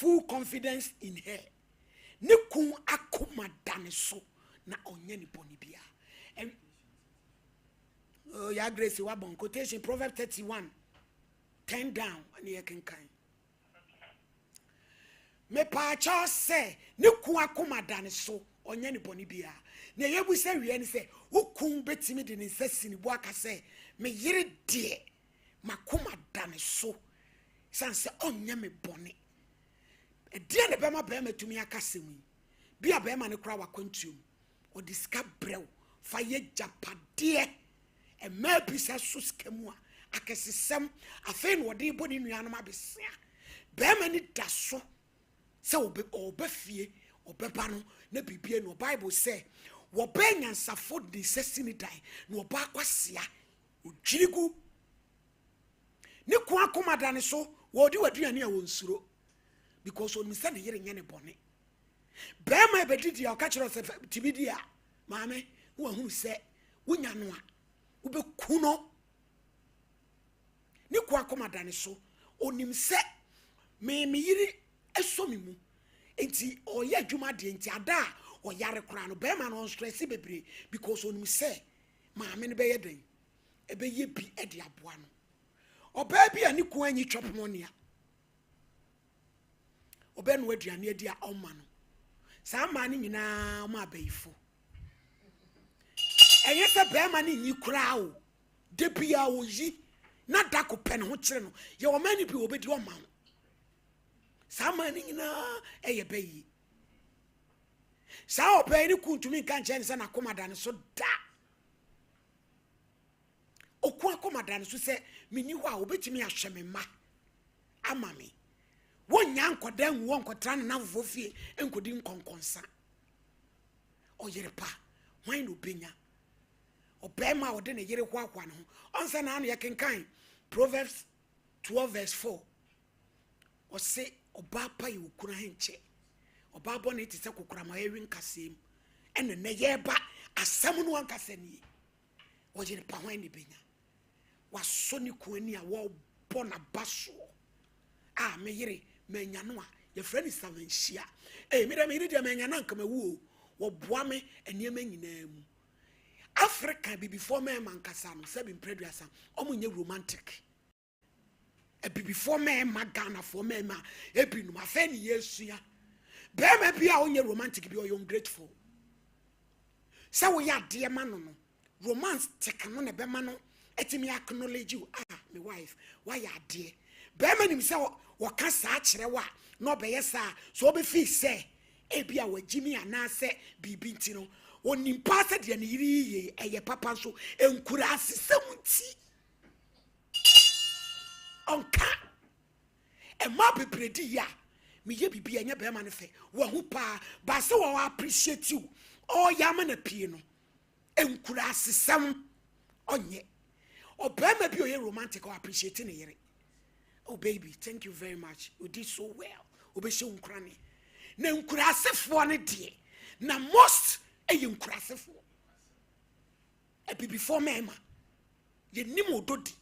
Full confidence in her. Ne kun akoma da ne so na ɔnyɛ ne bɔne biara. Oh, ya Grace wabɔn quotation, Proverb 31:10 down ɛne yɛ kenkan. Mepaakyɛw sɛ ne kun akoma da ne so, ɔnyɛ ne bɔne biara. Na yɛbu sɛ wie ne sɛ wo kun bɛtumi de ne nsa si ne bo aka sɛ, me yere deɛ, makoma da ne so san sɛ ɔnyɛ me bɔne. Ɛdeɛ ne bɛma bɛrima tumi aka sɛm yi bi a bɛrima no koraa wakwantuom, ɔde sika brɛw fa yɛ gyapadeɛ. Mmaa bi sɛ so sika mu a akɛsesɛm, afei na ɔde bɔ ne nuanom abesea. Bɛrima ni da so sɛ ɔbɛ fie, ɔbɛba no na biribi no. Bible sɛ wɔbɛɛ nyansafo de nsa si ne dan na ɔba akwasia odwiri gu. Ne ko akoma da ne so, wɔde w'aduane a wɔnsuro because onim sɛ ne yere nyɛ ne bɔne. Bɛrima ɛbɛdidi a ɔka kyerɛ sɛ tìmi di a maame na wahunu sɛ wonya no a wobɛku no. Ne ko akoma da ne so, onim sɛ me yere ɛsɔ me mu nti ɔyɛ adwuma deɛ nti ada a ɔyare koraa no, bɛrima no ɔnstress bebree because onim sɛ maame no bɛyɛ den, ɛbɛyɛ bi ɛde aboa no. Ɔbaa bi a ne kun anyi chop money a ɔbɛnoa aduane adi a ɔma no, saa mmaa no nyinaa ɔma abayifo. Ɛnyɛ sɛ bɛrima no nyi koraa o, de bia oyi na da ko pɛ ne ho kyerɛ no. Yɛ ɔman no bi wɔbɛdi ɔma wo. Saa mmaa no nyinaa ɛyɛ bɛyie. Saa ɔbaa yi ne kun ntumi nka nkyɛn ne sɛ n'akoma da ne so da. Oku akoma da ne so sɛ menni hɔ a obɛtumi ahwɛ me mma ama me. Wɔnnya nkɔda ngu wɔ nkɔtena ne namfoɔ fie nkɔdi nkɔnkɔnsa. Ɔyere pa hwan na obɛnya? Ɔbɛrima a ɔde ne yere hoahoa ne ho ɔnsɛ naano. Yɛkenkan Proverbs 12 verse 4, ɔse ɔbaa pa yɛ okunu ahenkyɛ, ɔbaa bɔ ne te sɛ kokorama ɛwi nkasɛɛ mu. Ɛna nɛ yɛreba asɛm no ankasa nie. Ɔyere pa hwan ne bɛnya? Wasɔ ne kun ani a wɔbɔ n'aba soɔ a me yere manya no a yɛfrɛ no samanhyia. Ee, me dɛ, me yere deɛ, manya no anka mawu o. Wɔboa me nneɛma nyinaa mu. Africa bibifoɔ mmarima nkasa no, sɛbi mprɛduasa, ɔmo nyɛ romantic. Abibifoɔ mmarima, Ghanafoɔ mmarima ebinom afei ne yɛsua. Bɛrima bi a ɔnyɛ romantic bi, ɔyɛ ungrateful. Sɛ woyɛ adeɛ ma no, romantic no na ɛbɛma no ɛtumi acknowledge you. Ah, me wife wayɛ adeɛ. Bɛrima nim sɛ wɔka saa kyerɛ wo a na ɔbɛyɛ saa so ɔbɛfii sɛ ebi a wagyi mi anaasɛ biribi nti no, onim paa sɛ deɛ ne yere yie ɛyɛ papa nso nkura asesɛm nti ɔnka. Ɛma bebree di yie a meyɛ biribi a ɛnyɛ bɛrima no fɛ wɔho paa baasɛ wɔwɔ appreciate you, ɔyɛ ama na pie no nkura asesɛm. Ɔnyɛ ɔbɛrima bi a ɔyɛ romantic ɔ appreciate ne yere. "Oh baby, thank you very much, you did so well." Obɛhyɛ wo nkurane. Na nkurasefoɔ no deɛ, na most ɛyɛ nkurasefoɔ, abibifoɔ mmarima yɛnim ɔdɔ di.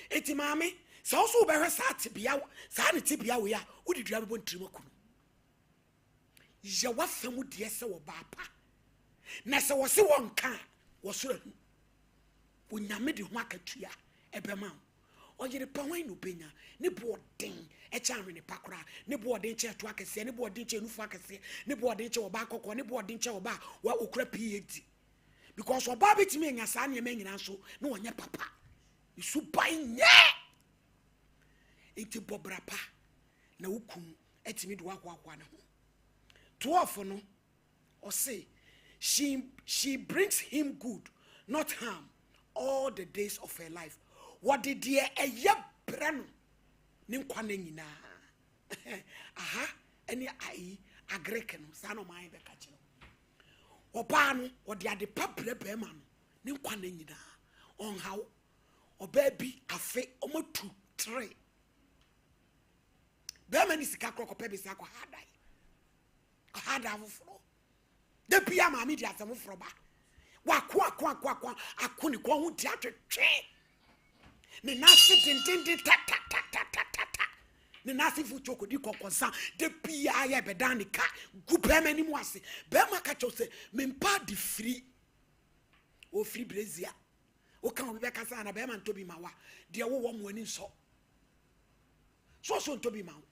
Eti maame, sɛ wo so wobɛhwɛ saa tebea, saa ne tebea wei a wode dua bɛbɔ ntirim aku no, yɛ w'afa mu deɛ sɛ wɔbaa pa na sɛ wɔse wɔnka a wɔsoro ahu Onyame de ho akatua ɛbɛma wo. Ɔyere pa hwan na obɛnya? Ne bo ɔden ɛkyɛ ahwene pa koraa, ne bo ɔden kyɛ ɛto akɛseɛ, ne bo ɔden kyɛ nufu akɛseɛ, ne bo ɔden kyɛ ɔbaa kɔkɔɔ, ne bo ɔden kyɛ ɔbaa wa okura PhD, because ɔbaa bɛtumi anya saa nneɛma nyinaa nso na wɔnyɛ papa ne suban nyɛ. Nti bɔ bra pa na wo kun atumi de wahoahoa ne ho. 12 no, ɔse she brings him good, not harm, all the days of her life. Wɔde deɛ ɛyɛ brɛ no ne nkwa no nyinaa. Aha ɛne ayi agric no saa na ɔman bɛka kyerɛ ɔbaa no. Ɔde ade pa brɛ bɛrima no ne nkwa no nyinaa, ɔnhaw. Ɔbaa bi afe ɔmatu tere bɛrima ne sika korɔ kɔpɛ bɛsi akɔ ha dan, kɔ dan foforɔ. Da bia maame di asɛm foforɔ ba wako ako ako ako ako ne kɔn ho di atwetwe ne nan ase dendenden tatatatata. Ne nan ase mfuturo kɔdi kɔkɔnsa. Da biara yɛ bɛdan ne ka gu bɛrima anim ase. Bɛrima ka kyerɛ wo sɛ, Mempɛ ade firi. Ɔfiri Brezia. Woka obi bɛka sɛ ana bɛrima ntɔ bi ma wa. Deɛ wowɔ mo ani nsɔ. So ɔsɛ ɔntɔ bi ma wo.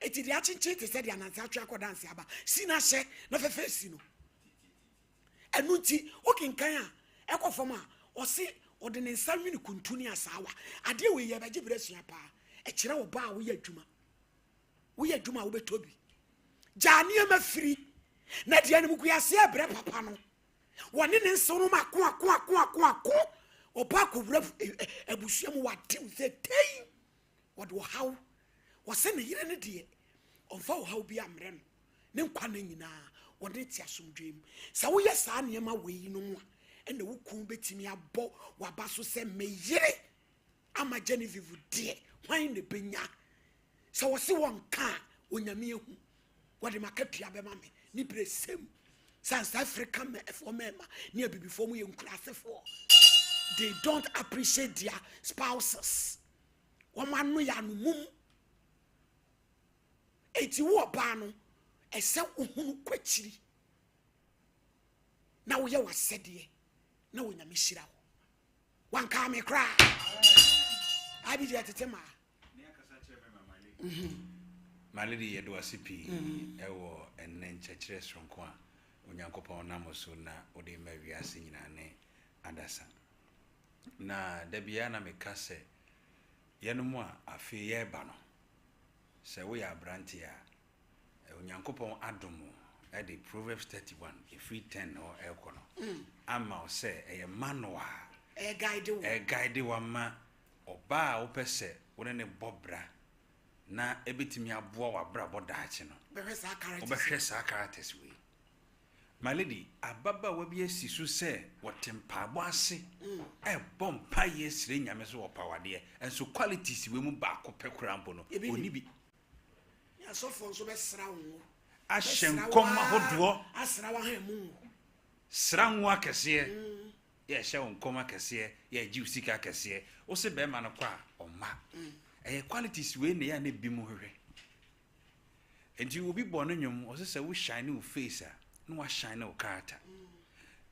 Eti deɛ akyenkyen te sɛ deɛ ananse atwe akɔ danse aba. Si na hyɛ na fɛfɛ si no. Ɛno nti wokenkan a ɛkɔ fam a ɔse ɔde ne nsa nwene kuntu ne asaawa. Adeɛ wei yɛbɛgye berɛ asua paa. Ɛkyerɛ ɔbaa a woyɛ adwuma. Woyɛ adwuma a wobɛtɔ bi. Gyaa nneɛma firi. Na deɛ animguaseɛ brɛ papa no. Wɔne ne nsew no ma ako ako ako ako ako. Ɔba akɔwura abusua mu watew sɛ tei. Wɔde ɔhaw. Wɔsɛ ne yere no deɛ ɔmfa ɔhaw bi ammerɛ no. Ne nkwa nna nyinaa wɔne no te asomdwoe mu. Sɛ woyɛ saa nneɛma wei nom a, ɛna wo kunu bɛtumi abɔ w'aba so sɛ me yere ama Genevieve deɛ hwan na ɛbɛnya? Sɛ wɔse wɔnka a, Onyame ahu. Wɔde m'akatua bɛma me ne berɛ sɛm. Sane sɛ Africa foɔ mmarima ne abibifoɔ mu yɛ nkurasefoɔ. They don't appreciate their spouses. Wɔn ano yɛ ano mum. Enti wo ɔbaa no, ɛsɛ wohunu kɔ akyiri na woyɛ w'asɛdeɛ na Onyame hyira wo. Wankaa me koraa. Abi deɛ tete maa. My lady, yɛde wase pii ɛwɔ ɛnnɛ nkyɛkyerɛ soronko a Onyankopɔn nam so na wode ma wiase nyinaa ne adasa. Na da biara na meka sɛ yɛnom a afei yɛreba no, sɛ woyɛ aberanteɛ a, Onyankopɔn adom wo ɛde Proverbs 31 ɛfiri 10 hɔ ɛrekɔ no ama wo sɛ ɛyɛ manual a ɛguide wo. Ɛguide wo ama ɔbaa a wopɛ sɛ wo ne ne bɔ bra na ɛbɛtumi aboa w'abrabɔ daakye no. Bɛhwɛ saa characters. Wobɛhwɛ saa characters wei. My lady, ababaawa bi asi so sɛ wɔte mpaebɔ ase ɛbɔ mpaeɛ srɛ Nyame so wɔpawadeɛ, ɛnso qualities wei mu baako pɛ koraa mpo no Ebi ɔnni nim. Bi. Ne asɔfoɔ nso bɛsra wo ngo. Ahyɛ Bɛsra wo nkɔm ara, ahodoɔ. Asra wo ahan mu ngo. Sra ngo akɛseɛ, yɛhyɛ wo nkɔm akɛseɛ, yɛgye wo sika akɛseɛ, wo se bɛrima no kɔ a ɔma. Ɛyɛ qualities wei na ɛyɛ a na ebi mu hwehwɛ. Nti obi bɔ ne nnwom, ɔsɛ sɛ wo shine wo face a na wa shine wo character.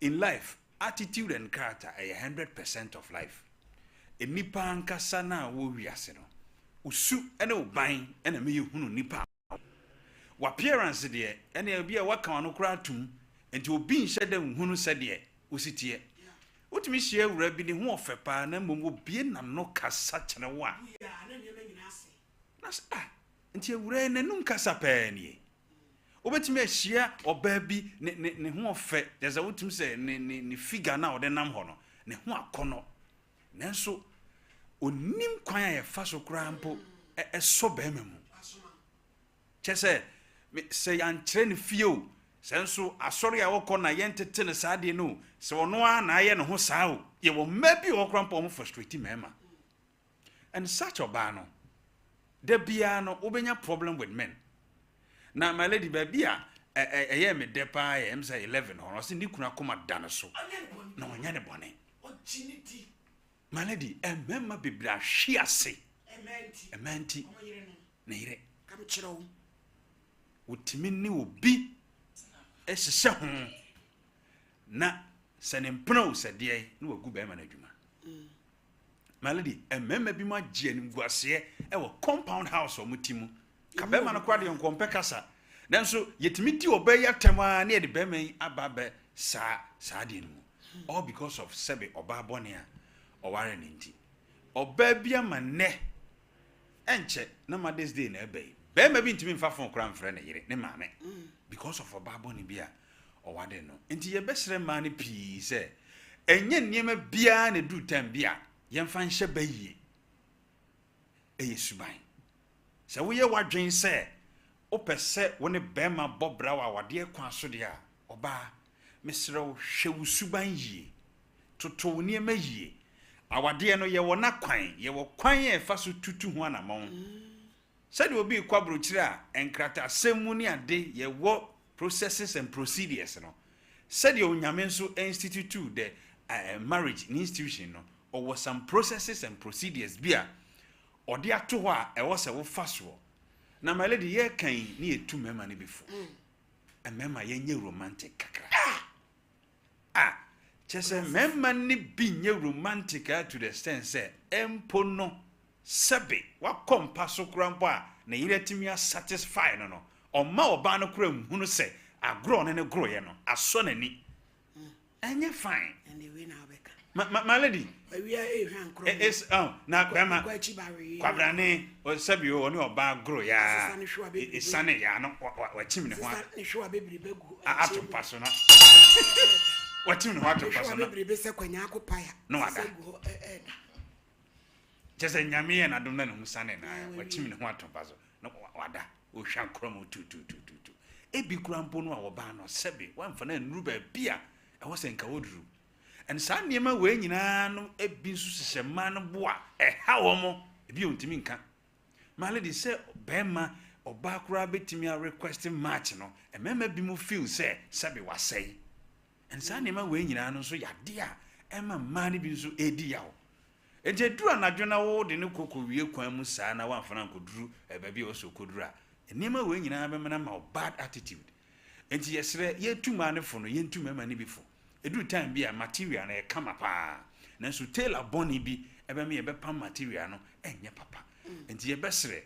In life, attitude and character ɛyɛ 100% of life. Nipa ankasa na wɔ wiase no, osu ne wo ban ɛna meyɛ hunu nipa. W'appearance deɛ, ɛne obi a waka w'ano koraa atom, nti obi nhyɛ dɛ nhunu sɛdeɛ wosi teɛ. Wotumi hyia awura bi, ne ho ɔfɛ paa, na mmom obie n'ano kasa kyerɛ wo a Woyɛ a na nneɛma nyinaa ase. Na sɛ ah, nti awura yi n'anum kasa pɛɛ nie. Wobɛtumi ahyia ɔbaa bi, ne ho ɔfɛ, kyerɛ sɛ wotumi sɛ ne figure no a ɔde nam hɔ no ne ho akɔnɔ, nanso onim kwan a yɛfa so koraa mpo ɛsɔ bɛrima mu. Kyɛ sɛ sɛ yɛankyerɛ no fie o, sɛ nso asɔre a wɔkɔ na yɛntete no saa deɛ no o, sɛ ɔno ara na ayɛ ne ho saa o, yɛwɔ mmaa bi a wɔkora mpo a wɔn frustrate mmarima. And such ɔbaa no, da biara no wobɛnya problem with men. Na my lady, baabi a ɛyɛ me dɛ paa yɛ sɛ 11 hɔ no, ɔsɛ ne kunu akoma da no so Ɔnyɛ ne bɔne. Na ɔnyɛ ne bɔne. Ɔgye ne di. My lady, mmarima bebree ahwe ase. Ɛmmaa nti. Mmaa nti. Ɔmo yere no. Ne yere. Ka mekyerɛ wo. Wotumi ne obi hyehyɛ ho na sɛ ne mpena o, sɛ deɛ na wagu bɛrima no adwuma. My lady, mmarima bi mu agye animguaseɛ ɛwɔ compound house a wɔn ti mu ka bɛrima no koraa deɛ nkɔmpɛ kasa, nanso yɛtumi di ɔbaa yi atɛm a ne yɛde bɛrima yi aba abɛ saa deɛ no mu, all because of sɛbe ɔbaa bɔne a ɔware ne nti. Ɔbaa bi ama nnɛ ɛnkyɛ na Mother's Day na ɛbɛ yi, bɛrima bi ntumi nfa phone koraa mfrɛ ne yere ne maame because of ɔbaa bɔne bi a ɔwade no. Nti yɛbɛsrɛ mmaa no pii sɛ ɛnyɛ nneɛma biara na ɛduru time bi a yɛmfa nhyɛ ba yie. Ɛyɛ suban. Sɛ woyɛ w'adwen sɛ wopɛ sɛ wo ne bɛrima bɔ bra wɔ awadeɛ kwan so deɛ a, ɔbaa, mesrɛ wo, hwɛ wo suban yie, toto wo nneɛma yie. Awadeɛ no, yɛwɔ n'akwan, yɛwɔ kwan a ɛfa so tutu ho anammɔn. Sɛdeɛ obi rekɔ aburokyire a nkratasɛm mu ne ade, yɛwɔ processes and procedures no, sɛdeɛ Onyame nso institute the marriage ne institution no, ɔwɔ some processes and procedures bi a ɔde ato hɔ a ɛwɔ sɛ wofa soɔ. Na my lady, yɛreka yi ne yɛtu mmarima no bi fo. Mmarima yɛnyɛ romantic kakra. Ah, kyɛ sɛ mmarima no bi nyɛ romantic a to the extent sɛ mpo no sɛbe wakɔ mpa so koraa mpo a ne yere atumi asatisfy no no, ɔmma ɔbaa no koraa nhunu sɛ agorɔ a ɔne no goroeɛ no asɔ n'ani. Ɛnyɛ fine. Ɛnde wei na wobɛka. Ma, ma, my lady. Awia ehwɛ ankorɔ. Eh, es, oh, na bɛrima. Kɔ akyi ba wee. Kwabrane, sɛbi o, ɔne ɔbaa goro yaa. Sesa ne hwewa bebrebe. Esane yaa no, wakyim ne ho. Sesa ne hwewa bebrebe gu. Ato mpa so na. Wakyim ne ho ato mpa so na. Hwewa bebrebe sɛ kwanyaa ko paya. Na wada. Sesa gu hɔ ɛɛda. Kyɛ sɛ Nyame yɛ n'adom na ne ho sane na wakyim ne ho ato mpa so na wada. Ohwa nkorɔ mu tututututu. Ebi koraa mpo no a wɔbaa no sɛbe wamfa no annuru baabi a ɛwɔ sɛ nka wɔduru. And saa nneɛma wei nyinaa no ebi nso hyehyɛ mmaa no bo a ɛha wɔn. Ebi a wɔntumi nka. My lady, sɛ bɛrima ɔbaa koraa bɛtumi a request match no, mmarima bi mu feel sɛ sɛbe wasɛe. And saa nneɛma wei nyinaa no nso yɛ adeɛ a ɛma mmaa no bi nso ɛredi yaw. Enti ɛduru anadwo na wode no kɔ kɔwie kwan mu saa na woamfa no ankɔduru baabi a ɛwɔ sɛ ɔkɔduru a, nneɛma wei nyinaa bɛma no ama wo bad attitude. Enti yɛsrɛ, yɛtu mmaa no fo no, yɛntu mmarima no bi fo. Ɛduru time bi a, material no ɛyɛ kama paa, nanso tailor bɔne bi bɛma yɛbɛpam material no, ɛnyɛ papa. Enti yɛbɛsrɛ,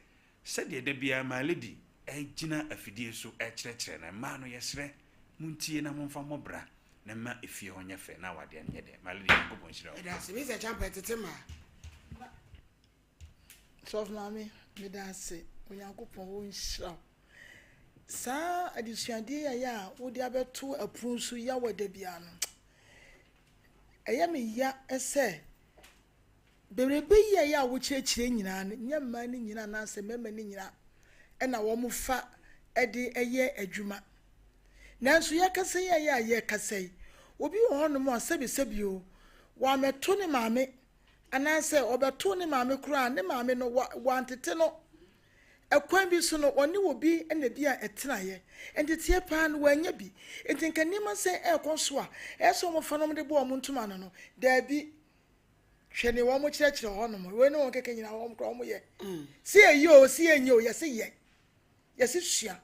sɛdeɛ da biara my lady gyina afidie so rekyerɛkyerɛ no, mmaa no yɛsrɛ, montie na momfa mmɔ bra. Na mma efie hɔ nyɛ fɛ na awadeɛ no nyɛ dɛ. My lady Nyankopɔn nhyira wo. Yɛda ase Mister Champa tete maa. Sɔfo maame meda ase Onyankopɔn ɔnhyira wo saa adesuadeɛ yi a ɛyɛ a wode abɛto ɛpono so yawa da biara no ɛyɛ me ya sɛ Bebrebe yi a ɛyɛ a wokyerɛkyerɛ nyinaa no, nyɛ mmaa no nyinaa anaasɛ mmarima no nyinaa na wɔfa de yɛ adwuma. Nanso yɛkasa yi a ɛyɛ a yɛkasa yi, obi wɔ hɔnom a sɛbisɛbi o, wammɛto ne maame anaasɛ ɔbɛtoo ne maame koraa a, ne maame no wantete no. Ɛkwan bi so no, ɔne obi na bi a ɛtenaeɛ. Nteteɛ paa no, wannya bi. Enti nka nneɛma sɛn ɛrekɔ so a, ɛyɛ sɛ wɔfa no de bɔ wɔn ntoma ano no? Daabi. Hwɛ nea wɔn kyerɛkyerɛ hɔ nom. Wei ne wɔn kɛkɛ nyinaa wɔn kora wɔn yɛ. Se yɛ yɛ o, se yɛ nyɛ o, yɛse yɛ. Yɛse sua.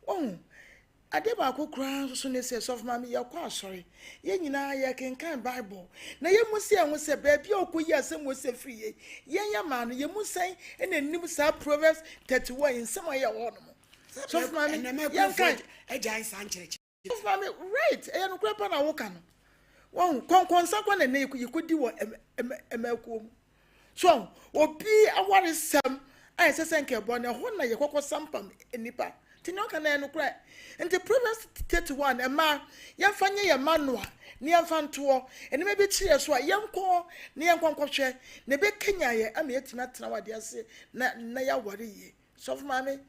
Wahu, ade baako koraa nso so ne sɛ, sɔfo maame yɛkɔ asɔre. Yɛn nyinaa yɛkenkan Bible. Na yɛn mu sɛ yɛn ho sɛ baabi a ɔkɔyi asɛm wɔ sɛ firi yei. Yɛn yɛ maa no, yɛn mu sɛn na nim saa Proverbs 31 yi nsɛm a ɛyɛ wɔ hɔ nom. Sɔfo maame, yɛnkan. Agyae saa nkyerɛkyerɛ. Sɔfo maame, right, ɛyɛ nokorɛ pa na woka no. Wahu, kɔnkɔnsa kɔ na ɛnɛ yɛkɔdi wɔ mmɛkuo mu. So ahu, obi awaresɛm a ɛsɛ sɛ nka ɛbɔ no, ɛhɔ na yɛkɔkɔ sampam nnipa. Nti nea ɔka no ɛyɛ nokorɛ. Nti Proverbs 31, mmaa, yɛmfa nyɛ yɛn mma noa, na yɛmfa ntoɔ. Nneɛma bi kyerɛ yɛ so a, yɛnkɔ hɔ na yɛnkɔ nkɔhwɛ, na ɛbɛkanyan yɛn ama yɛatumi atena awadeɛ ase na na yɛaware yie. Sɔfo maame,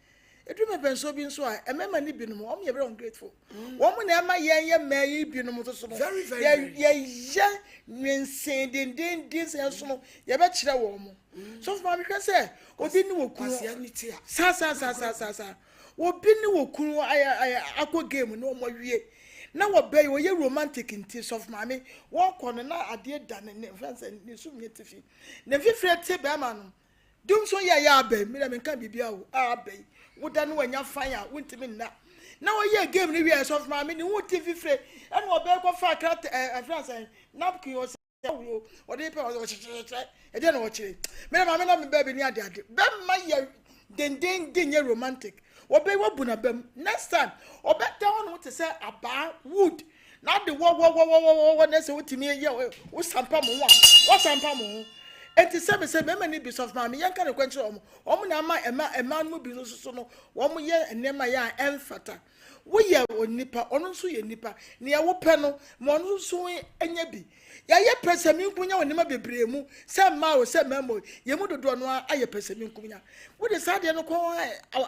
eduru mpɛmpɛnsoɔ bi nso a, mmarima no binom, wɔn yɛ very ungrateful. Wɔn na ɛma yɛn yɛ mmaa yi binom nso so no, yɛyɛ nwensee dendenden sɛ yɛn so no, yɛbɛkyerɛ wɔn mo. Sɔfo maame, hwɛ sɛ obi ne wɔ kunu, saa saa saa saa saa saa, obi ne wɔ kunu ayɛ ayɛ akɔ game ne wɔn awie, na wɔbɛyɛ wɔyɛ romantic nti, sɔfo maame, wɔkɔ no na adeɛ da ne ne fɛn sɛ ne sum nyɛ tifi, ne mfifire te bɛrima no. Dum so yɛ yɛ abɛn mi na mi nka biribi awo a abɛn woda no wanya fan a wontumi nna na wɔyɛ game no wie sɔfo maame ne ho ti fifire ɛna ɔbɛn kɔ fa akra ɛɛ ɛfra sɛn napkin ɔsɛ awuro ɔde pɛ ɔsɛ ɔkyekyerɛkyerɛ ɛdeɛ na ɔkyerɛ mi na maame na mi bɛɛ bi ne ade ade bɛma yɛ dendenden yɛ romantic ɔbɛn wabu na bɛm next time ɔbɛda hɔ nom te sɛ abaa wood Na ade wɔwɔwɔwɔwɔ na sɛ wotumi yɛ wosampa mo ho a wɔsampa mo ho. Enti sɛ me sɛ mmarima no bi sɔfo maame yɛnka nokorɛ nkyerɛ wɔn wɔn na ama ɛma mmaa no mu bi nso so no wɔn yɛ nneɛma yɛ a ɛmfata. Woyɛ onipa ɔno nso yɛ nipa nea wopɛ no ma ɔno nso nya bi. Yɛayɛ pɛsɛmenkominya wɔ nneɛma bebree mu sɛ mmaa o sɛ mmarima o yɛn mu dodoɔ no ara ayɛ pɛsɛmenkominya. Wode saa adeɛ no kɔ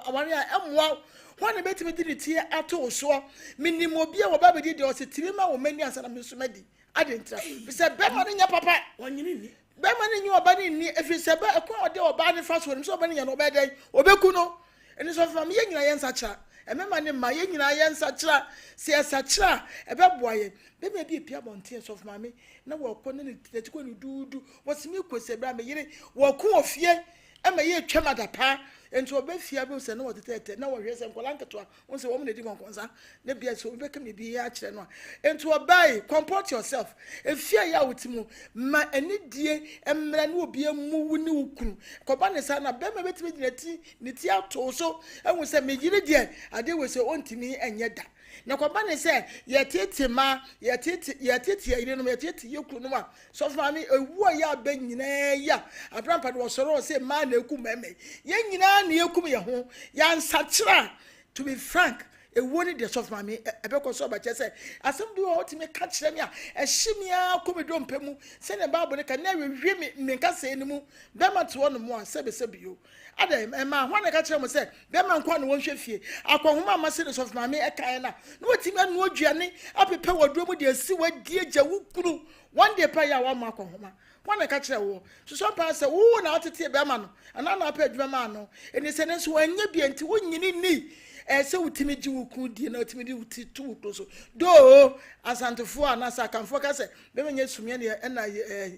aware a ɛmmoa wo. Hwan na bɛtumi de ne ti ato wo soɔ? Menim obi a wɔba bɛdi deɛ ɔse tumi ma wo mani ansa na me nso madi. Adɛn ntira? Ɛfiri sɛ bɛrima no nyɛ papa. Bɛrima no nye ɔba no nni ɛfiri sɛ bɛ ɛkwan a ɔde ɔbaa no fa so onim sɛ ɔba no nya no ɔbɛyɛ dɛn? Ɔbɛku no. Ɛno nso ɔfam yɛn nyinaa yɛn nsakyera. Mmarima ne mmaa yɛn nyinaa yɛn nsakyera. Sɛ yɛsakyera a ɛbɛboa yɛn. Bɛrima bi repia abɔnten sɔfo maame na wɔkɔ ne ne n'akyi kɔ ne duudu. Wɔsi mi kɔ sɛ bra me yere wɔko wɔ fie. Ɛma yɛtwam adapaa. Nti ɔba fie a, wobɛhu sɛ na wɔtetɛɛtɛ na wɔhwɛ sɛ nkwadaa nketewa, wohu sɛ wɔn na ɛdi nkɔnkɔnsa, na bia sɛ obi bɛka biribi akyerɛ no a. Nti ɔbaa yi, comport yourself. Efie a ɛyɛ a wote mu, ma anidie mmra ne obi mmu wo ne wo kunu. Kɔba ne saa na bɛrima bɛtumi gyina ti ne ti ato wo so ahu sɛ me yere deɛ adeɛ wei sɛ ɔntumi nyɛ da. Na kɔba ne sɛ yɛtete mmaa, yɛtete yɛtete yɛn yerenom, yɛtete yɛn kununom a, Sɔfo maame, ewu a ɛyɛ aba nyinaa yi a Abrampa de wɔsɔre ɔsɛ mmaa na ekum mmarima yi. Yɛn nyinaa na yɛkum yɛn ho. Yɛansakyera. To be frank, ewuo no deɛ sɔfo maame ɛbɛkɔ so aba kyerɛ sɛ asɛm bi wɔ hɔ wotumi ka kyerɛ me a ɛhye me ara kɔ me dompe mu sɛnea Bible no ka na ɛwewe me me nkasɛɛ no mu. Bɛrima te hɔ nom a sɛbesɛbe o. Adɛn, mmaa, hwan na ɛka kyerɛ mo sɛ bɛrima nko ara na wɔnhwɛ fie? Akɔnhoma a mase ne sɔfo maame ɛkaeɛ no a, na watumi anoa aduane apepɛ waduro mu de asi hɔ adi agya wo kunu one day pɛ yɛ a wamma akɔnhoma. Hwan na ɛka kyerɛ woɔ? Susuan paa sɛ wo na wotetee bɛrima no anaa na wopɛ adwuma maa no. Ɛnni sɛ ne nso wanyɛ bi nti wonyini nni. Ɛyɛ sɛ wotumi gye wo kunu die na wotumi de wo ti to wo kunu so. Doo, Asantefoɔ anaasɛ Akanfoɔ ka sɛ Bɛma nyɛ sumiɛ ne ɛna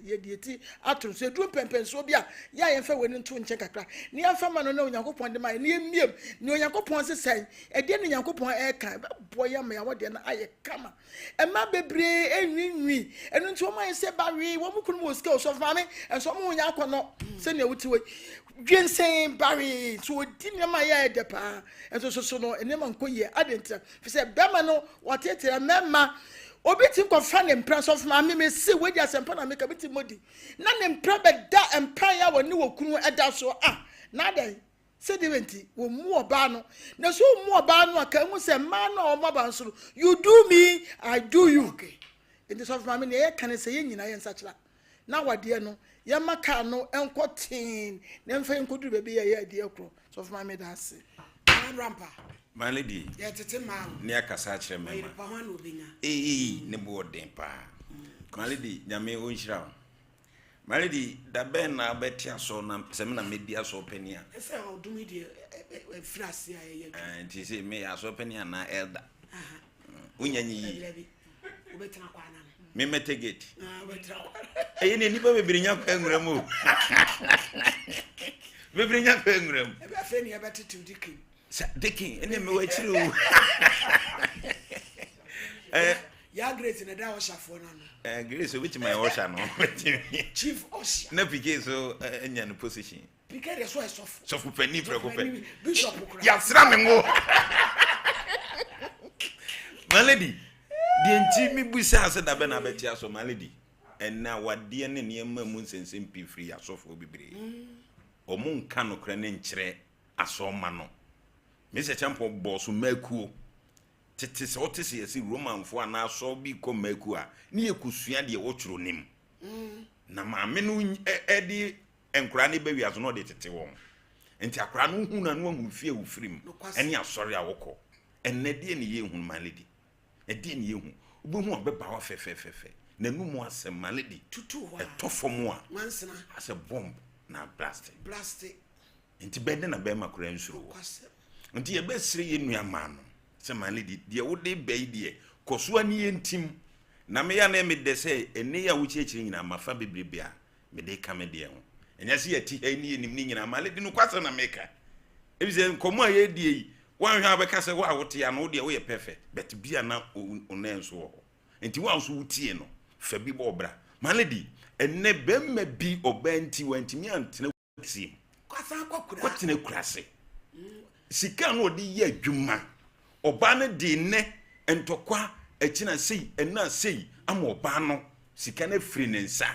yɛde yɛti ato no so. Ɛduru mpɛmpɛnsoɔ bi a, yɛ a yɛmfa w'ani nto nkyɛn kakra na yɛmfa ma no na Onyankopɔn de ma yɛn na yɛmmiem nea Onyankopɔn se sɛn, ɛdeɛn na Onyankopɔn ɛreka, ɛbɛboa yɛn ama yɛn awadeɛ no ayɛ kama. Mmaa bebree ɛnwiinwii, ɛno nti wɔn ayɛ sɛ bawee, wɔn kunu wɔ sika o, sɔfo maame, ɛnso wɔn ho nyɛ akɔnnɔ sɛnea wote hɔ yi. Dwensɛn bawee, nso wɔdi nneɛma a ɛyɛ a ɛdɛ paa, ɛnso soso no nneɛma nkɔ yie. Adɛn ntia? Ɛfiri sɛ bɛrima no wɔtetee mmarima obi ti nkɔfa ne mpra sɔfo maame mesi wei di asɛmpa na meka bi ti modi na ne mpra bɛda mpaeɛ a wɔne wɔ kunu ɛda so a na adɛn sɛ deɛ nti wɔn mu ɔbaa no na so wɔn mu ɔbaa no a ka ehu sɛ mmaa no a wɔn aba nso no you do me I do you okay nti sɔfo maame nea yɛka ne sɛ yɛn nyinaa yɛn nsakyera na awadeɛ no yɛma kaa no nkɔ tee na mfa yɛn nkɔduru baabi yɛyɛ adeɛ korɔ sɔfo maame da ase. Abrampa. My lady, Yɛtete mmaa o. ne akasa akyerɛ Ɔyere mmarima. pa hwan na ɔbɛnya? Eii ne bo ɔden paa. My lady, Nyame ɔnhyira wo. My lady, da bɛn na wobɛte asɔ na sɛ me na mɛdi asɔ panin a? Ɛsɛ ɔdom yi deɛ ɛfiri ase a ɛyɛ adwuma. Ah, nti sɛ meyɛ asɔ panin anaa elder? Aha. Wonya nyi yie. Dabi dabi. Wobɛtena kwan ano. Me mɛtɛ gate. Ah, wobɛtena kwan. Ɛyɛ ne nnipa bebree nya kwan nwura mu o. Bebree nya kwan nwura mu. Ɛbɛ afei ne yɛbɛtetew dikin. Sa dikin ɛne mewɔ akyiri o. Eh, Ya Grace na da ɔshafoɔ no ano. Eh, Grace obetumi ayɛ ɔsha no. Chief ɔsha. Na PK so anya no position. PK deɛ so yɛ sɔfo. Sɔfo panin prɛko pɛ. Bishop kura. Yasra me ngo. My lady, deɛ nti mebusaa sɛ da bɛ na abɛte asɔ my lady. Ɛnna awadeɛ ne nneɛma mu nsɛnsɛm pii firi asɔfoɔ bebree. Wɔn nka nokorɛ ne nkyerɛ asɔmma no. Mr. Champon bɔɔ so mmakuo. Tete sɛ wote sɛ yɛse Romanfoɔ anaa asɔr bi kɔ mmakuo a, ne yɛkɔsua deɛ wɔtwerɛ nim. Na maame no de nkwadaa no ba wiase no ɔde tete wɔn. Nti akwadaa no wohu no a na wahunu fie a wofiri mu ne asɔre a wɔkɔ. Ɛnnɛ deɛ ne yɛhunu my lady. Ɛdeɛ ne yɛhu. Wobɛhu ababaawa fɛfɛɛfɛfɛ. N'anum asɛm my lady. Ɛtɔ fam a asɛ bomb na blaste. Nti bɛn dɛ na bɛrima koraa nsuro wɔ. Nti yɛbɛsrɛ yɛn nua maa no sɛ my lady deɛ wode ba yi deɛ kɔ so ani yɛ ntim. Na meyɛ a na ɛyɛ me dɛ sɛ ɛnnɛ yi a wokyerɛkyerɛ nyinaa mafa bebrebe a mede ka me deɛ ho. Ɛnyɛ sɛ yɛte ha yi ne yɛnim ne nyinaa my lady nokwasɛm na meka. Efisɛ nkɔmmɔ a yɛredie yi woanhwɛ a wobɛka sɛ wo a wote ha no wo deɛ woyɛ perfect but bi a na wo nan nso wɔ hɔ. Nti wo a nso wotie no fa bi bɔ ɔbra. My lady ɛnnɛ bɛrima bi ɔbaa nti wantumi antena team kɔtena kurase sika no ɔde yɛ adwuma ɔbaa no de nnɛ ntɔkwa akyina sei ɛna sei ama ɔbaa no sika no afiri ne nsa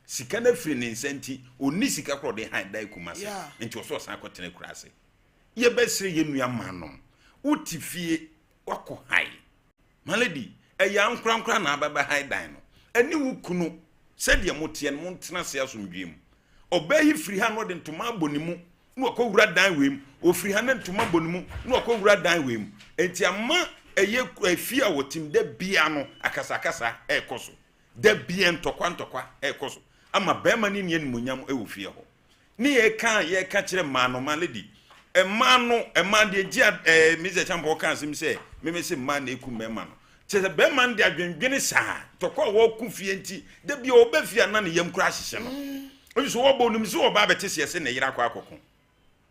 sika no afiri ne nsa nti ɔnni sika korɔ ɔde han dan kuma se nti ɔsɛ ɔsan kɔtena kurase yɛbɛsrɛ yɛ nua ma nom wote fie wakɔ han My lady, ɛyɛ ankorankora na aba bɛhan dan no. Ɛne wo kunu, sɛdeɛ moteɛ no, montena ase asomdwoeɛ mu. Ɔbaa yi firi ha na ɔde ntoma abɔ ne mu na wakɔwura dan wei mu. Ɔfiri ha na ntoma bɔ ne mu na wakɔwura dan wei mu. Enti ama ɛyɛ efie a wɔte mu da biara no akasakasa rekɔ so. Da biara ntɔkwa ntɔkwa rekɔ so ama barima no nni animuonyam wɔ fie hɔ. Ne yɛka a yɛka kyerɛ mmaa no, my lady, mmaa no, mmaa deɛ gye a ɛɛ Mr. Champɔ ka asɛm sɛ meme se mmaa na eku mmarima no. Kyerɛ sɛ bɛrima no de adwendwene saa tɔkɔ a wɔko fie nti da bi a ɔba fie a na ne yam koraa hyehye no. Nso wɔbɔ onim sɛ ɔbaa bɛte seɛ sɛ ne yere akɔ akɔko.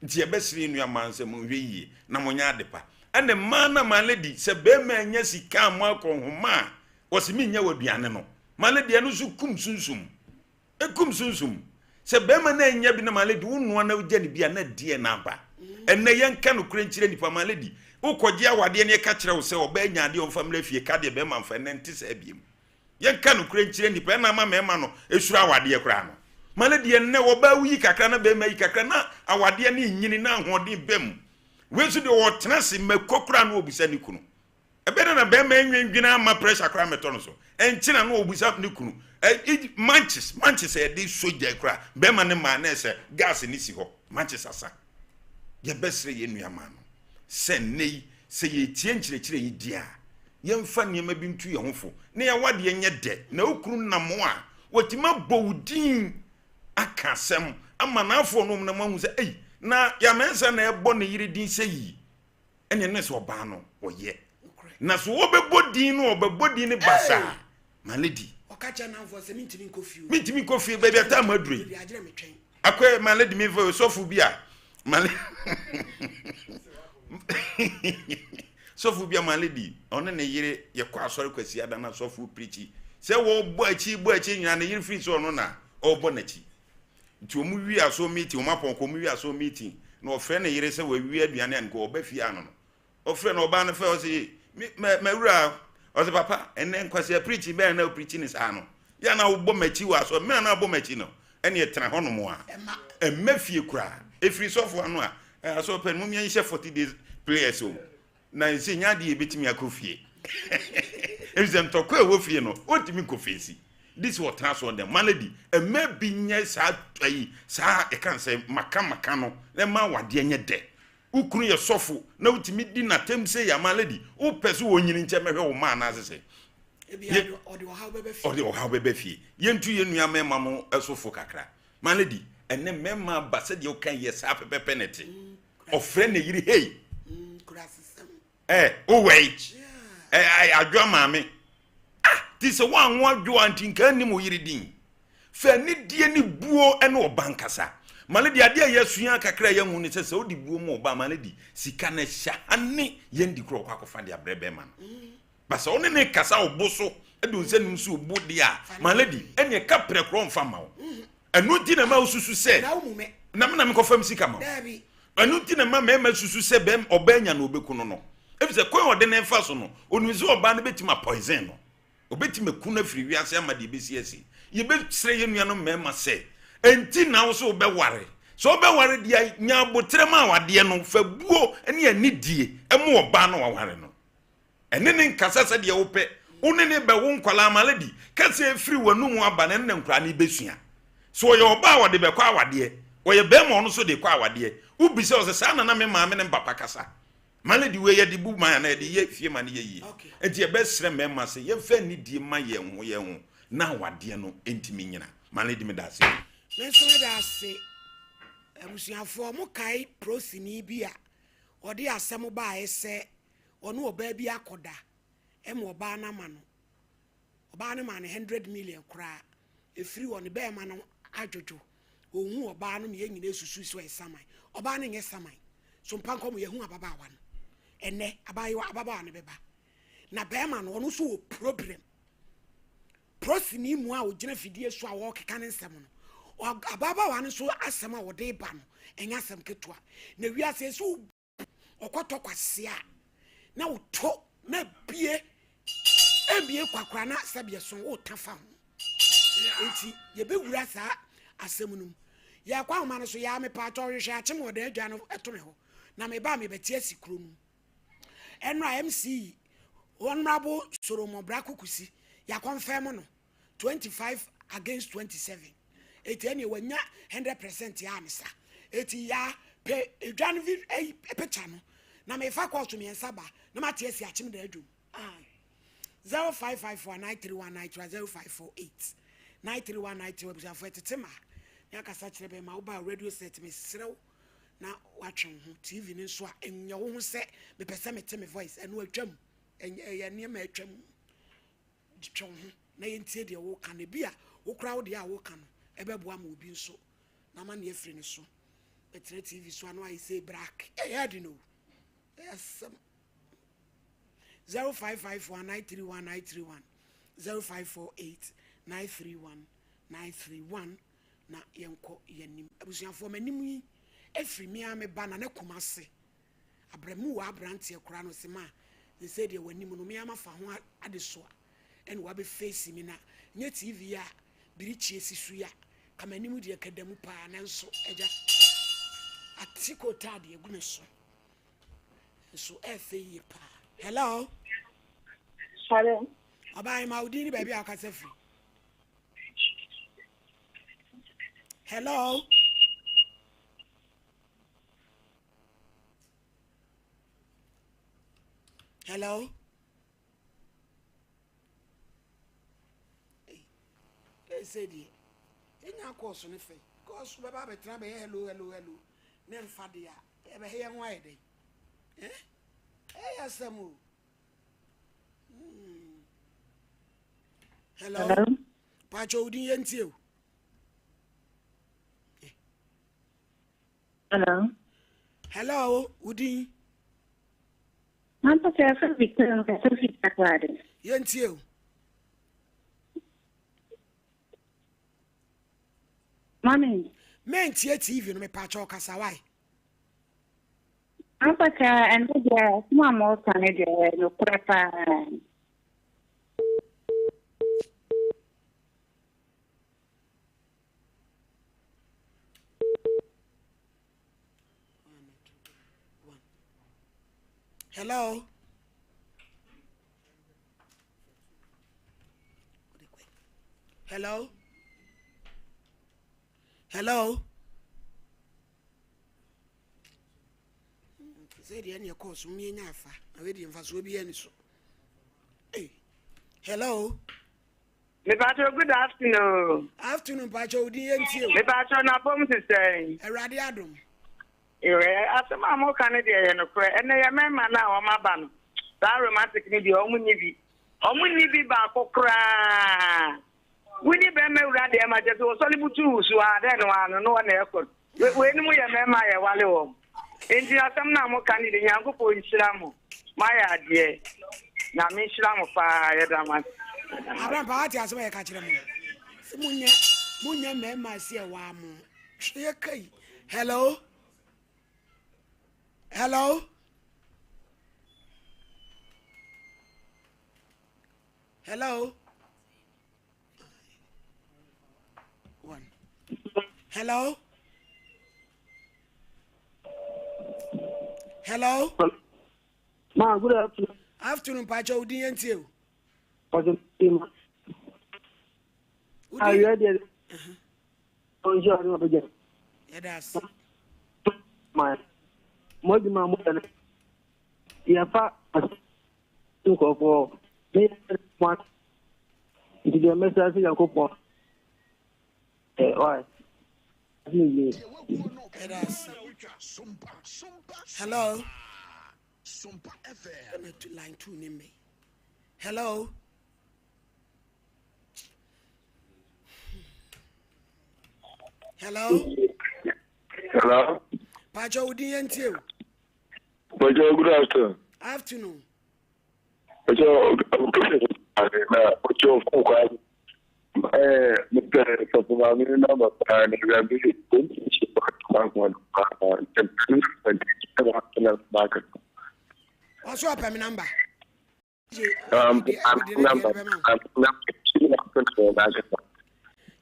Nti yɛbɛsrɛ yɛn nua mmaa sɛ monhwɛ yie na monyɛ ade pa. Ɛna mmaa na my lady sɛ bɛrima anya sika a mo akɔ nhoma a wɔse mennya w'aduane no. My lady ɛno nso kum sunsum. Ɛkum sunsum. Sɛ bɛrima no anya bi na my lady wo noa na wogya ne bi a na deɛ na aba. Ɛnɛ yɛnka nokorɛ nkyerɛ nipa my lady. Wokɔgye awadeɛ ne yɛka kyerɛ wo sɛ ɔbaa nya adeɛ ɔmfa mmra fie ka deɛ bɛrima mfa ɛnɛ nte saa biem. Yɛnka nokorɛ nkyerɛ nnipa, ɛna ama mmarima no suro awadeɛ koraa no. Ma no deɛ nnɛ ɔbaa woyi kakra na barima yi kakra na awadeɛ no nyini na ahoɔden ba mu. Wei nso deɛ ɔtena ase mako koraa na ɔbusa ne kunu. Ɛbɛyɛ dɛ na barima nwendwene ama pressure koraa mmɛtɔ no so. Ɛnkyena na ɔbusa ne kunu. Manches, manches a yɛde sɔ gya koraa, barima ne maa na ɛsɛ gas ne si hɔ, manches asa. Yɛbɛsrɛ yɛn nuamaa no sɛ nnɛ yi, sɛ yɛretie nkyerɛkyerɛ yi di a, yɛmfa nneɛma bi ntu yɛn ho fo na yɛn awadeɛ nyɛ dɛ, na wo kunu nam a, watumi abɔ wo din aka asɛm ama n'afoɔ no na moahu sɛ, ei, na Yamensah na ɛbɔ ne yere din sɛ yi, ɛneɛ ne sɛ ɔbaa no ɔyɛ. Na so wɔbɛbɔ din no, ɔbɛbɔ din no basaa, ma ne di. Ɔka kyerɛ n'amfoɔ sɛ, Mentumi nkɔ fie o. Mentumi nkɔ fie, baabi a taa mo aduru yi. Baabi a agyerɛ me twɛn. Akɔyɛ ma lady mi fɛ sɔfo bi a ma sɔfo bi a ma lady ɔne ne yere yɛkɔ asɔre kwasi ada na sɔfo pirikyi sɛ wɔbɔ akyi bɔ akyi nyinaa ne yere firi sɛ ɔno na ɔrebɔ n'akyi nti wɔn wie asɔ meeting wɔn apɔn kɔ wɔn wie asɔ meeting na ɔfrɛ ne yere sɛ wɔawie aduane a nka ɔba fie ano no Ɔfrɛ no ɔbaa no fɛ ɔse me mɛ mɛwura ɔse papa ɛnɛ nkwasi apirikyi bɛn na opirikyi ne saa no yɛ na wobɔ m'akyi wɔ asɔ mmerɛ na abɔ m'akyi no ɛne ɛtena hɔ nom a ɛmɛ fie koraa ɛfiri sɔfo ano a asɔ pɛ no mumia nhyɛ 40 days prayers o na nse nya adeɛ yɛbɛtumi akɔ fie ɛfiri sɛ ntɔkwa ɛwɔ fie no ɔntumi nkɔ fesi this ɔtena so dɛm malady ɛmɛ bi nyɛ saa ayi saa ɛka sɛ maka maka no na ɛma awadeɛ nyɛ dɛ Wo kunu yɛ sɔfo na wotumi di n'atam sei ama lady wopɛ sɛ wɔnyini nkyɛ mɛhwɛ wo mma anaasɛ sɛ ɔde ɔhaw bɛbɛ fie. Yɛntu yɛn nua mmarima mo so fo kakra. Ma lady ɛnɛ mmarima aba sɛdeɛ woka yɛ saa pɛpɛpɛ na ɛte. Ɔfrɛ ne yere hei. Ɛ wowɛi ɛ adwoa maame. Ah ti sɛ woanwo adwoa nti nka nnim wo yere din. Fa anidie ne buo ne ɔba nkasa. Ma no di adeɛ a yɛasua kakra a yɛahu ne sɛ sɛ wode buo ma ɔba ma no di sika no hyɛ ha ne yɛn di korɔ ɔkɔ akɔfa de abrɛ bɛrima no. Ba sɛ wo ne ne kasa wo bo so de wo nsa num so wo bo deɛ a ma no di ɛne ɛka prɛ korɔ mfa ma wo. Ɛno nti na ma wosusu sɛ na me na mekɔfa me sika ma wo. Ɛno nti na ma mmarima susu sɛ bɛm ɔbaa nya na ɔbɛku no no. Efisɛ kwan a ɔde ne fa so no, onim sɛ ɔbaa no bɛtumi apoison no. Obetumi aku no afiri wiase ama deɛ ɛbɛsi asi. Yɛbɛsrɛ yɛn nuanom mmarima sɛ, ɛnti na wo sɛ wobɛware. Sɛ wobɛware deɛ a, nya aboterɛ ma awadeɛ no, fa buo ne anidie ma ɔbaa no a waware no. Ɛne ne nkasa sɛdeɛ wopɛ. Wo ne ne bɛwo nkwadaa ma lady. Kasa ɛfiri w'anomu aba no, ɛno na nkwadaa no bɛsua. Sɛ ɔyɛ ɔbaa a, ɔde bɛkɔ awadeɛ. Ɔyɛ barima a, ɔno nso de kɔ awadeɛ. Wobisa wo sɛ, saa na na me maame ne me papa kasa? Ma no de wei yɛde bu man anaa yɛde yɛ fie ma no yɛ yie. Nti yɛbɛsrɛ mmarima sɛ yɛmfa anidie mma yɛn ho yɛn ho na awadeɛ no ntumi nyina. Ma no di meda ase. Me nso meda ase. Abusuafoɔ mo kae prosini bi a ɔde asɛm baeɛ sɛ ɔne ɔbaa bi akɔda ɛma ɔbaa no ama no Ɔbaa no maa no hundred million koraa. Ɛfiri hɔ no, bɛɛma no adwodwo. Ɔhuu ɔbaa no ma yɛn nyinaa susui sɛ ɔyɛ saman. Ɔbaa no nyɛ saman. So mpa nkɔ mu, yɛahu ababaawa no. Ɛnnɛ, abaayewa, ababaawa no bɛba. Na bɛɛma no, ɔno nso wɔ problem. Prosini mu a ɔgyina fidie so a ɔrekeka ne nsɛm no, ababaawa no nso asɛm a ɔde ba no, ɛnyɛ asɛm ketewa. Na wiase ɛsɛ ɔkɔtɔ kwasea a na wotɔ na bie ebie kwakora na sɛdeɛ so wota fa ho nti yɛbɛwura saa asɛm no mu yɛkɔ ahoma no so yɛa mepaakyɛ ɔhwehwɛ akyem wɔ dan adwa no ɛto me hɔ na meba a mebɛte asi kuro no mu ɛnora mc honorable Solomon Brako Kusi yɛakɔmfɛm no 25 against 27 eti ɛneɛ wanya 100% a ne sa eti ya pɛ edwa no vi ɛyi picture no na mefa kɔɔso mmiɛnsa ba na mate asi akyem da adwom ah 0554 931 93 0548 931 93 abusuafo ɛtete ma ne akasa kyerɛ bɛn ma woba radio set mesrɛ wo na watwe wo ho tv no nso a ɛnyɛ wo ho sɛ mepɛ sɛ mete me voice ɛno atwam ɛyɛ nneɛma atwam Twe wo ho na yɛntie deɛ woreka no. Ebia wo koraa wo deɛ a woreka no, Ɛbɛboa ma obi nso n'amanneɛ afiri ne so. Bɛtena TV so ano ayɛ sɛ brak. Ɛyɛ ade no. Ɛyɛ asɛm. 0551 931 931 0548 931 931 na yɛnkɔ yɛnim. Abusuafoɔ m'anim yi ɛfiri me ara me ba na ne Kumase. Abramuwa abranteɛ koraa no se ma sesei deɛ w'anim no me ara mafa ho adesoa ɛna wabɛ face me na nyɛ TV a birikyie si so yi a ka m'anim deɛ ka da mu paa nanso agya ate kootaa deɛ agu me so nso ɛfɛ yie paa. Hello. Hello. Ɔbaa ma wo din ne baabi a wokasa firi. Hello. Hello. Ɛsɛ deɛ ɛnya kɔɔso ne fɛ kɔɔso bɛba abɛtena bɛyɛ hello hello hello ne mfa deɛ a ɛbɛhɛ yɛn ho ayɛ dɛn eh ɛyɛ asɛm o hmm. Hello, hello. Pakyɛ wo din yɛntie o. Hello. Hello, wo din? Mampa sɛ ɛfɛ Victor nkasa fi Takoradi. Yɛntie o. Mami. Mentie TV no mepaakyɛ ɔkasa wae. Mampa sɛ ɛno deɛ asɛm a mɔka no deɛ nokorɛ paa. Hello. Hello. Hello. Sɛ deɛ ɛne ɛkɔɔ so mmiɛnya afa na wei deɛ mfasoɔ bi ani so. Hey. Hello. Mepakyɛw good afternoon. Afternoon pakyɛw wo din yɛ ntie o. Mepakyɛw na bom te sɛn. Awurade adom. Ewɛ asɛm a mo ka no deɛ yɛ nokorɛ ɛnɛ yɛ mɛma no a wɔn aba no saa romantic no deɛ wɔn nni bi wɔn nni bi baako koraa woni bɛrima wura deɛ ma kyɛ sɛ wɔsɔre butu wo so a dɛn no ano no wɔn na ɛkɔ no Weinom yɛ mmarima a yɛwale wɔn. Enti asɛm no a moka no de, Nyankopɔn nhyira mo. Moayɛ adeɛ. Nyame nhyira mo paa. Yɛda mo ase. Aberampa wate asɛm a yɛka kyerɛ mo no sɛ monyɛ monyɛ mmarima a ɛsɛ ɛwaa mo hwɛ yɛka yi hello hello hello One. Hello? Hello? Ma, good afternoon. Afternoon, Pacho, Udin yentie o. Pacho, ma. Udin. Awia deɛ. Ɔnhyɛ ɔde ma bɛgya. Yɛda ase. Ma, mo adwuma mo yɛ no. Yɛfa nkurɔfoɔ ne yɛ nti deɛ mɛsrɛ sɛ Nyankopɔn ɛ ɔyɛ ne yie. Hello. Ɛna tu line two ne mmɛ. Hello. Hello. Hello. Pacho wo din yɛn tie o. Pacho good afternoon. Afternoon. Pacho okese na pacho fún kwa eh mepɛ sɔfo maame no namba paa na awurade ɔnti hyɛ kwa kwa kwa. Ɔso ɔpɛ me namba.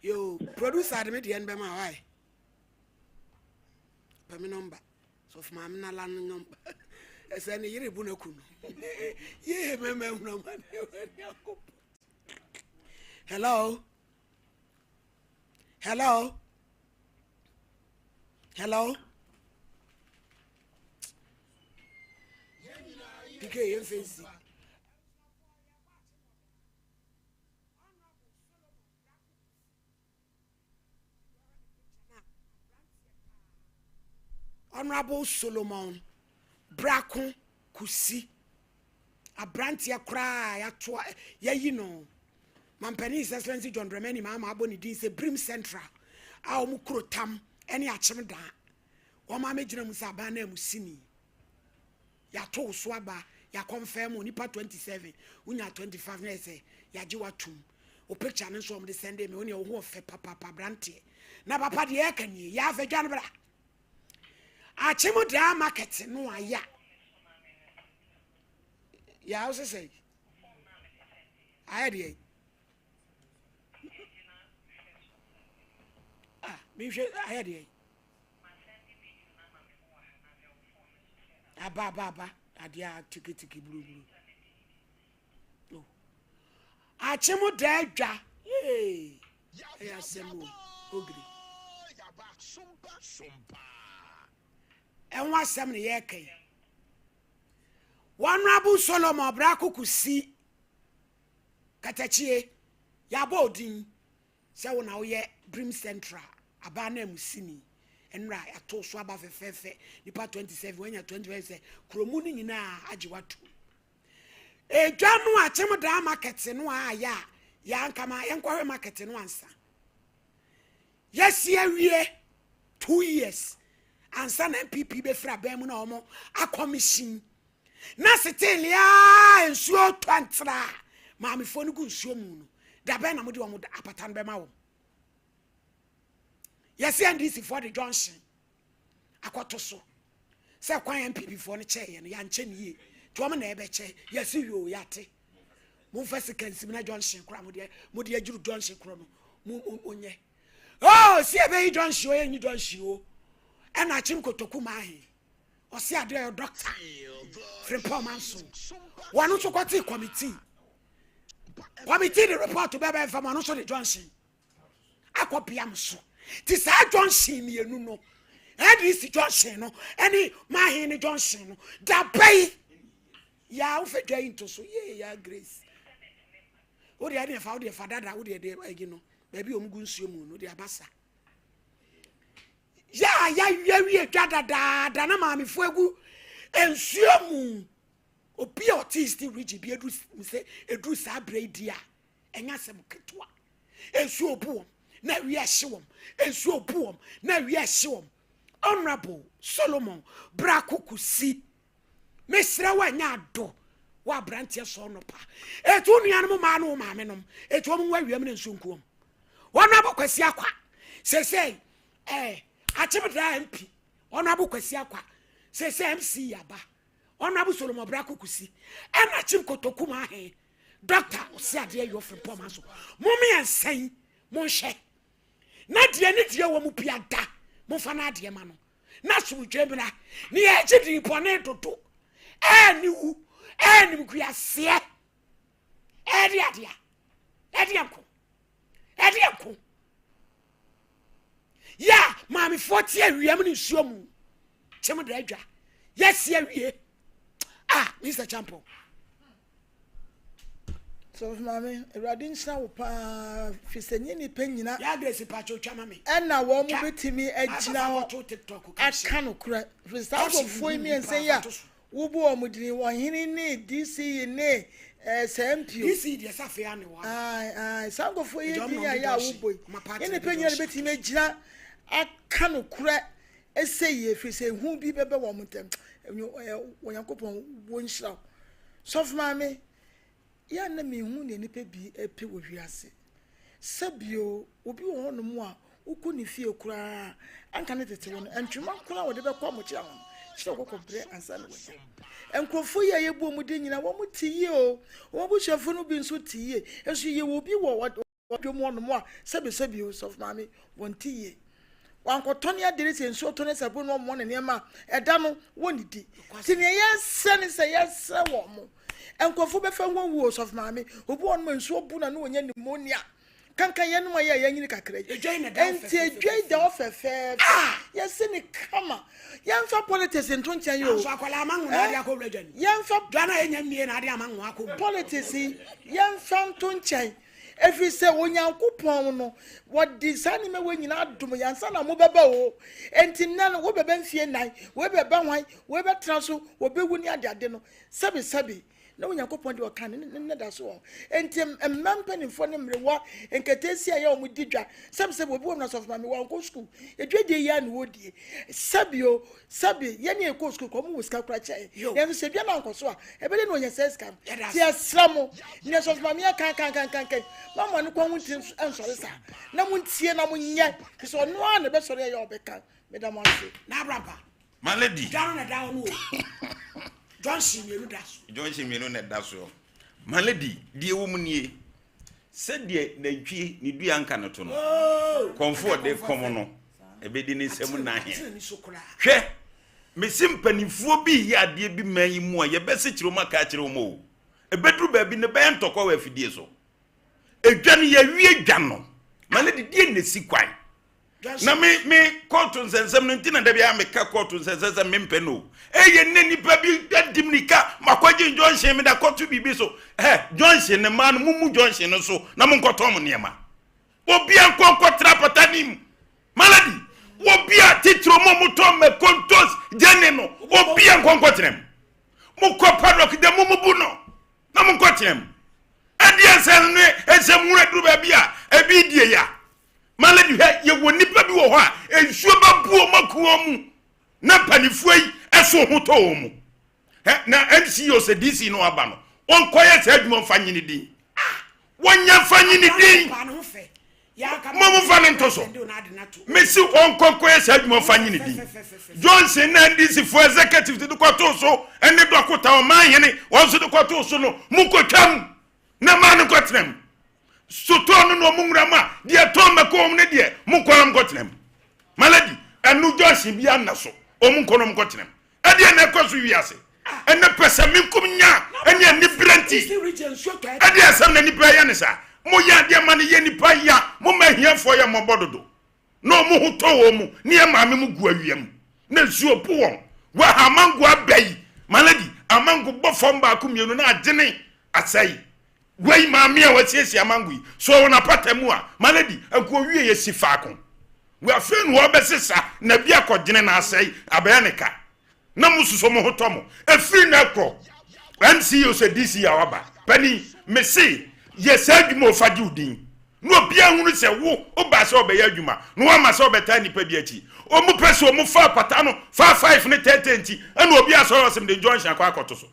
Yo, producer de me deɛ no bɛma wae. Pɛ me nɔmba. Sɔfo maame na la no nɔmba. Ɛsɛ ne yere bu no aku no. Yee mɛma ahunu amane awurade akɔpɔ. Hello. Hello. Hello. PK yɛn fɛnsi. Honorable Solomon Brako Kusi aberanteɛ koraa a yɛatoa yɛayi no Mampanin His Excellency John Dramani Mahama abɔ ne din sɛ Birim Central. a wɔn kuro tam ne akyem daa. Wɔn amɛgyina mu sɛ aban no mu sini. Yɛato wo so aba, yɛakɔnfɛm wo, nipa 27, wonya 25 na yɛ sɛ yɛagye watum. Wo picture no nso wɔn de sɛnde me, wo neɛ wo ho ɔfɛ papapa abranteɛ. Na papa deɛ ɛka nie, yɛ afɛ dwa no bra. Akyem daa market no aya. Yɛ wo sesɛ ayɛ deɛ. Ah, mehwɛ ayɛ deɛ. Aba aba aba adeɛ a tikitiki buruburu. Oh. Akyem daa dwa. Yee. Ɛyɛ asɛm o. Ogiri. Ɛho asɛm ne yɛreka yi. Honorable Solomon Brako Kusi Katakyie, yɛabɔ odin sɛ wo na woyɛ Brim Central abaa nanmusini. Nnora yɛato so aba fɛfɛɛfɛ nipa 27 wanya 25 sɛ kuromu no nyinaa agye watom. Edwa no akyem daa market no a yɛ a yɛankama yɛnkɔhwɛ market no ansa. Yɛsi awie 2 years ansa na NPP bɛfiri aban mu na wɔn akɔmihyin na setele a nsuo tɔ ntra maamefoɔ no gu nsuo mu no, dabɛn na mode wɔn apata no bɛma wɔn? Yɛsi NDC foɔ de junction akɔto so sɛ kwan NPP foɔ no kyɛɛ no yɛankyɛ ne yie nti wɔn na ɛbɛkyɛ. Yɛsi yoo, yɛate, momfa sika nsim na junction koraa mode adwuru junction korɔ no mo monyɛ. Oh, si ɛbɛyi junction o, yɛnyi junction o. Ɛna akyem kotoku maa he ɔsi adeɛ ɔyɛ doctor Frimpong Manso, wɔn nso kɔte committee de report bɛbɛ nfam, ɔno nso de junction akɔ piam so. Ti saa junction mmienu no, NDC junction no ɛne maahen ne junction no, dabɛyi yaa wofɛ dwa yi nto so yee. Yaa Grace, wode ɛne ɛfa wode ɛfa dada wode ɛde ɛyi no baabi a wɔn gu nsuo mu no wode abasa yɛ a yɛawie dwa dadaada na maamefoɔ agu nsuo mu. Obi a ɔte Eastern Region bi aduru sɛ eduru saa abere yi di a, ɛnyɛ asɛm ketewa. Nsuo bu wɔn na awia ɛhye wɔn, nsuo bu wɔn na awia ɛhye wɔn. Honourable Solomon Brako Kusi, mesrɛ wo, ɛnyɛ ado wɔ aberanteɛ sɔɔ nɔpa etu nuanom mmaa ne wo maame nom etu wɔn nwa awia mu na nsuo nku wɔn. Honourable Kwasi Akwa sese akyem daa MP, Honourable Kwasi Akwa sese MC yaba, Honourable Solomon Brako Kusi ɛna akyem kotoku mu ahen doctor ɔsi adeɛ yɛ ɔfiri pɔma so, mo mmiɛnsa yi monhwɛ na deɛ ne deɛ wɔ mu bia da momfa no adeɛ ma no na asomdwe mmra ne yɛgye din bɔne dodo ɛne wu ɛnim guaseɛ ɛde adeɛ ɛde nko ɛde nko yɛ a maamefoɔ te awiam ne nsuo mu kyɛm da adwa yɛsi awie. Ah, Mr Champo. Sɔfo maame, Awurade nhyira wo paa fi sɛ nye nipa nyina. Yɛ Grace pacho, twa ma me. Ɛna wɔn mo betumi agyina hɔ aka no korɛ fi saa nkurɔfoɔ yi mmiɛnsa yi a wobu wɔn dini, ɔhene ne DCE ne sɛ MP o. DCE deɛ sɛ afei ane wɔ. Ayi ayi, saa nkurɔfoɔ yi din a yɛ a wobɔ yi, nye nipa nyina na betumi agyina aka no korɛ ɛsɛ yie fi sɛ ehu bi bɛbɛ wɔn ntɛm. Onyankopɔn wɔ nhyira wo, sɔfo maame. Yɛ a na minhu nea nnipa bi pɛ wɔ wiase. Sɛ bio, obi wɔ hɔnom a wokɔ ne fie koraa a, anka ne tete hɔ no, ntwema koraa a wɔde bɛkɔ amokyɛ ho no, kyerɛ wɔkɔkɔ brɛ ansa na wɔanya. Nkurɔfoɔ yi a yɛbu wɔn din nyinaa, wɔn te yie o. Wɔn abusuafoɔ no bi nso te yie. Nso yɛwɔ obi wɔ dwom hɔnom a sɛbisɛbi o, sɔfo maame, wɔnte yie. Wankɔtɔ ne ade ne sɛ nsuo tɔ ne sɛ bo no ɔmmɔ ne nneɛma a ɛda no wɔnnidi. Nti nea yɛsrɛ ne sɛ yɛsrɛ wɔn mo. Nkurɔfoɔ bɛfa ho awu o, sɔfo maame. Obi wɔ hɔnom a nsuo bu na ne wɔnya pneumonia. Kankan yɛnom a yɛ a yɛanyini kakra yi. Nti edwa yi da hɔ fɛfɛɛfɛ. Yɛsi ne kama. Yɛmfa politics nto nkyɛn yi o. Yɛmfa politics yi yɛmfa nto nkyɛn. Ɛfiri sɛ Onyankopɔn no, wɔde saa nneɛma wei nyinaa adom yɛn ansa na mobɛba o. Enti nnɛ no, wobɛba mfie nnan, wei bɛba hwan, wei bɛtena so, wɔbɛwu ne adeade no. Sɛbesɛbe. Na Onyankopɔn deɛ ɔka no, ne nne da so wɔ hɔ. Enti mma mpanimfoɔ ne mmerewa nketeesia a ɛyɛ wɔn di dwa, sɛbisɛbi obi wɔ mu na sɔfo maame wankɔ sukuu, edwadie yi ara na wɔdie. Sɛbi o, sɛbi yɛn a yɛkɔɔ sukuu koraa wɔn wɔ sika koraa kyɛn yɛn. Nanso sɛ dwa no ankɔ so a, ɛbɛyɛ dɛn na wɔanya saa sika no? Nti yɛsrɛ mo, nea sɔfo maame yɛ kan kan kan kan kan, mma mo ani kɔn ho ntiri nsɔre saa, na montie na monyɛ, ɛfiri sɛ ɔno ara na ɛbɛsɔre ayɛ a ɔbɛka. Meda mo ase. N'abraba. My lady. Dwa no na ɛda hɔ no o. Junction mmienu da so. Junction mmienu na ɛda soɔ. My lady, deɛ ɛwɔ mu nie. Sɛdeɛ nantwie ne dua nka no to no, oh, kɔmfo ɔde kɔm no, ɛbɛdi ne nsam nahe. Hwɛ, mesi mpanimfoɔ bi yɛ adeɛ bi man yi mu a yɛbɛse kyerɛ wɔn aka akyerɛ wɔn o. Ɛbɛduru baabi no ɛbɛyɛ ntɔkwa wɔ afidie so. Edwa no yɛawie dwa no. My lady, deɛ na ɛsi kwan? Na me me kɔɔto nsɛnsɛm no nti na da biara meka kɔɔto nsɛnsɛm sɛ mempɛ no ɛyɛ nnɛ nipa bi adi mirika makɔgye junction meda kɔto biribi so ɛ junction ne mmaa no mumu junction no so na monkɔtɔn mo nneɛma obia nkɔ nkɔtra pata nim maladi obia titiro mo motɔ mɛkontos gyene no obia nkɔ nkɔtena mu mokɔ padlock dɛ mumubu no na monkɔtena mu ɛdeɛ nsɛm ne nsɛm hunu aduru baabi a ebi die ya Malady hwɛ, yɛwɔ nnipa bi wɔ hɔ a nsuo bɛbu wɔn aku wɔn mu na mpanimfoɔ yi ɛso ho tɔ wɔn mu. Na MC o sɛ DC no aba no, wɔnkɔyɛ saa adwuma mfa nye ne din. Wɔnyɛ mfa nye ne din. Mo mo fa ne nto so. Mesi wɔnkɔ nkɔyɛ saa adwuma mfa nye ne din. Johnson na NDC foɔ executive de kɔtoo so ɛne dɔkota ɔman hene wɔn nso de kɔtoo so no, mokɔtwam na maa no nkɔtena mu. Sotɔɔ no na ɔmo nwura mu a deɛ tɔn mɛkɔ wɔn ne deɛ mo nkɔ na mo nkɔtena mu. Malady, ɛno junction bi anna so, ɔmo nkɔ na ɔmo nkɔtena mu. Ɛdeɛ na ɛkɔ so wiase. Ɛnɛ pɛsɛmenkom nya ɛne aniberɛ nti. Ɛdeɛ asɛm na nipa yɛ ne saa. Mo yɛ adeɛ ma no yɛ nipa ya, mo ma ahiafoɔ yɛ mmɔbɔ dodo. Na ɔmo ho tɔ wɔn mu ne yɛ maame mo gu awia mu na nsuo po wɔn. Wɔ ha amango aba yi, Malady, amango bɔ fam baako mmienu na agyene asɛe. Wei maame a wasiesie amango yi, so ɔwɔ n'apata mu a, my lady, nka owie yɛ si faako. Wei afei na ɔbɛsesa na bi akɔgyene na asɛe abɛyɛ ne ka. Na mo soso mo ho tɔ mo. Efiri na ɛkɔ MC o sɛ DC a waba. Panin, me se yɛ saa adwuma o fa gye wo din. Na obiara hunu sɛ wo, wobaa sɛ ɔbɛyɛ adwuma na woama sɛ ɔbɛtaa nnipa bi akyi. Wɔn pɛ sɛ wɔn fa apata no fa five ne tɛɛtɛɛ nti ɛna obi asɔre ɔsem de junction akɔ akɔto so.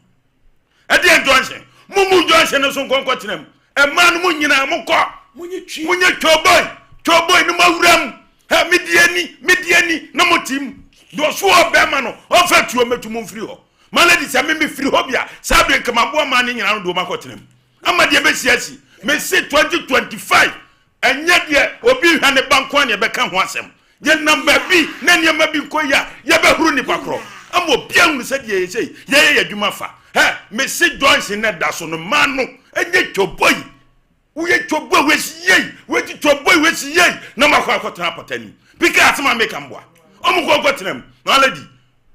Ɛdeɛn junction? Mo mu junction no so nkɔ nkɔtena mu. Mmaa no mo nyinaa mo kɔ. Monyɛ twoboi twoboi no mo awura mu. Hɛ me deɛ ni me deɛ ni na mo te mu. Deɛ ɔso wɔ bɛrima no ɔmfa tuo mɛtu mo mfiri hɔ. Ma lady sɛ me mefiri hɔ bi a saa bere nka maboa mmaa no nyinaa no de wɔn akɔtena mu. Ama deɛ bɛsi asi. Mese 2025 Ɛnyɛ deɛ obi rehwɛ ne ba nko ara na yɛbɛka ho asɛm. Yɛnam baabi na nneɛma bi nkɔ yie a, yɛbɛhoro nnipa korɔ ama obiara ahunu sɛ deɛ yɛyɛ sei, yɛyɛ yɛn adwuma fa. Hɛ, mese Johnson na ɛda so no, mmaa no nyɛ twoboi. Woyɛ twoboi, woasi yei, woasi twoboi, woasi yei, na moakɔ akɔtena apata anim. Pika asɛm a meka mboa. Wɔn nkɔ nkɔtena mu. Na lady,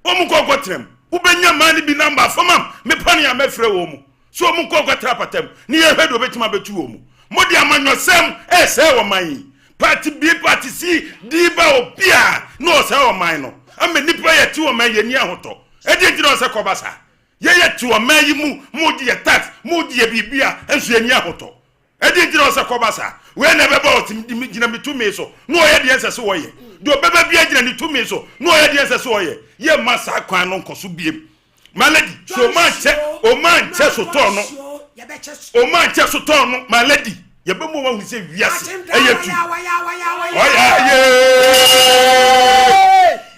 wɔn nkɔ nkɔtena mu. Wobɛnya mmaa no bi namba fam am, mepa ne a mɛfrɛ wɔn mu. So wɔn nkɔ nkɔtra apata mu ne yɛnhwɛ deɛ wɔbɛtumi abɛtu wɔn mu. Mode amanyɔsɛm ɛresɛe ɔman yi. Party B, party C, D ba obiara na ɔsɛe ɔman no. Ama nnipa yɛte ɔman yi yɛnni ahotɔ. Ɛdeɛ nti na ɔsɛ kɔba saa? Yɛyɛ te ɔman yi mu, mogye yɛ tax, mogye yɛ biribi a, nso yɛnni ahotɔ. Ɛdeɛ nti na ɔsɛ kɔba saa? Wei na ɛbɛba ɔte gyina me tumi so na ɔyɛ deɛ ɛnsɛ sɛ ɔyɛ. Deɛ ɔbɛba biara gyina ne tumi so na ɔyɛ deɛ ɛnsɛ sɛ ɔyɛ. Yɛmma saa kwan no nkɔ so biem. My lady, so ɔma nkyɛ, ɔma nkyɛ sotɔɔ no, ɔma nkyɛ sotɔɔ no, my lady, yɛbɛ mu wɔn sɛ wiase ɛyɛ tu. Ɔyɛ ayɛ,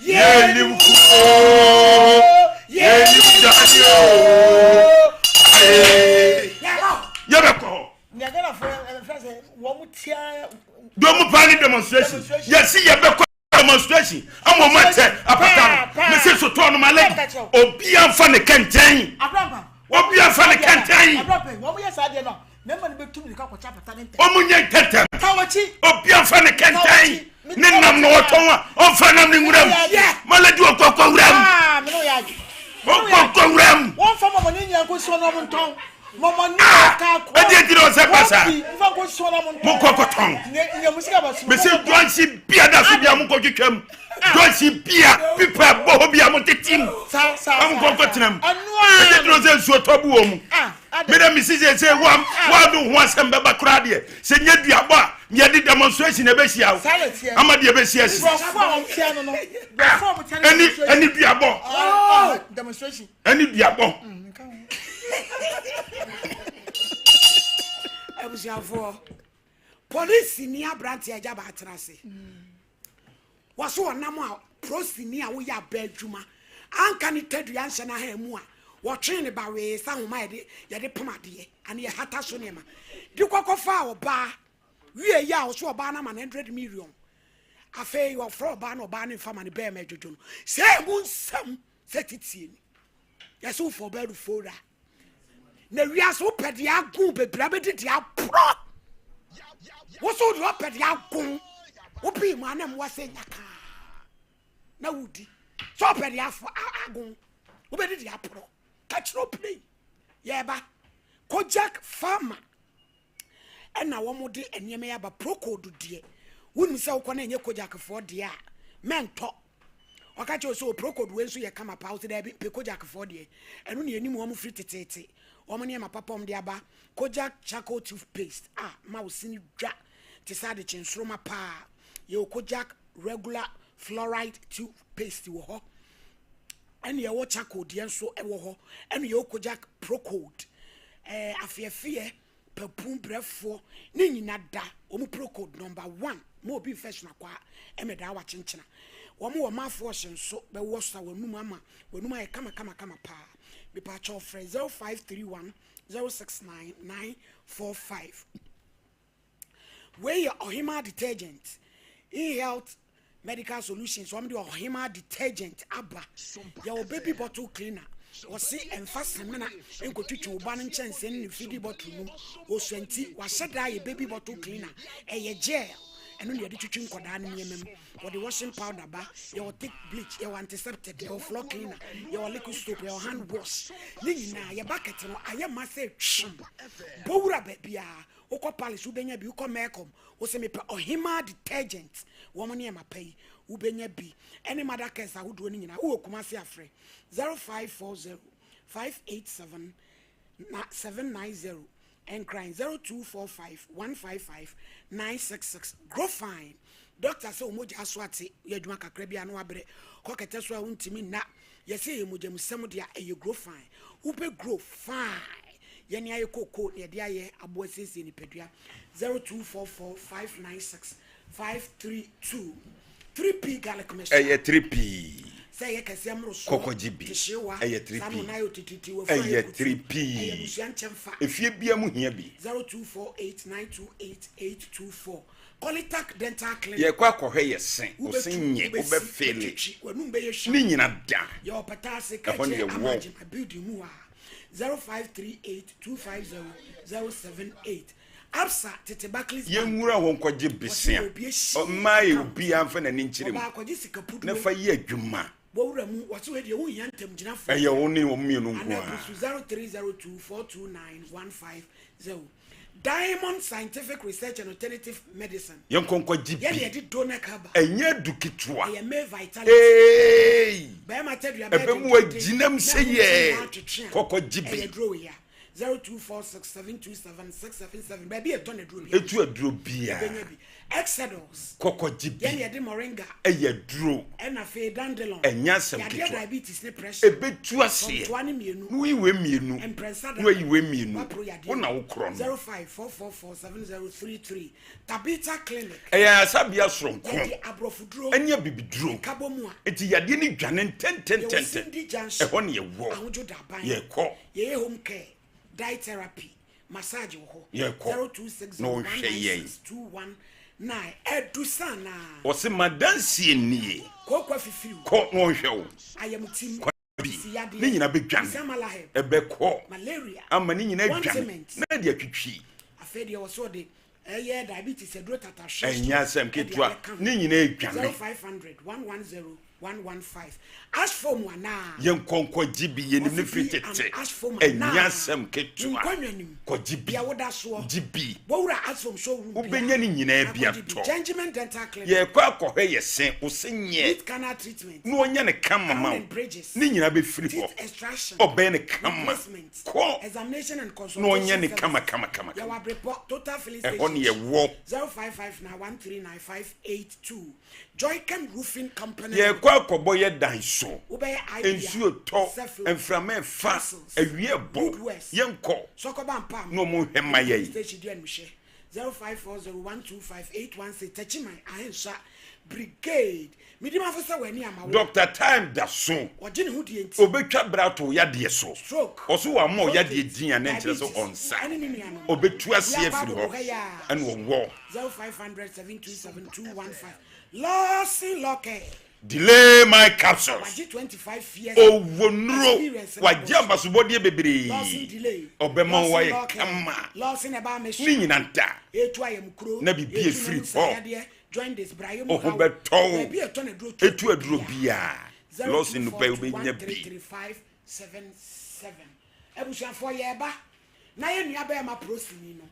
yɛ nim kuo, yɛ nim dani o, ayɛ, yɛ bɛ kɔ hɔ. Dɔm paa ni demonstration, yɛsi yɛ bɛ kɔ. demonstration ama ɔmo akyɛ apata no mese sotɔɔ no ma lady obia nfa ne kɛntɛn obia nfa ne kɛntɛn ɔmo nyɛ ntɛntɛm obia nfa ne kɛntɛn ne nam na ɔtɔn a ɔnfa nam ne nwura mu ma lady ɔkɔkɔ wura mu ɔkɔkɔ wura mu. Wɔn fa mɔmɔ ne nyina nko si wɔn ɔmo ntɔn. Ɛdeɛ nti na ɔsɛ ba saa? Monkɔ kɔtɔn. Mese dɔnsi bia da so bia monkɔ twitwam. Dɔnsi bia pipa bɔ hɔ bia motete mu. Na monkɔ nkɔtena mu. Ɛdeɛ nti na ɔsɛ nsuo tɔ bu wɔ mu. Mede mesi sɛ sɛ woado ho asɛm bɛba koraa deɛ sɛ nyɛ duabɔ a yɛde demonstration ɛbɛhyia wo ama deɛ ɛbɛsi asi. Ɛne ɛne duabɔ. Ɛne duabɔ. Abusuafoɔ, polisi ni aberanteɛ agya ba atena ase. Wɔso wɔnam a prosini a woyɛ aba adwuma anka ne tadua nhyɛ n'aha mu a wɔtwee ne ba wee sa homa yɛde yɛde pam adeɛ ane yɛhata so nneɛma de kɔkɔ faa ɔbaa wie yi a ɔso ɔbaa no ama no 100 million afei ɔfrɛ ɔbaa no ɔbaa no mfa ma ne bɛɛma adwodwo no sɛ ɛmu nsɛm sɛ titie ni yɛsɛ wofɔ ɔbaa rufora na wiase wopɛ deɛ ago bebree abɛdi deɛ aporɔ wo so wode wopɛ deɛ ago wopii mu ana mmoa sɛ nya kaa na wodi sɛ wopɛ deɛ afo ago wobɛdi deɛ aporɔ ka kyerɛ opire yi yɛba Kojak Farmer ɛna wɔn de nneɛma yi aba Procold deɛ wonim sɛ wokɔ na ɛnyɛ Kojakfoɔ deɛ a mɛntɔ ɔka kyerɛ sɛ Procold wei nso yɛ kama paa wosɛ daabi pɛ Kojakfoɔ deɛ ɛno ne yɛnim wɔn firi teteete wɔn nneɛma papa wɔn de aba Kojak charcoal toothpaste a ma wo sini dwa te sɛ adekye nsoroma paa yɛwɔ Kojak regular fluoride toothpaste wɔ hɔ ɛne yɛwɔ charcoal deɛ nso ɛwɔ hɔ ɛne yɛwɔ Kojak Procold ɛɛ afeɛfeɛ Papu brɛfoɔ ne nyina da wɔn procode number one ma obi infection akwaa ɛmɛ daa wakyenkyena wɔn wɔ mouthwash nso bɛwɔ sa wɔnum ama wɔnum ayɛ kama kama kama paa mepaakyɛw frɛ 0531 069 945 Wei yɛ Ɔhemaa detergent. E-health medical solutions wɔn de Ɔhemaa detergent aba. Yɛwɔ baby bottle cleaner. Wɔse ɛmfa samina nkotwitwi wo ba no nkyɛnsee ne ne feeding bottle no mu. Osua nti wahyɛ da ayɛ baby bottle cleaner. Ɛyɛ gel. Ɛno na yɛde twitwi nkɔdaa no nneɛma mu. Wɔde washing powder ba. Yɛwɔ thick bleach, yɛwɔ antiseptic, yɛwɔ floor cleaner, yɛwɔ liquid soap, yɛwɔ hand wash. Ne nyinaa yɛ bucket no ayɛ ma sɛ twam. Bɔ wura baabiara. Wokɔ Palace wobɛnya bi, wokɔ Melcom wose mepɛ Ɔhemaa detergent, wɔn nneɛma pa yi wobɛnya bi ɛne mother cares ahodoɔ no nyinaa. Wowɔ Kumasi a frɛ 0540 587 790, Nkran 0245 155 966. Grofine, doctor sɛ wo mogya aso ate, woyɛ adwuma kakra bi a na wabrɛ, kɔ kɛtɛ so a wontumi nna, yɛse ɛyɛ mogyamusɛm deɛ a ɛyɛ Grofine. Wopɛ Grow fine. Yɛne ayɛ kookoo na yɛde ayɛ aboa siesie nipadua. 0244 596 532 3P garlic mixture. Ɛyɛ 3P. Sɛ ɛyɛ kɛseɛ mmorosoɔ. Kɔkɔgye bi. Tehyewa. Ɛyɛ 3P. Saa na ɔnan yɛ otititi wafunu ayɛ Ɛyɛ kutu. 3P. Ɛyɛ abusua nkyɛnfa. Efie biara mu hia bi. 0248 928 824 Polytac Dental Clinic. Yɛkɔ akɔhwɛ yɛ se, wo se Wobɛtu, nyɛ, wobɛsi, wobɛfeele. wobɛtwitwi, w'anum bɛyɛ hwam. Ne nyina da. Yɛwɔ Pɛtaase, ka Ɛhɔ ne kyerɛ yɛwɔ. Ama Agyema building mu hɔ a. 0538 250 078 Absa tete Barclays Bank. Yɛnwura hɔ nkɔgye Wɔse besea. yɛ obi ahyia Mmaa yɛ account. obiara mfa n'ani nkyerɛ mu Ɔbaa kɔgye sika na puduo. fa yɛ adwuma. Bɔwura mu wɔse wei deɛ wonhia ntamgyinafoɔ. Ɛyɛ wo ne wɔn mmienu nko Anaa ara. pusu 0302 429 150 Diamond Scientific Research and Alternative Medicine. Yɛnkɔ nkɔgye bi. Yɛne yɛde Donec aba. Ɛnyɛ adu ketewa. Ɛyɛ May Vitality. Eeii. Bɛrima tadua bɛyɛ Ɛbɛmu dendenden. agyinam sɛ Na ɛho yɛɛ. nyinaa twetwe a. Kɔ kɔgye bi. Ɛyɛ duro wei a. 0246 727 677 Baabi a ɛtɔ n'aduro biara. Ɛtu aduro biara. Wobɛnya bi. Exodus. Kɔ kɔgye bi. Yɛne yɛde Moringa. Ɛyɛ aduro. Ɛna afei dandelion. Ɛnyɛ asɛm Yadeɛ ketewa. diabetes ne pressure. Ɛbɛtu aseɛ. Tɔntoa ne mmienu. Na woyi wei mmienu. Mprɛnsa da. Na wayi wei mmienu. Waporo yadeɛ. Wo na wokorɔ no. 054447033 Tabitha Clinic. Ɛyɛ ayaresabea soronko. Yɛde aborɔfoduro. Ɛne abibiduro. Nkabɔ mu a. Enti yadeɛ no dwane Yɛwɔ ntɛntɛntɛntɛm. Cindy Junction. Ɛhɔ ne yɛwɔ. Ahodwo Daban. Yɛkɔ. Yɛyɛ home care, diet therapy, massage wɔ hɔ. Yɛkɔ. 0260 Na wɔnhwɛ yɛn. 196 219. Ɛdu sa anaa? Ɔse madansie nie. Kooko afifiriw. Kɔ na wɔnhwɛ wo. Ayamtim. Kɔ bi. Sisi yadeɛ. Ne nyina bɛdwane. Sisi amalahɛ. Ɛbɛkɔ. Malaria. Ama ne nyina adwane. Ointment. Na ɛde atwitwi. Afei deɛ wɔ so ɔde ɛyɛ diabetes aduro tatahwe. Ɛnyɛ asɛm ketewa. Ne nyina adwane. 0500 110 115. Ash foam anaa? Yɛnkɔ nkɔgye bi, yɛnim no Ɔse firi bi an tete. ash foam Ɛnyɛ anaa? asɛm ketewa. Nkɔnwa nim. Kɔgye bi. Deɛ woda soɔ. Gye bi. Wɔwura ash foam showroom bia. Wobɛnya ne nyinaa Na bi kɔgye bi. atɔ. Gentleman Dental Clinic. Yɛrekɔ akɔhwɛ yɛ se, wo se nyɛ. Root canal treatment. Na ɔnyɛ no kama ma Crown wo. and bridges. Ne nyinaa bɛfiri hɔ. Teeth extraction. Ɔbɛyɛ no kama. Replacement. Kɔ. Examination and Na consultation ɔnyɛ no kama services. kama kama kama. Yɛwɔ Abrepɔ Total Filling Station. Ɛhɔ ne yɛwɔ. 0559 139 582. Joycam Roofing Company. Yɛrekɔ akɔbɔ yɛ dan so. Wobɛyɛ idea. Nsuo tɔ, Seflo, mframa ɛfa, Castles, awia ɛbɔ. Woodwest, Yɛnkɔ Sɔkɔba Mpam. na ɔmo nhwɛ mma yɛn. Station di anuhyɛ. 0540 125 816 Techiman Ahensa Brigade. Midimafo sɛ w'ani ama wo. Doctor Time da so. Ɔgye ne ho die nti. Obetwa bra ato wo yadeɛ so. Stroke. Ɔso wamma wo Prostate, yadeɛ din a na ɛnkyerɛ sɛ diabetes, ɔnsa. ɛne ne nuanom. Obetu aseɛ Wiakɔ afiri agogo hɔ. ha yi a. Ɛna ɔwɔ. 0500 727 215 Lawson Locke. Delay my capsules. Wagye 25 years. Ɔwɔ nnuro. Experience ne Wagye bɔ. abasobɔdeɛ Lawson bebree. delay. Ɔbɛma wo Lawson ayɛ Locke. kama. Lawson ɛbaa me Ne nyina nta. Etu ayamkuro. Na biribi Etu efiri n'anum hɔ. sayadeɛ, jaundice, brayɛ mu Wo ho haw. bɛtɔ wo. Baabi a ɛtɔ na aduro tɔ Etu aduro biara. Lawson no pɛ wobɛnya bi. 0242133577. Abusuafoɔ yɛreba na yɛn nua bɛrima prosini no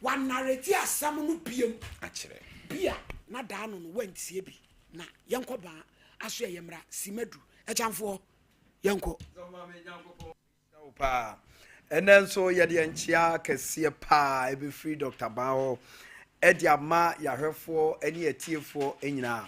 wanareti asɛm no biem. Akyerɛ. Bia na daa no no wantie bi na yɛnkɔ baa aso ɛyɛ mmra simadu ɛkyamfoɔ yɛnkɔ. Paa ɛnɛ nso yɛde nkyea kɛseɛ paa ɛbɛfiri Dr. Ban hɔ ɛde ama yɛahwɛfoɔ ne atiefoɔ nyinaa